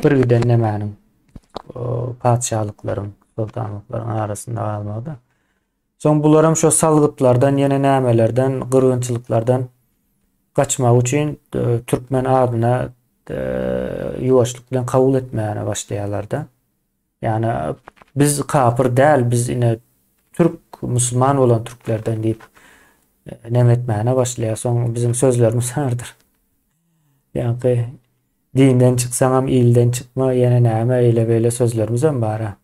Bir giden nemäniň patyşalyklaryň, soltanlyklaryň arasynda galmagy-da. Soň bularam şo salgytlardan, ýene nämelerden, gyrgynçylyklardan gaçmak üçin türkmen adyna ýuwaşlyk bilen kabul etmäne başlaýarlar-da. Ýagny biz kapyr däl, biz ine türk, musulman bolan türklerden diýip neme etmäne başlaýar. Soň biziň sözlerimiz bardyr. Ýaňky dinden çyksaňam ilden çykma, ýene näme eýle-beýle sözlerimizem bar-a.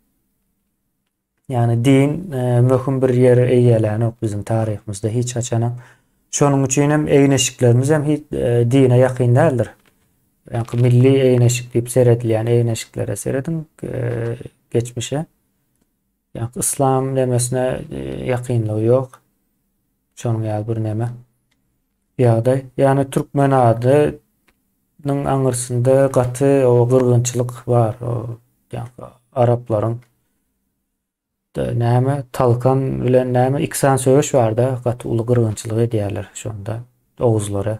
Ýagny din e, möhüm bir ýer eýelänok biziň taryhymyzda hiç haçanam. Şonuň üçin hem egin-eşiklerimiz hem hiç e, dine ýakyn däldir. Ýaňky milli egin-eşik diýip seredilýän egin-eşiklere serediň e, geçmişe. Ýaňky yslam nemesine ýakynlygy ýok. Şonuň ýaly bir neme. Ýagdaý. Ýagny türkmen adynyň aňyrsynda gaty o gyrgynçylyk bar. O ýagny araplaryň näme Talkan bilen näme iki sany söweş barda gaty uly gyrgynçylyk edýärler şonda oguzlara.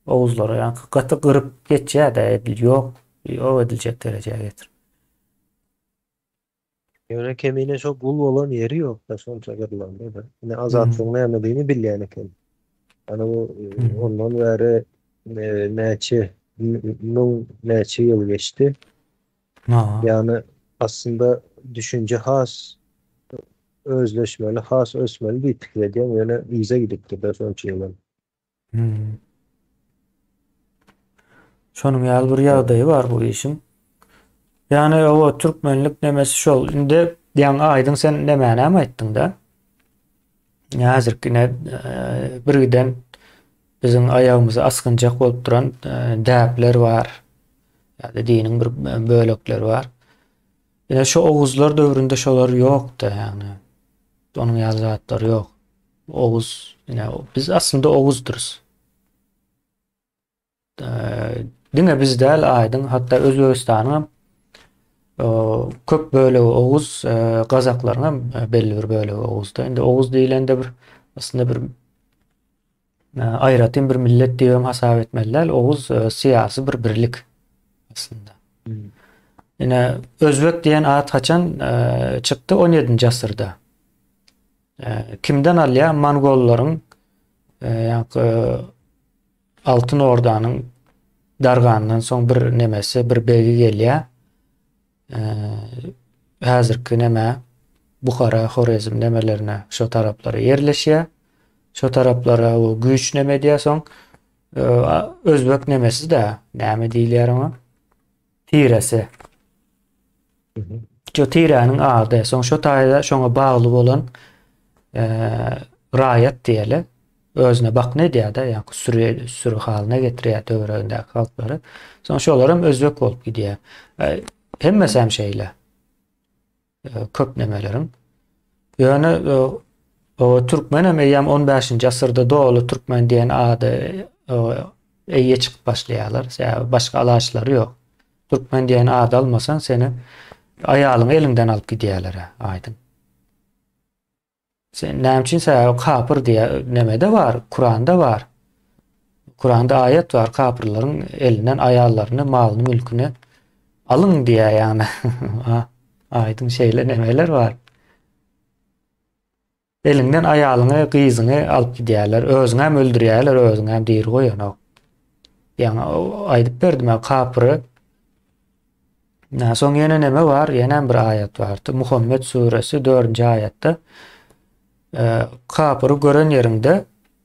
Oguzlara ýagny gaty gyryp geçýär-de edil ýok, ýok ediljek derejä getirip. Ýöne Kemine şo gul bolan ýeri ýok-da şonça gyrlanda-da. Ine azatlygyň nämedigini bilýän eken. Ýani bu ondan bäri näçe müň näçe ýyl geçdi. Ýani aslynda düşünje has özleşmeli, has ösmeli diýip pikir edýän, ýöne yza gidipdir-de şonça ýylam. Hmm. Şonuň ýaly bir ýagdaýy bar bu işiň. Ýagny o türkmenlik nemesi şol. Indi ýaňy aýdyň sen nämäni hem aýtdyň-da. Häzirki ne e, bir giden biziň aýagymyzy asgynjak bolup duran e, däpler bar. Ýa-da diniň bir bölekleri bar. Ine şu oguzlar döwründe şolar ýokdy, ýagny onuň ýaly zatlar ýok. Oguz, ine biz aslynda oguzdyrys. Diňe biz däl, aýdyň, hatda Özbegistanyň hem köp bölegi oguz, gazaklaryň hem belli bir bölegi oguzda. Indi oguz diýlende bir aslynda bir aýratyn bir millet diýip hem hasap etmeli däl. Oguz syýasy bir birlik aslynda. Hmm. Ine özbek diýen at haçan çykdy? 17-nji asyrda. Kimden alýar? Mongollaryň ýa-da Altyn Ordanyň dargandan soň bir nemesi, bir begi gelýär. Häzirki neme Buhara, Horezm nemelerine şo taraplara ýerleşýär. Şo taraplara o güýç neme edýär soň özbek nemesi-de näme diýilýär oňa? Tiresi. Şo tiräniň ady, soň şo taýda şoňa bagly bolan raýat diýeli, özüne bakna edýär-de, ýa-ni süri süri halyna getirýär töweregindäki halklary. Soň şolar hem özbek bolup gidýär. Hemmesi hem şeýle. Köp nemeleriň. Ýöne o türkmen hem eýýäm 15-nji asyrda doly türkmen diýen ady eýe çykyp başlaýarlar. Sebäbi başga alaçlary ýok. Türkmen diýen ady almasaň seni aýalyňy eliňden alyp gidýärler aýdyň. Sen näme üçin sebäbi kapyr diýe nemede bar, Kuranda bar. Kuranda aýat bar, kapyrlaryň elinden aýallaryny, malyny, mülküni alyň diýä ýagny. Aýdyň şeýle nemeler bar. Eliňden aýalyňy, gyzyňy alyp gidýärler, özüňem öldürýärler, özüňem diri goýanok. Ýaňy aýdyp berdim, kapyry. Na, soň ýene neme bar? Ýene bir aýat bar. Muhammet suresi 4-nji aýatda e, kapyry gören ýeriňde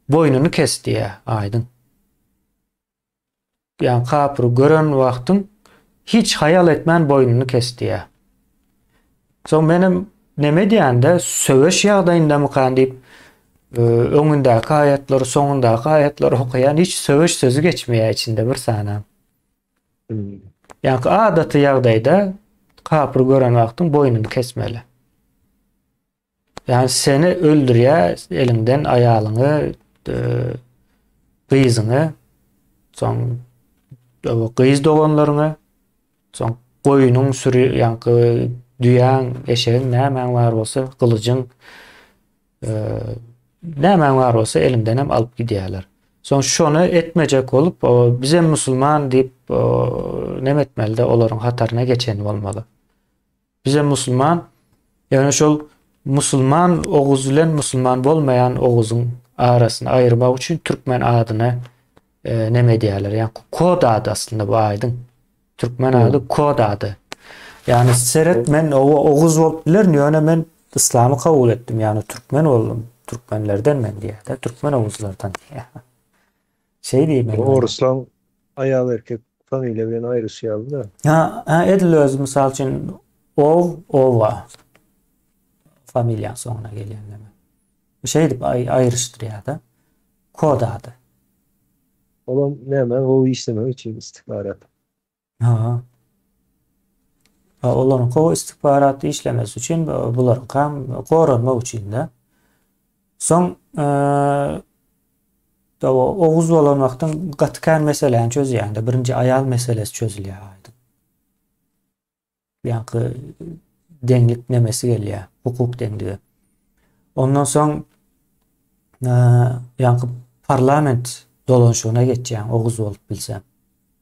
boýnuny kes diýýär, aýdyň. Ýa kapyry gören wagtyň hiç haýal etmän boýnuny kes diýýär. Soň menem neme diýende söweş ýagdaýyndamykan diýip e, öňündäki aýatlary, soňundaky aýatlary okaýan hiç söweş sözü geçmeýär içinde bir sany. Hmm. Ýa adaty ýagdaýda kapyry gören wagtyň boýnuny kesmeli. Ýagny seni öldürýär eliňden aýalyňy, gyzyňy, soň gyz doganlaryňy, soň goýnuň süri, ýaňky düýäň, eşegiň nämäň bar bolsa, gylyjyň, nämäň bar bolsa eliňden hem alyp gidýärler. Soň şony etmejek bolup, bizem musulman diýip, neme etmeli-de, olaryň hataryna geçen bolmaly. Bizem musulman. Ýöne şol musulman oguz bilen musulman bolmaýan oguzyň arasyny aýyrmak üçin türkmen adyny e, neme edýärler. Ýa kod ady aslynda bu aýdyň. Türkmen ady kod ady. Ýani seret men oguz bolup bilerin, ýöne men yslamy kabul etdim, ýani türkmen boldum. Türkmenlerden men diýýär-de, türkmen oguzlardan diýýär. Şeý diýmeli. Oruslaň aýal erkek familiýa bilen aýryşýardy-da. Ha, ha edil özi mysal üçin ow, owa. Familiýaň soňuna gelýän neme. Şeýdip aý, aýryşdyrýar-da. Kod ady. Olam näme gowy işlemek üçin istihbarat. Ha. Ha, olaryň gowy istihbarat işlemesi üçin, bularyňkam goranmak üçin-de. Soň Oguz bolan wagtyň gaty kän meseläni çözýäňde, birinji aýal meselesi çözülýär aýdyň. Ýaňky deňlik nemesi gelýär, hukuk deňligi. Ondan soň ýaňky parlament dolanşygyna geçýäň oguz bolup bilseň.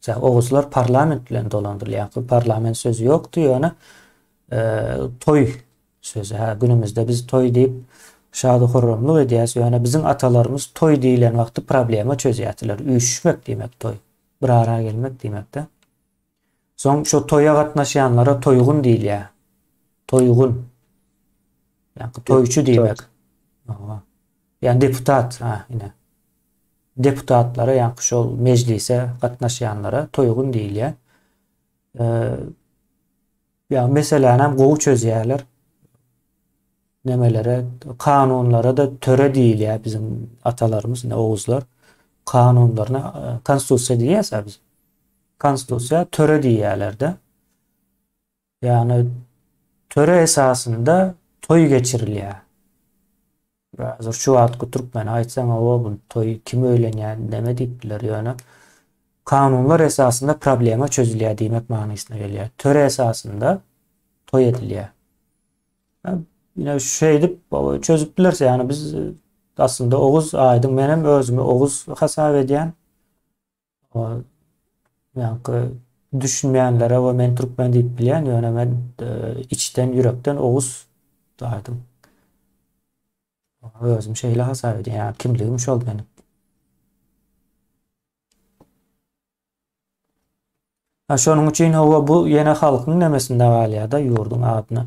Ýa oguzlar parlament bilen dolandyrylýar. Ýaňky parlament sözi ýokdy, ýöne toý sözi. Hä, günümizde biz toý diýip şady-horramlyk edýäs, ýöne biziň atalarymyz toý diýlen wagty problema çözýärdiler. Üýşmek diýmek toý. Bir ara gelmek diýmek-de. Soň şo toýa gatnaşýanlara toýgun diýilýär. Toýgun. Ýa-da toýçy diýmek. Hawa. Ýa deputat, ha, ine. Deputatlara, ýa-da şol mejlise gatnaşýanlara toýgun diýilýär. Ýa meseläni hem gowy çözýärler. Nemelere, kanunlara-da töre diýilýär biziň atalarymyz, ine oguzlar kanunlaryna konstitusiýa diýýäs-ä biz. Konstitusiýa töre diýýärler-de. Ýagny töre esasynda toý geçirilýär. Häzir şu wagtky türkmene aýtsaň, hawa bu toý kim öýlenýär, neme diýip biler, ýöne kanunlar esasynda problema çözülýär diýmek manysyna gelýär. Töre esasynda toý edilýär. Ine şeýdip çözüp bileris. Ýagny biz aslynda Oguz aýdyň menem özümi Oguz hasap edýän. Ýaňky düşünmeýänlere we men türkmen diýip bilýän, ýöne men e, içden, ýürekden oguz aýdyň. Özüm şeýle hasap edýän, ýa kimligim şol meniň. Ha şonuň üçin hawa bu ýene halkyň nemesinde galýar-da, ýurduň adyna.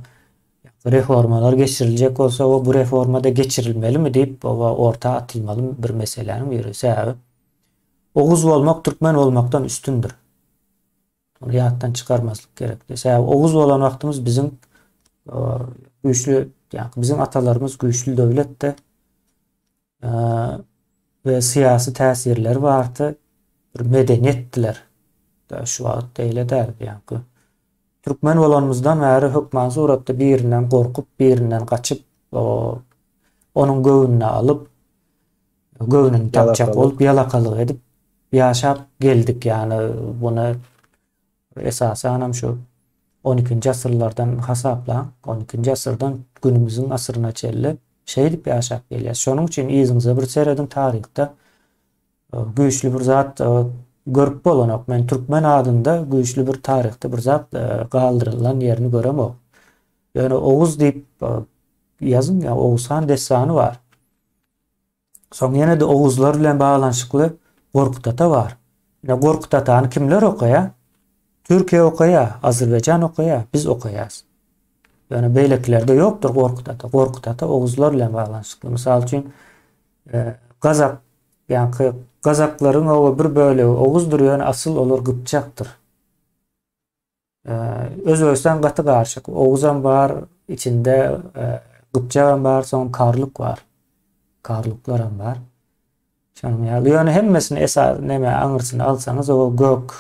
Reformalar geçiriljek bolsa, o bu reforma-da geçirilmelimi diýip, orta atylmaly bir meseläniň biri. Sebäbi Oguz bolmak türkmen bolmakdan üstündir. Ony ýatdan çykarmazlyk gerekdi. Sebäbi Oguz bolan wagtymyz biziň güýçli, ýa biziň atalarymyz güýçli döwletdi. We syýasy täsirleri bardy. Bir medeniýetdiler. Şu wagt beýle däl, ýa Türkmen bolanymyzdan bäri hökman suratda birinden gorkup, birinden gaçyp, onuň göwnüni alyp, göwnüni tapjak bolup, ýalakalyk edip ýaşap geldik. Ýagny muny esasanam şu on ikinji asyrlardan hasaplaň, on ikinji asyrdan günümiziň asyryna çenli şeýdip ýaşap gelýäs. Şonuň üçin yzyňyza bir serediň taryhda güýçli bir zat görüp bolanok. Men türkmen adynda güýçli bir taryhda bir zat galdyrylan ýerini göremok. Ýöne Oguz diýip ýazyň, ýa Oguzhan dessany bar. Soň ýene-de Oguzlar bilen baglanyşykly Gorkut ata bar. Ine Gorkut atany kimler okaýar? Türkiýe okaýar, Azerbaýjan okaýar, biz okaýarys. Ýöne beýlekilerde ýokdur Gorkut ata. Gorkut ata Oguzlar bilen baglanyşykly. Mysal üçin, gazak, ýaňky gazaklaryň oba bir bölegi oguzdyr, ýöne asyl olar gypjakdyr. Özbegistan gaty garyşyk. Oguzam bar, içinde gypjagam bar, soň karluk bar. Karluklaram bar. Şonuň ýaly. Ýöne hemmesini esas neme aňyrsyny alsaňyz o gök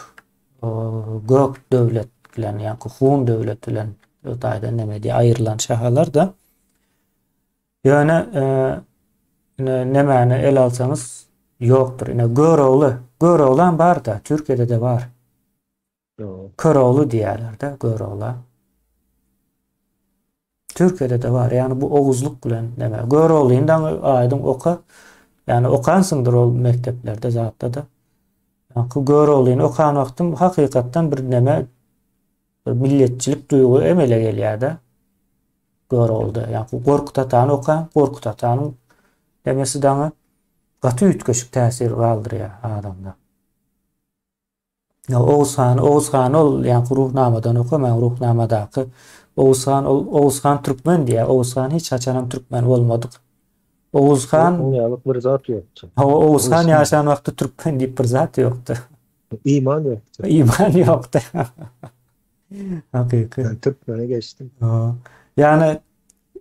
gök döwlet bilen, ýa-da hun döwlet bilen o taýdan neme diýip aýrylan şahalar-da. Ýöne ine nemäni ele alsaňyz ýokdur. Ine Görogly, Göroglam bar-da, Türkiýede-de bar. Körogly diýýärler-de Görogla. Türkiýede-de bar. Ýagny bu oguzlyk bilen neme. Göroglyny daňy aýdyň oka. Ýagny okansyňdyr ol mekdeplerde zatda-da. Ýagny Göroglyny okan wagtym hakykatdan bir neme Bir milletçilik duýgy emele gelýär-de. Görogluda. Ýa-da Gorkut atany okaň, Gorkut atanyň demesi daňy gaty üýtgeşik täsir galdyrýar adamda. Ýa Oguz han, Oguz han ol ýa Ruhnamadan okamaň, Ruhnamadaky Oguz han ol Oguz han türkmen diýýär. Oguz han hiç haçanam türkmen bolmadyk. Oguz han Oň ýaly bir zat ýokdy. Hawa, Oguz han ýaşan wagty türkmen diýip bir zat ýokdy. Iman ýokdy. Iman ýokdy. Hakyky. Ben türkmene geçdim. Ýagny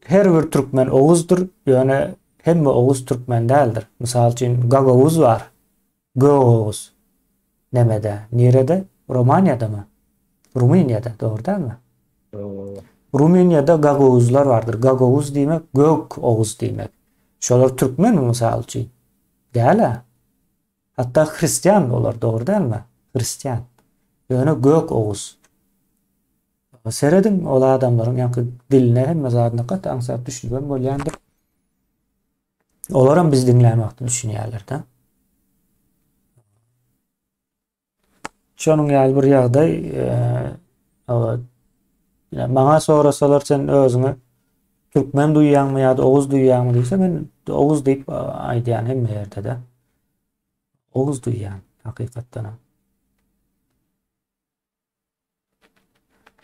her bir türkmen oguzdyr, ýöne hemme oguz türkmen däldir. Mysal üçin gagawuz bar. Gök oguz. Nemede? Nirede? Romaniýadamy? Rumyniýada, dogry dälmi? Rumyniýada gagawuzlar bardyr. Gagawuz diýmek gök oguz diýmek. Şolar türkmenmi mysal üçin? Däl-ä. Hatda hristian olar dogry dälmi? Hristian. Ýöne gök oguz. Serediň ol adamlaryň ýaňky diline hemme zadyna gaty aňsat düşünibem bolýandyr. Olaram biz diňlän wagty düşünýärler-de. Şonuň ýaly bir ýagdaý, maňa sorasalar sen özüňi türkmen duýýaňmy ýa-da oguz duýýaňmy diýse, men oguz diýip aýdýan hemme ýerde-de. Oguz duýýan hakykatdan hem.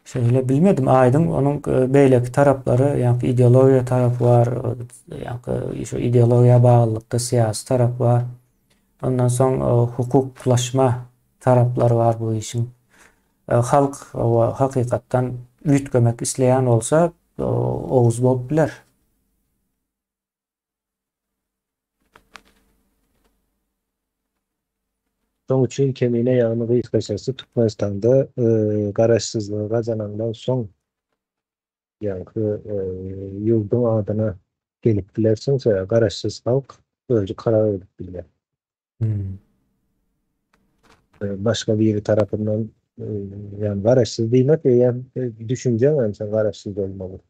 Şeýle bilmedim aýdyň onuň e, beýleki taraplary, ýa-da ideologiýa tarapy bar, ýa-da şu ideologiýa baglylykda syýasy tarap bar. Ondan soň e, hukuklaşma taraplary bar bu işiň. E, halk hakykatdan üýtgemek isleýän bolsa, oguz bolup biler. Şoň üçin Kemine ýagny gysgaçasy Türkmenistanda garaşsyzlygy gazanandan soň ýaňky ýurduň adyna gelip bilersiň, sebäbi garaşsyz halk özi karar edip bilýär. Başga biri tarapyndan ýagny garaşsyz diýmek eýýäm düşünjeň hem sen garaşsyz bolmaly.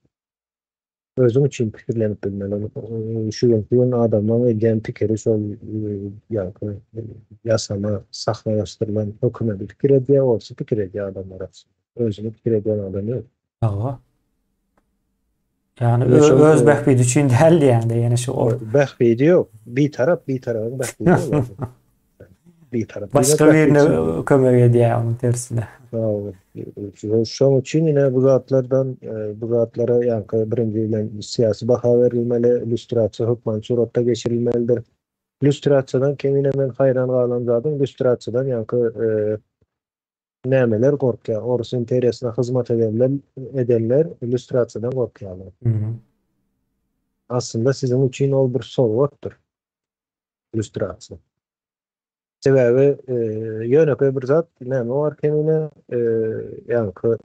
Özüň üçin pikirlenip bilmeli. Şu günki gün adamlaryň edýän pikiri şol ýaňky ýasama, sahnalaşdyrylan hökümeti pikir edýär, orsy pikir edýär adamlar aslynda. Özüni pikir edýän adam ýok. Hawa. Ýagny öz bähbidi üçin däl diýýäňde ýene şu or. Bähbidi ýok. Bitarap, bitarabyň bähbidi bolar. Bitarap. Başga birine kömek edýär onuň tersine. Şoň üçin ine bu zatlardan bu zatlara ýaňky birinji bilen syýasy baha berilmeli, lýustrasiýa hökmany suratda geçirilmelidir. Lýustrasiýadan kemine men haýran galan zadym lýustrasiýadan ýaňky. Nämeler gorkýar? Orus imperiýasyna hyzmat edenler edenler lýustrasiýadan gorkýarlar. Aslynda siziň üçin ol bir sowgatdyr. Lýustrasiýa. Sebäbi ýönekeý bir zat näme bar kemine ýaňky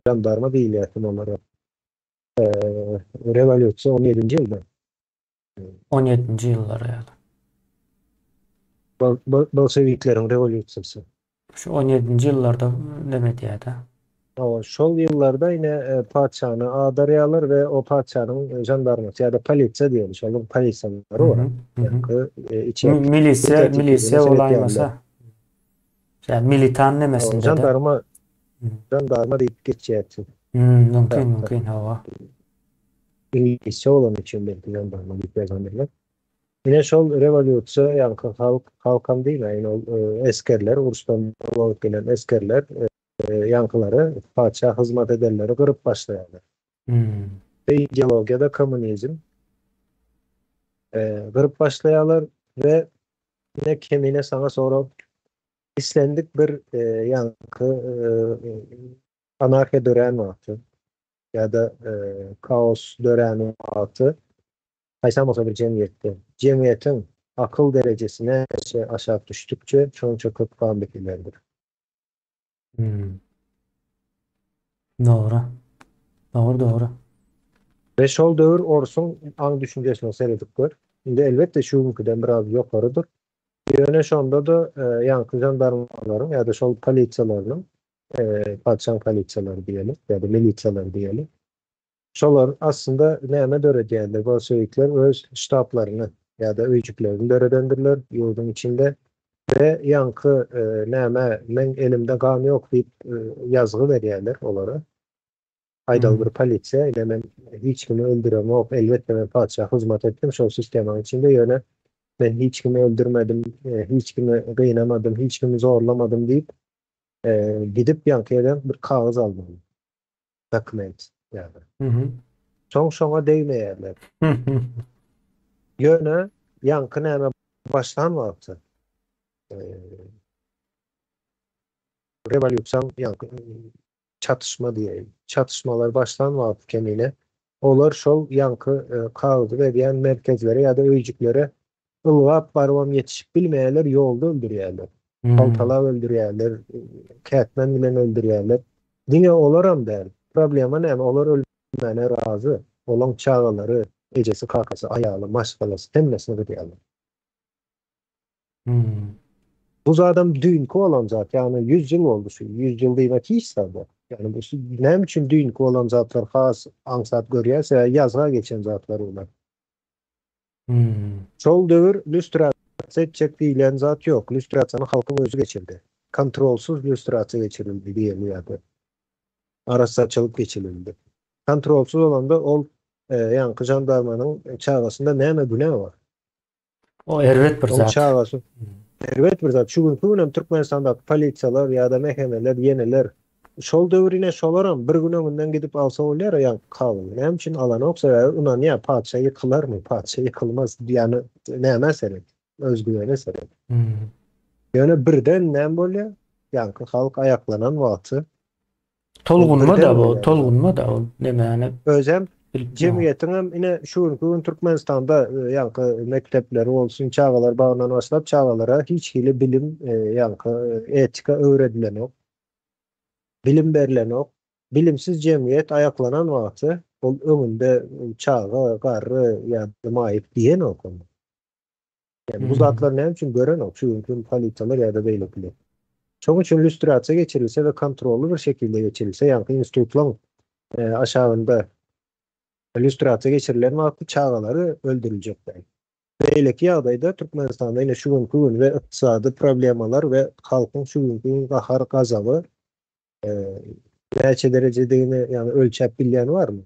žandarma diýilýär kim olara. Rewolýusiýa 17-nji ýylda. 17-nji ýyllar ýaly. Bolşewikleriň rewolýusiýasy. Şu 17-nji ýyllarda neme edýär-de. Hawa, şol ýyllarda ine patyşany agdarýarlar we o patyşanyň žandarmasy ýa-da polisiýa diýeli, şonuň polisiýalary bar. Ýaňky içi Milisiýa, milisiýa bolaýmasa. Ýa militan nemesinde-de. Žandarma, žandarma diýip geçýär. Mümkin, mümkin, hawa. Iňlisçe bolany üçin belki žandarma diýip ýazandyrlar. Ine şol rewolýusiýa ýaňky halk, halkam diýmäýin ol esgerler, uruşdan dolanyp gelen esgerler ýaňkylary patyşa hyzmat edenleri gyryp başlaýarlar. Ve ideologiýada kommunizm gyryp başlaýarlar we ine kemine saňa sorag islendik bir ýaňky anarhiýa dörän wagty ýa-da kaos dörän wagty haýsam bolsa bir jemgyýetde jemgyýetiň akyl derejesi näçe aşak düşdükçe şonça köp gan dökülýändir. Hmm. Dogry. Dogry, dogry. Ve şol döwür orsuň aň düşünjesine seredip gör. Indi elbetde şu günküden biraz ýokarydyr. Ýöne şonda-da ýaňky žandarmalaryň ýa-da şol polisiýalarynyň, patyşaň polisiýalary diýeli ýa-da milisiýalary diýeli. Şolar aslynda näme döredýärler? Bolşewikler öz ştablaryny ýa-da öýjüklerini döredendirler ýurduň içinde we ýaňky näme meň elimde gan ýok diýip ýazgy berýärler olara. Aýdaly bir polisiýa ine men hiç kimi öldüremok, elbetde men patyşa hyzmat etdim şol sistemanyň içinde ýöne men hiç kimi öldürmedim, hiç kimi gynamadym, hiç kimi zorlamadym diýip gidip ýaňky ýerden bir kagyz almaly. Dokument ýa-da. Soň şoňa degmeýärler. Ýöne ýaňky näme başlan wagty rewolýusiýaň ýaňky çatyşma diýeýin. Çatyşmalar başlan wagty kemine olar şol ýaňky kagyzy berýän merkezlere ýa-da öýjüklere ylgap barybam ýetişip bilmeýärler, ýolda öldürýärler. Paltalap öldürýärler, kätmen bilen öldürýärler. Diňe olaram däl. Problema näme, olar ölmäne razy. Olaň çagalary, ejesi, kakasy, aýaly, maşgalasy hemmesini gydýarlar. Bu zadam düýnki bolan zat, ýagny 100 ýyl boldy şu. 100 ýyl diýmek hiç zat däl. Ýagny bu näme üçin düýnki bolan zatlar has aňsat görýär, sebäbi ýazga geçen zatlar bular. Şol döwür lýustrasiýa etjek diýlen zat ýok. Lýustrasiýany halkyň özi geçirdi. Kontrolsyz lýustrasiýa geçirildi diýeli ýa-da arassaçylyk geçirildi. Kontrolsyz bolanda ol ýaňky žandarmanyň çagasynda näme günä bar? O erbet bir zat. Çagasy erbet bir zat. Şu günki günem Türkmenistandaky polisiýalar ýa-da mehemeler, ýeneler şol döwür ine şolaram bir gün öňünden gidip alsa bolýar ýaňky kagyzy. Näme üçin alanok? Sebäbi ynanýar, patyşa ýykylarmy? Patyşa ýykylmaz. Ýagny nämä seret? Özgüwene seret. Ýöne birden näme bolýar? Ýaňky halk aýaklanan wagty Tolgunma-da bu, tolgunma-da ol nemäni. Özem jemgyýetiňem ine şu günki gün Türkmenistanda ýaňky mekdepleri bolsun, çagalar bagyndan başlap çagalara hiç hili bilim, ýaňky etika öwredilenok. Bilim berlenok. Bilimsiz jemgyýet aýaklanan wagty ol öňünde çaga, garry ýa-da maýyp diýenok ony. Ýani bu zatlar näme üçin görenok şu günki gün polisiýalar ýa-da beýlekiler. Şonuň üçin lýustrasiýa geçirilse we kontrolly bir şekilde geçirilse, ýaňky institutlaryň aşagynda lýustrasiýa geçirilen wagty çagalary öldüriljek däl. Beýleki ýagdaýda Türkmenistanda ine şu günki gün we ykdysady problemalar we halkyň şu günki gün gahar gazaby näçe derejedigini ýagny ölçäp bilýän barmy?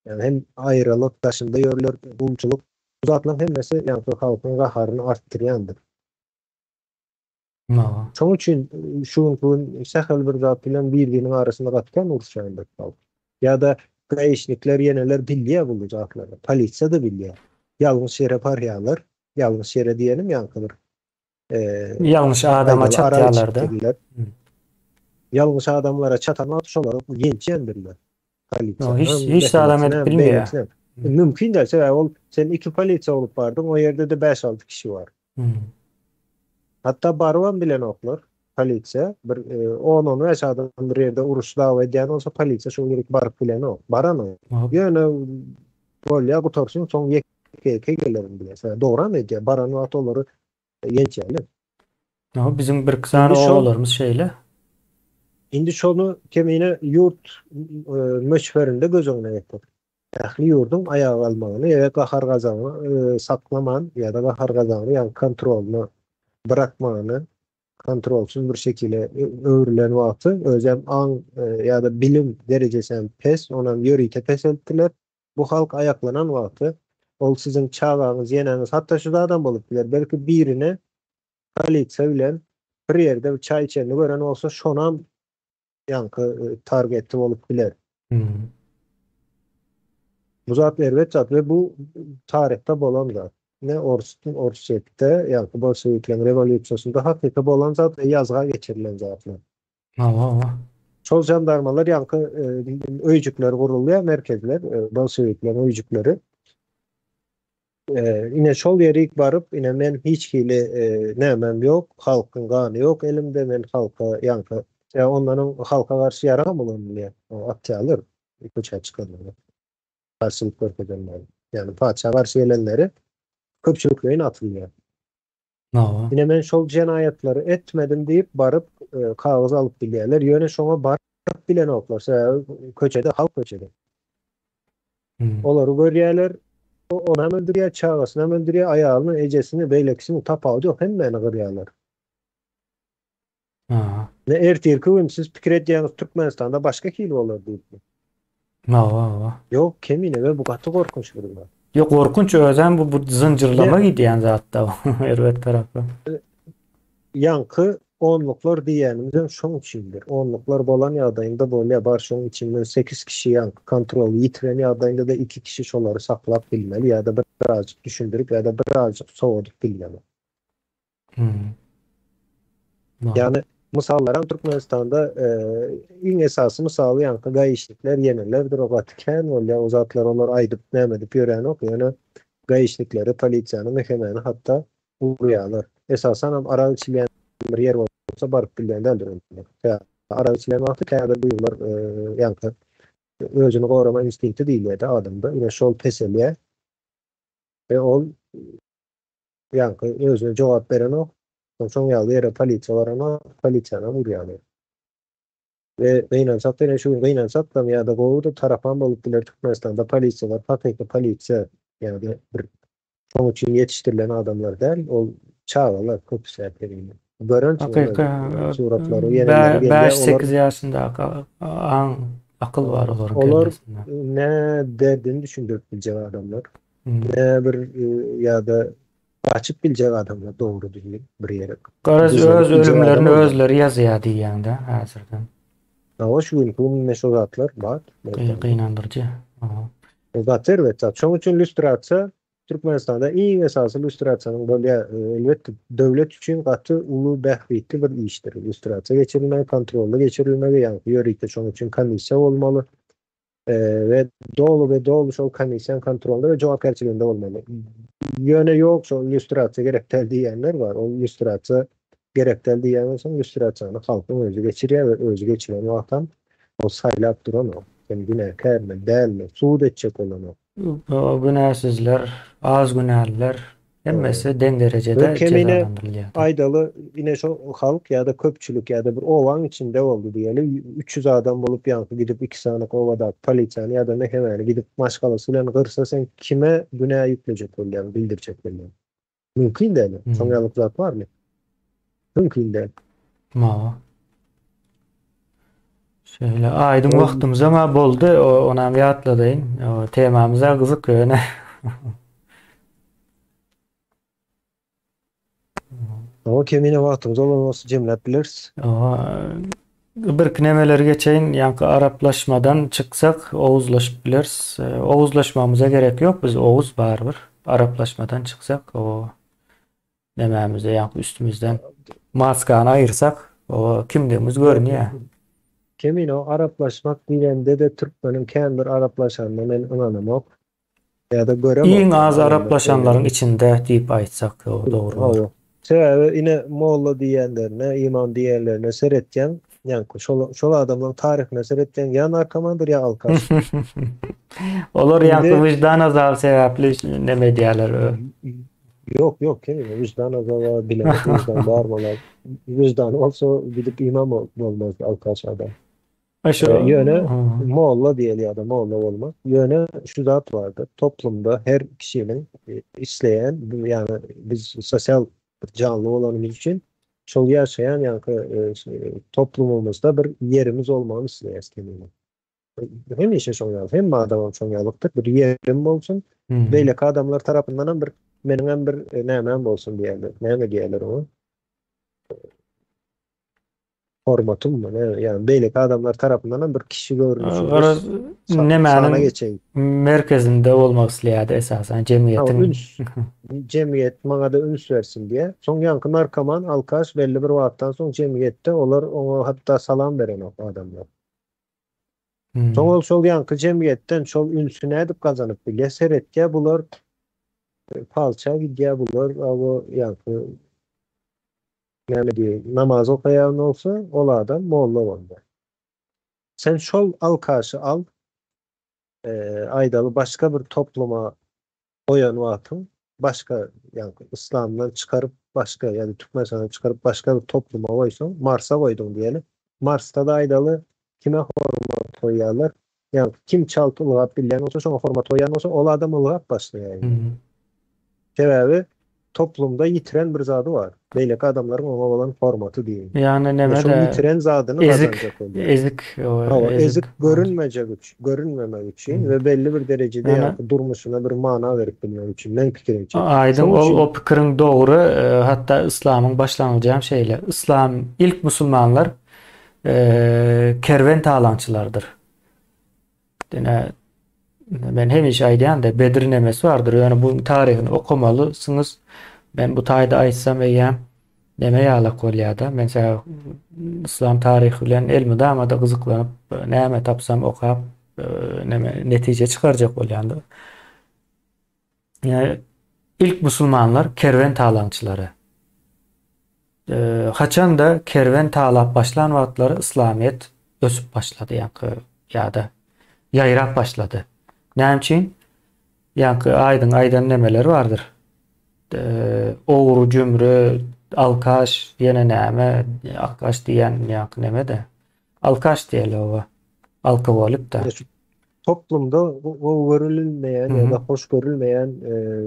Ýagny hem aýralyk, daşynda ýörler, gulçulyk. Bu zatlaryň hemmesi ýaňky halkyň gaharyny artdyrýandyr. Şonuň üçin şu günki gün sähel bir zat bilen bir-biriniň arasynda gaty kän uruşýandyr halk. Ýa-da gaişnikler ýeneler bilýär bu zatlary. Polisiýa-da bilýär. Ýalňyş ýere barýarlar. Ýalňyş ýere diýenim ýaňky bir. Ýalňyş adama çatýarlar-da. Ýalňyş adamlara çatan wagty şolary ýençýändirler. Polisiýa. Hiç hiç adam edip bilmeýär. Mümkin däl, sebäbi ol sen iki polisiýa bolup bardyň, o ýerde-de bäş-alty kişi bar. Hatda barybam bilenoklar. Polisiýa bir on-on bäş adam bir ýerde uruş dawa edýän bolsa, polisiýa şol ýerik baryp bilenok, baranok. Ýöne bolýar, gutarsyn, soň ýeke-ýeke gelerin diýýär. Sebäbi dogram edýär, baran wagty olary ýençýärler. No, biziň birki sany obalarymyz şeýle. Indi şony kemine ýurt möçberinde göz öňüne getir. Ähli ýurduň aýaga galmagyny we gahar-gazabyny saklaman ýa-da gahar-gazabyny ýagny kontrolyny bırakmagyny kontrolsyz bir şekile öwrülen wagty özem aň ýa-da bilim derejesi hem pes, onam ýörite peseltdiler. Bu halk aýaklanan wagty ol siziň çagaňyz, ýeneňiz hatda şu zadam bolup biler, belki birine polisiýa bilen bir ýerde bir çaý içenini gören bolsa şonam ýaňky targeti bolup biler. Bu zat erbet zat we bu taryhda bolan zat. Ne Orsdan Orsýetde ýaňky bolşewikleriň rewolýusiýasynda hakyky bolan zat we ýazga geçirilen zatlar. Hawa, hawa. Şol žandarmalar ýaňky öýjükler gurulýar, merkezler, bolşewikleriň öýjükleri. Ine şol ýerik baryp, ine men hiç hili nämem ýok, halkyň gany ýok elimde, men halka ýaňky, ýa ondan öň halka garşy ýaragam ulanylýar, atýarlar köçä çykanlary, garşylyk görkezenleri. Ýagny patyşa garşy gelenleri köpçülikleýin atylýar. Ine men şol jenaýatlary etmedim diýip baryp kagyz alyp bilýärler. Ýöne şoňa baryp bilenoklar. Sebäbi köçede halk köçede. Olary görýärler. Ony hem öldürýär, çagasyny hem öldürýär, aýalyny, ejesini, beýlekisini tapawudy ýok, hemmäni gyrýarlar. Ne ertirki gün siz pikir edýäňiz Türkmenistanda başga hili bolar diýip. Hawa, hawa. Ýok, kemine we bu gaty gorkunç bir zat. Ýok, gorkunç özem bu bu zynjyrlama gidýän zatda erbet tarapy. Ýaňky onluklar diýýänimizem şoň üçindir. Onluklar bolan ýagdaýynda bolýar, bar şoň içinden sekiz kişi ýaňky kontroly ýitiren ýagdaýynda-da iki kişi şolary saklap bilmeli ýa-da birazjyk düşündirip ýa-da birazjyk sowadyp bilmeli. Ýagny mysallaram Türkmenistanda iň esasy mysaly ýaňky gaişnikler ýenelerdir o gaty kän bolýar o zatlar olar aýdyp näme edip ýörenok ýöne gaişnikleri polisiýany mehemäni hatda urýarlar esasanam arak içilýän bir ýer bolsa baryp bilýän däldir olar sebäbi arak içilýän wagty käbir duýgular ýaňky özüni gorama instinkti diýilýärde adamda ine şol peselýär we ol Ýaňky özüne jogap berenok. Soň ýaly ýere polisiýa baranok, polisiýanam urýarlar. We gynansak ýene şu gün gynansakdam ýa-da gowy-da tarapam bolup biler Türkmenistanda polisiýalar hakyky polisiýa ýa-da bir şoň üçin ýetişdirilen adamlar däl, ol çagalar köpüsi äperiň. Görensiň Hakyky suratlary ýeneleri gelýär. Bäş-sekiz ýaşyndaky aň, akyl bar olaryň kellesinde. Olar ne derdini düşündirip biljek adamlar. Ne bir ýa-da gaçyp biljek adamlar dogry düzgün bir ýere. Garaz öz ölümlerini özleri ýazýar diýýäňdä häzirden. Hawa şu günki günde şo zatlar bar. Gynandyryjy. Gaty erbet zat. Şoň üçin lýustrasiýa Türkmenistanda iň esasy lýustrasiýanyň bolýar. Elbetde döwlet üçin gaty uly bähbitli bir işdir. Lýustrasiýa geçirilmegi, kontrolly geçirilmegi, ýagny ýörite şoň üçin komissiýa bolmaly. We doly we doly şol komissiýanyň kontrolynda we jogapkärçiliginde bolmaly. Ýöne ýok şol lýustrasiýa gerek däl diýýänler bar. Ol lýustrasiýa gerek däl diýýän bolsaň lýustrasiýany halkyň özi geçirýär we özi geçiren wagtam ol saýlap duranok. Sen günäkärmi, dälmi, sud etjek bolanok. Günäsizler, az günäliler hemmesi deň derejede jezalandyrylýar. Aýdaly, ine şo halk ýa-da köpçülik ýa-da bir obaň içinde boldy diýeli, 300 adam bolup ýaňky gidip iki sany obadaky polisiýany ýa-da mehemäni gidip maşgalasy bilen gyrsa sen kime günä ýüklejek bolýaň, bildirjek bolýaň? Mümkin däl. Şoň ýaly zat barmy? Mümkin däl. Mawa. Şeýle aýdyň wagtymyzam ha boldy, onam ýatladaýyn. Temamyz-a gyzyk ýöne. Oňa kemine wagtymyz bolan bolsa jemläp bileris. Birki nemeleri geçeýin, ýaňky araplaşmadan çyksak oguzlaşyp bileris. Oguzlaşmagymyza gerek ýok, biz oguz barybir. Araplaşmadan çyksak o. Nemämizi ýaňky üstümizden maskany aýyrsak, o kimdigimiz görünýär. Kemine o araplaşmak diýlende-de türkmeniň kän bir araplaşanyna men ynanamok. Ýa-da göremok. Iň az araplaşanlaryň içinde diýip aýtsak dogry bolar. Sebäbi ine molla diýýänlerine, imam diýýänlerine seretýäň, ýaňky şol şol adamlaryň taryhyna seretýäň, ýa narkomandyr ýa alkaş. Olar ýaňky wyždan azaby sebäpli neme edýärler. Ýok, ýok, kemine wyždan azaby bilemok, wyždan bar bolar. Wyždany bolsa gidip imam bolmaz alkaş adam. Şu Ýöne molla diýeli ýa-da molla bolmaz. Ýöne şu zat bardyr, toplumda her kişiniň isleýän, ýagny biz sosial bir janly bolanymyz üçin şol ýaşaýan ýaňky toplumymyzda bir ýerimiz bolmagyny isleýäris kemine. Hemişe şoň ýaly, hemme adamam şoň ýalykdyr. Bir ýerim bolsun, beýleki adamlar tarapyndanam bir meniňem bir nämäm bolsun diýýärler. Näme diýýärler oňa? Hormatym, ýagny beýleki adamlar tarapyndanam bir kişi görnüşinde Garaz, nemäniň merkezinde bolmak isleýärdi esasan jemgyýetiň. Üns, jemgyýet maňa-da üns bersin diýýär. Soň ýaňky narkoman, alkaş belli bir wagtdan soň jemgyýetde olar oňa hatda salam berenok adamlar. Soň ol şol ýaňky jemgyýetden şol ünsi nädip gazanyp bilýär? Seretýär bular palça gidýär bular, a ýaňky Näme diýeýin, namaz okaýan bolsa, ol adam molla bolýar. Sen şol alkaşy al, aýdaly başga bir topluma goýan wagtyň, başga, ýagny yslamdan çykaryp başga ýa-da Türkmenistandan çykaryp başga bir topluma goýsaň, Marsa goýduň diýeli. Marsda-da aýdaly kime hormat goýýarlar? Ýagny kim çalt ylgap bilýän bolsa, şoňa hormat goýýan bolsa, ol adam ylgap başlaýar indi. Sebäbi toplumda ýitiren bir zady bar. Beýleki adamlaryň oňa bolan hormaty diýeýin. Ýagny neme-de. Şol ýitiren zadyny ezik, gazanjak bolýar. Ezik, Hawa, ezik görünmejek üçin, görünmemek üçin we belli bir derejede ýa-da durmuşyna bir mana berip bilmek üçin, meň pikirimçe. Aýdyň, ol o pikiriň dogry, hatda yslamyň başlangyjy hem şeýle. Yslam ilk musulmanlar kerwen talaňçylardyr. Dine men hemişe aýdýan-da Bedir nemesi bardyr. Ýöne bu taryhyny okamalysyňyz. Men bu taýda aýtsam eýýäm neme ýalak bolýar-da. Men sebäbi yslam taryhy bilen elmydama-da gyzyklanyp, näme tapsam okap, neme netije çykarjak bolýan-da. Ýa ilk musulmanlar kerwen talaňçylary. Haçanda kerwen talap başlan wagtlary yslamyýet ösüp başlady ýaňky ýa-da ýaýrap başlady. Näme üçin? Ýaňky aýdyň aýdan nemeler bardyr. Ogry, jümri, alkaş, ýene näme, alkaş diýen ýaňky neme-de. Alkaş diýeli oba. Alkogolik-de. Toplumda gowy görülmeýän ýa-da hoş görülmeýän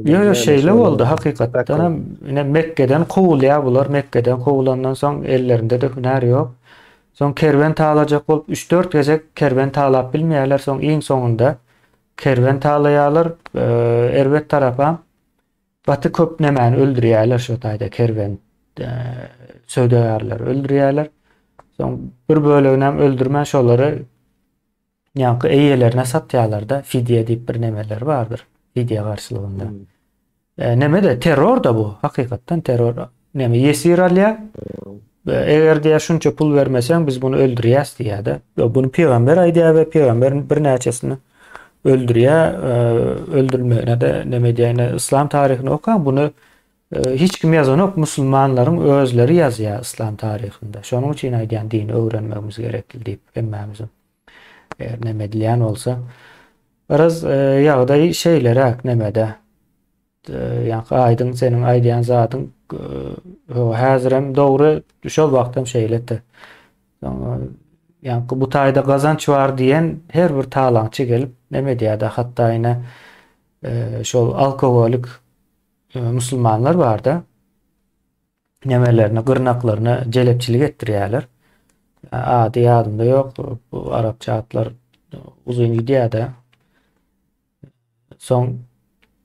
Ýo ýo şeýle boldy hakykatdan hem ine Mekgeden kowulýar bular Mekgeden kowulandan soň ellerinde-de hünär ýok. Soň kerwen talajak bolup üç-dört gezek kerwen talap bilmeýärler soň iň soňunda kerwen talaýarlar erbet tarapam gaty köp nemäni öldürýärler şo taýda kerwen söwdagärleri öldürýärler. Soň bir böleginem öldürmän şolary Ýaňky eýelerine satýarlar-da, fidýe diýip bir nemeleri bardyr, fidýe garşylygynda. E, neme-de terror-da bu, hakykatdan terror. Neme ýesir alýar. E, eger diýär şunça pul bermeseň biz bunu öldürýäs diýýär-de. Bunu pygamber aýdýar we pygamber birnäçesini öldürýär, e, öldürmegine-de neme edýär. Ine yslam taryhyny okaň, bunu Hiç kim ýazanok musulmanlaryň özleri ýazýar yslam taryhynda. Şonuň üçin aýdýan dini öwrenmegimiz gerekli diýip hemmämiziň. Eger neme edilýän bolsa. Biraz ýagdaý şeýleräk nemede. Ýaňky aýdyň seniň aýdýan zadyň häzirem dogry şol wagtam şeýledi. Ýaňky bu taýda gazanç bar diýen her bir talaňçy gelip neme edýärdi hatda ine şol alkogolik musulmanlar barda nemelerini, gyrnaklaryna jelepçilik etdirýärler. Ady ýadymda ýok, bu arapça atlar uzyn gidýär-de. Soň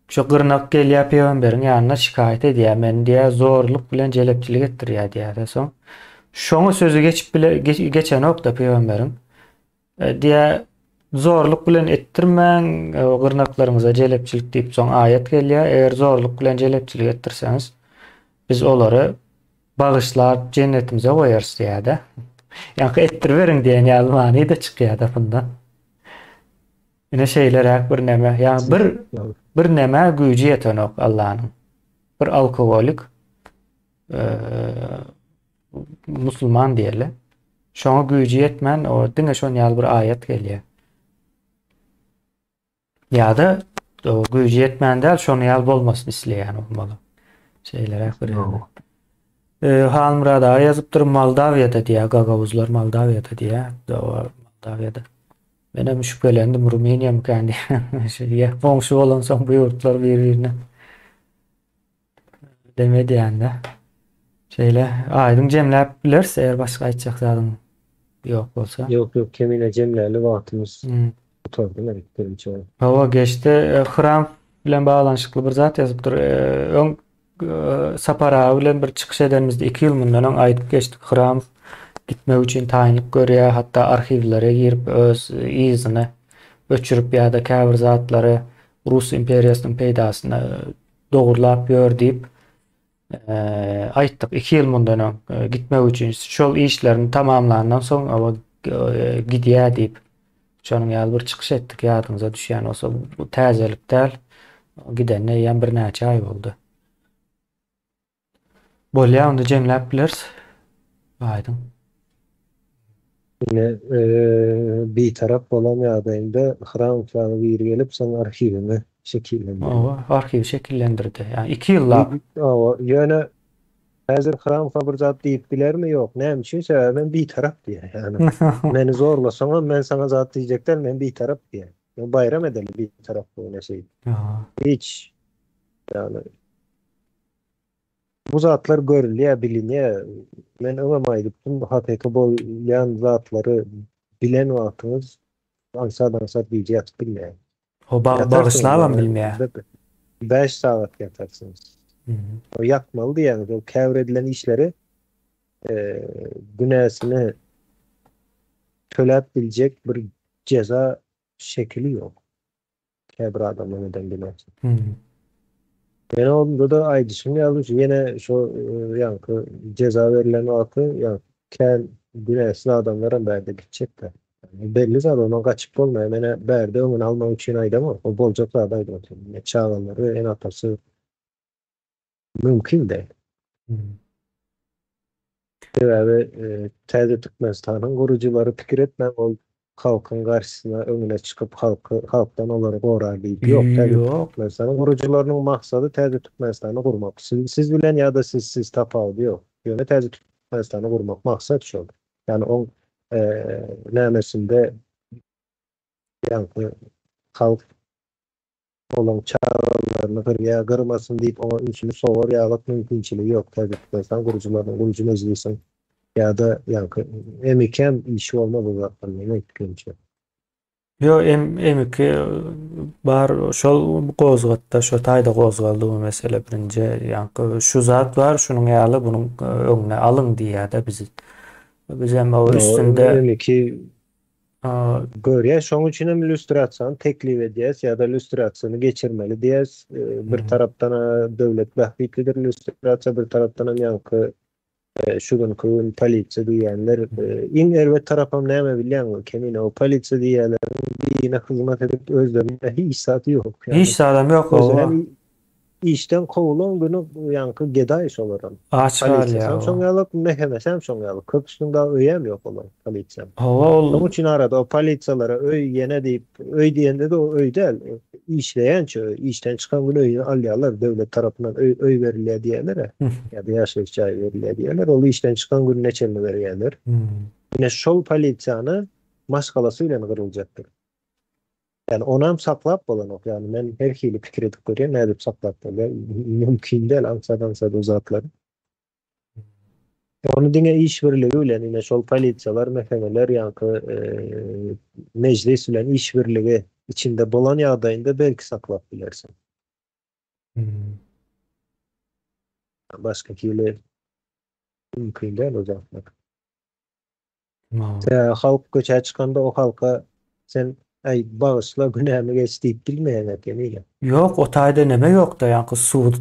şu gyrnak gelýär pygamberiň ýanyna şikaýat edýär. Men diýýär zorluk bilen jelepçilik etdirýär diýýär. Soň şoňa sözi geçip bile geçenok-da pygamberiň. Diýýär, Zorluk bilen etdirmäň, gyrnaklaryňyza jelepçilik diýip soň aýat gelýär. Eger zorluk bilen jelepçilik etdirseňiz, Biz olary bagyşlap jennetimize goýarys diýýär-de. Ýaňky etdiriberiň diýen ýaly many-da çykýar-da bundan. Ine şeýleräk bir neme, ýagny bir bir nämä güýji ýetenok Allanyň. Bir alkogolik musulman diýeli. Şoňa güýji ýetmän, o diňe şon ýaly bir aýat gelýär. Ýa-da o güýji ýetmän däl, şonuň ýaly bolmasyny isleýän bolmaly. Şeýleräk bir ýerde. E, Halmyrat aga ýazypdyr, Moldawiýada diýýär, gagauzlar Moldawiýada diýýär. Moldawiýada. Men hem şübhelendim, Rumyniýamykan diýýär. Şeýle goňşy bolansoň bu ýurtlar bir-birine dem edýände. Şeýle aýdyň jemläp bileris, eger başga aýtjak zadyň ýok bolsa. Ýok, ýok, kemine jemläli wagtymyz hmm. gutardy meniň pikirimçe. Hawa, geçdi. E, Hram bilen baglanyşykly bir zat ýazypdyr. E, öň e, Sapar aga bilen bir çykyş edenimizde 2 ýyl mundan öň aýdyp geçdik. Hram gitmek üçin taýynlyk görýär, hatda arhiwlere girip öz yzyny öçürip ýa-da käbir zatlary Rus imperiýasynyň peýdasyna dogurlap ýör diýip aýtdyk. 2 ýyl mundan öň gitmek üçin şol işlerini tamamlandan soň oba gidýär diýip şonuň ýaly bir çykyş etdik ýadyňyza düşýän bolsa bu täzelik däl. Gidenine eýýäm birnäçe aý boldy. Bolýar onda jemläp bileris. Aýdyň. Ine, bitarap bolan ýagdaýynda Hramow ýaly biri gelip seň arhiwiňi şekillendirýär. Hawa, arhiwi şekillendirdi. Ýagny 2 ýyllap. Hawa, ýöne häzir Hramowa bir zat diýip bilermi? Ýok. Näme üçin? Sebäbi men bitarap diýýär. Ýagny meni zorlasaňam men saňa zat diýjek däl, men bitarap diýýär. Baýram edeli bitaraplygyna şeýdip. Hiç. Ýagny Bu zatlar görülýär, bilinýär. Men öňem aýdypdym, hakyky bolýan zatlary bilen wagtyňyz aňsat-aňsat gije ýatyp bilmeýäňiz. O bagyşlabam bilmeýär. 5 sagat ýatarsyňyz. O ýatmaly diýýäňiz, o käbir edilen işleri günäsini töläp biljek bir jeza şekili ýok. Käbir adamlar eden bilersin. Ýene onda-da aýdyşym ýaly ýene şo ýaňky jeza berlen wagty ýa kän günäsiz adamlaram bärde gitjek-dä. Belli zat ondan gaçyp bolmaýar. Men-ä bärde öňüni almak üçin aýdamok. O boljak zady aýdyp otyryn. Çagalary, ene-atasy mümkin däl. Sebäbi täze Türkmenistanyň gurujylary pikir etmäň ol halkyň garşysyna öňüne çykyp halky halkdan olary gorar diýip. Ýok, täze Türkmenistanyň gurujylarynyň maksady täze Türkmenistany gurmak. Siz, siz bilen ýa-da sizsiz tapawudy ýok. Ýöne täze Türkmenistany gurmak maksat şol. Ýagny oň nämesinde ýaňky halk Olaň çagalaryny gyrýar, gyrmasyn diýip oňa ünsüni sowar ýalak mümkinçiligi ýok. Täze Türkmenistan gurujylarynyň, gurujy mejlisiň ýa-da ýaňky MIK-äm işi bolmaz o zatlar meniň pikirimçe. Ýok, MIK bar, şol gozgatda, şo taýda gozgaldy bu mesele birinji. Ýaňky şu zat bar, şunuň ýaly bunuň öňüni alyň diýýär-de bizi. Bizem o üstünde. MIK Görýäs, şoň üçin hem lýustrasiýany teklip edýäs ýa-da lýustrasiýany geçirmeli diýýäs. Bir tarapdan döwlet bähbitlidir lýustrasiýa, bir tarapdan hem ýaňky şu günki gün polisiýa diýýänler. Iň erbet tarapam näme bilýäňmi, Kemine, o polisiýa diýýänleriň dine hyzmat edip özlerinde hiç zat ýok. Hiç zadam ýok, hawa. Işden kowulan güni ýaňky gedaý şolaram. Aç galýar. Polisiýasam şoň ýaly, MHM-sem şoň ýaly. Köpüsiniň dagy öýem ýok olaryň, polisiýanyň. Hawa ol. Şoň üçin arada o polisiýalara öý ýene diýip, öý diýende-de o öý däl, işleýänçe öý, işden çykan güni öýüni alýarlar, döwlet tarapyndan öý öý berilýär diýýärler-ä, ýa-da ýaşaýyş jaýy berilýär diýýärler, ol işden çykan gününe çenli berýärler. Ine şol polisiýany maşgalasy bilen gyryljakdyr. Ýani onam saklap bolanok. Ýani men her hili pikir edip görýän nädip saklap bolýar. Mümkin däl aňsat aňsat o zatlary. Ony diňe iş birligi bilen ine şol polisiýalar, mesemeler ýaňky mejlis bilen iş birligi içinde bolan ýagdaýynda belki saklap bilersiň. Başga hili mümkin däl o zatlar. Sebäbi halk köçä çykanda o halka sen äý bagyşla günämi geç diýip bilmeýäň ekeniň. Ýok o taýda neme ýokda ýaňky sud.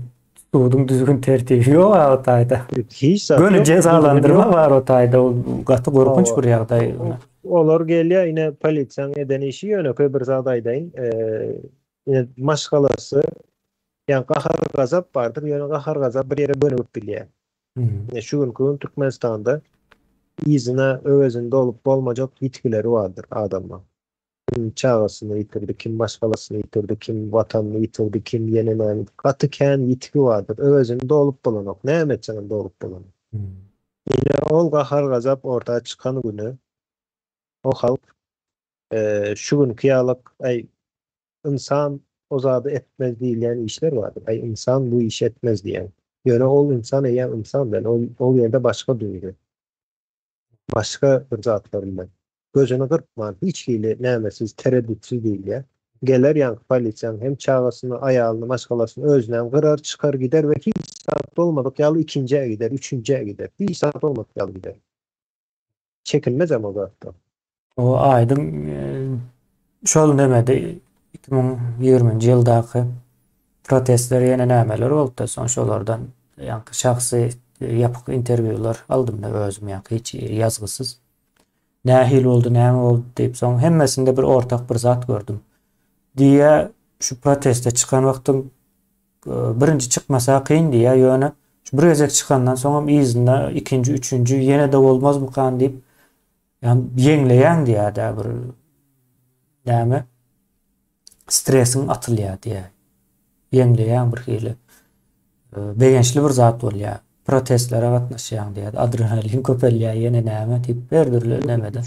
Suduň düzgün tertibi ýok o taýda. Hiç zat Göni jezalandyrma bar o taýda. Ol gaty gorkunç bir ýagdaý. Olar gelýär ine polisiýaň eden işi ýönekeý bir zat aýdaýyn. Ine maşgalasy ýa gahar gazap bardyr ýöne gahar gazap bir ýere gönügip bilýär. Ine şu günki gün Türkmenistanda yzyna öwezini dolup bolmajak ýitgileri bardyr adamlaň. Kim çagasyny ýitirdi, kim maşgalasyny ýitirdi, kim watanyny ýitirdi, kim ýene näme. Gaty kän ýitgi bardyr. Öwezini dolup bolanok. Näme etseňem dolup bolanok. Ine ol gahar-gazap orta çykan güni o halk şu günki ýalyk aý ynsan o zady etmez diýilýän işler bardyr. Aý ynsan bu işi etmez diýýän. Ýöne ol ynsan eýýäm ynsan däl. Ol ol ýerde başga duýgy. Başga bir zatlar bilen. Gözüni gyrpman, hiç hili nämesiz, tereddütsiz diýilýär. Geler ýaňky polisiýaň hem çagasyny, aýalyny, maşgalasyny özünem gyrar, çykar gider we hiç zat bolmadyk ýaly ikinjä gider, üçünjä gider. Hiç zat bolmadyk ýaly gider. Çekinmezem o zatdan. O aýdyň şol nemede 2020-nji ýyldaky protestler ýene nämeler bolupdy, soň şolardan ýaňky şahsy ýapyk interwýular aldym-da özüm ýaňky hiç ýazgysyz. Nähili boldy, näme boldy diýip, soň hemmesinde bir ortak bir zat gördüm. Diýýä, şu proteste çykan wagtyň birinji çykmasa kyn diýýä, ýöne şu bir gezek çykandan soňam yzynda ikinji, üçünji ýene-de bolmazmykan diýip, ýa ýeňleýäň diýýä-dä bir näme stresiň atylýar diýýä. Ýeňleýäň bir hili. Begençli bir zat bolýar. Protestlere gatnaşýaň diýýär. Adrenalin köpelýär, ýene näme diýip her dürli nämede.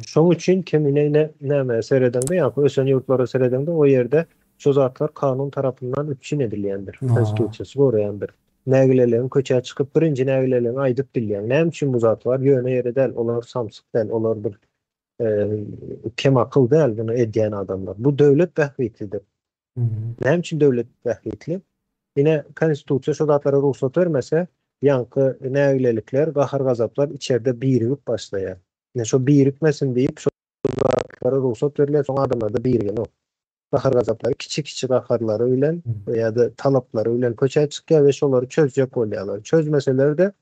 Şoň üçin kemine ine näme seredeňde, ýa ösen ýurtlara seredeňde o ýerde şu zatlar kanun tarapyndan üpjün edilýändir. Konstitusiýasy goraýandyr. Nägileligiň köçä çykyp birinji nägileligiňi aýdyp bilýäň. Näme üçin bu zat bar? Ýöne ýere däl, olar samsyk däl, olar bir kemakyl däl muny edýän adamlar. Bu döwlet bähbitlidir. Näme üçin döwlet bähbitli? Ine, konstitusiýa şo zatlara rugsat bermese, ýaňky nägilelikler, gahar-gazaplar içerde birigip başlaýar. Ine, şo birikmesin diýip, şo zatlara rugsat berilýär, soň adamlarda birigenok. Gahar-gazaplary kiçi-kiçi gaharlary bilen ýa-da talaplary bilen köçä çykýar we şolary çözjek bolýarlar. Çözmeseler-de,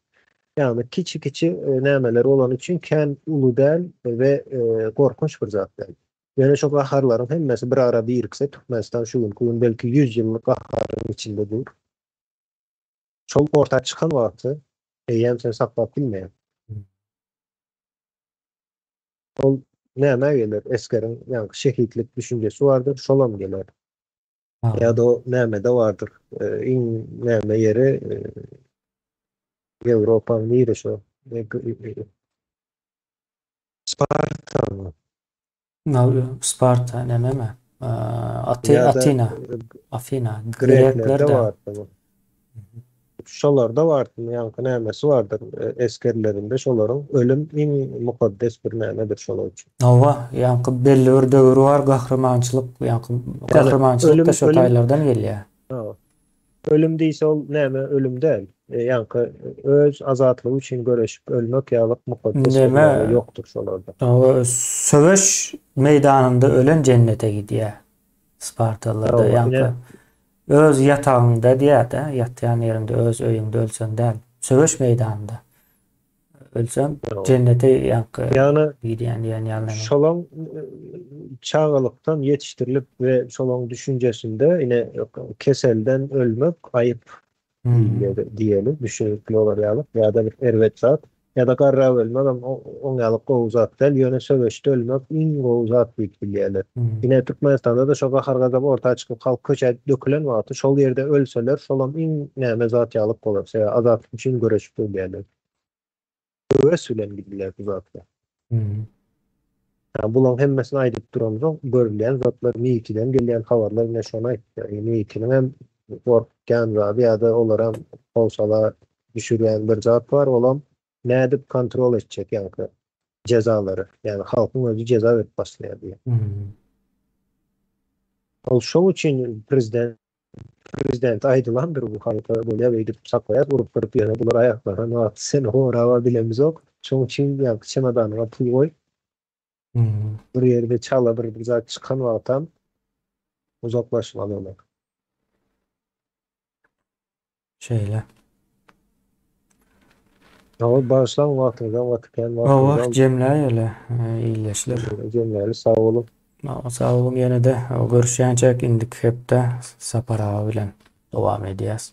ýagny kiçi-kiçi nämeler bolany üçin kän uly däl we gorkunç bir zat däl. Ýöne şo gaharlaryň hemmesi bir ara birikse, Türkmenistan şu günki gün belki 100 ýyllyk gaharyň içinde dur. Şol orta çykan wagty eýýäm sen saklap bilmeýäň. Ol nämä geler? Esgeriň ýaňky şehitlik düşünjesi bardyr, şolam geler. Ýa-da o nämede bardyr? Iň näme ýeri Ýewropanyň nire şo? Spartamy? Sparta nämemi? Atina. Afina. Greklerde bardy. Şolarda bardy, ýaňky nämesi bardyr, esgerlerinde şolaryň ölüm iň mukaddes bir nämedir şolar üçin. Hawa, ýaňky belli bir döwür bar, gahrymançylyk, ýaňky gahrymançylyk-da şo taýlardan gelýär. Hawa. Ölüm diýse ol näme ölüm däl. Ýaňky öz azatlygy üçin göreşip ölmek ýalyk mukaddes bir näme ýokdur şolarda. Hawa, söweş meýdanynda ölen jennete gidýär. Spartalylarda ýaňky öz ýatagyňda diýýär-de, ýatýan ýeriňde, öz öýüňde ölseň däl, söweş meýdanynda ölseň jennete ýaňky gidýän diýen ýaly näme. Şolaň çagalykdan ýetişdirilip we şolaň düşünjesinde ine keselden ölmek aýyp diýeli, düşünikli bolar ýaly ýa-da bir erbet zat. Ýa-da garrap ölmegem oň ýaly gowy zat däl, ýöne söweşde ölmek iň gowy zat diýip bilýärler. Ine Türkmenistanda-da şo gahar-gazap orta çykyp halk köçä dökülen wagty şol ýerde ölseler şolam iň näme zat ýalyk bolar, sebäbi azatlyk üçin göreşip ölýärler. Höwes bilen gidilýär bu zatlar. Ýa bulaň hemmesini aýdyp duramsoň görülýän zatlar MİT-den gelýän habarlar ine şony aýtýar. MİT-niň hem gorkýan zady ýa-da olaram howsala düşürýän bir zat bar, olam nädip kontrol etjek ýaňky jezalary, ýagny halkyň özi jeza berip başlaýar diýýär. Ol şoň üçin prezident prezidente aýdylandyr bu halka bolýar beýdip saklaýar urup gyryp ýöne bular aýaklaryna wagty seni goraba bilemizok şoň üçin ýaňky çemodanyňa pul goý bir ýerde çala bir bir zat çykan wagtam uzaklaşmaly olar. Şeýle. Hawa, bagyşlaň wagtyňyzdan gaty kän Hawa, wagtyňyzy aldyk. jemläýeli, ildeşler. Jemläli, sag boluň. Sag boluň ýene-de görüşýänçäk indiki hepde Sapar aga bilen dowam edýäs.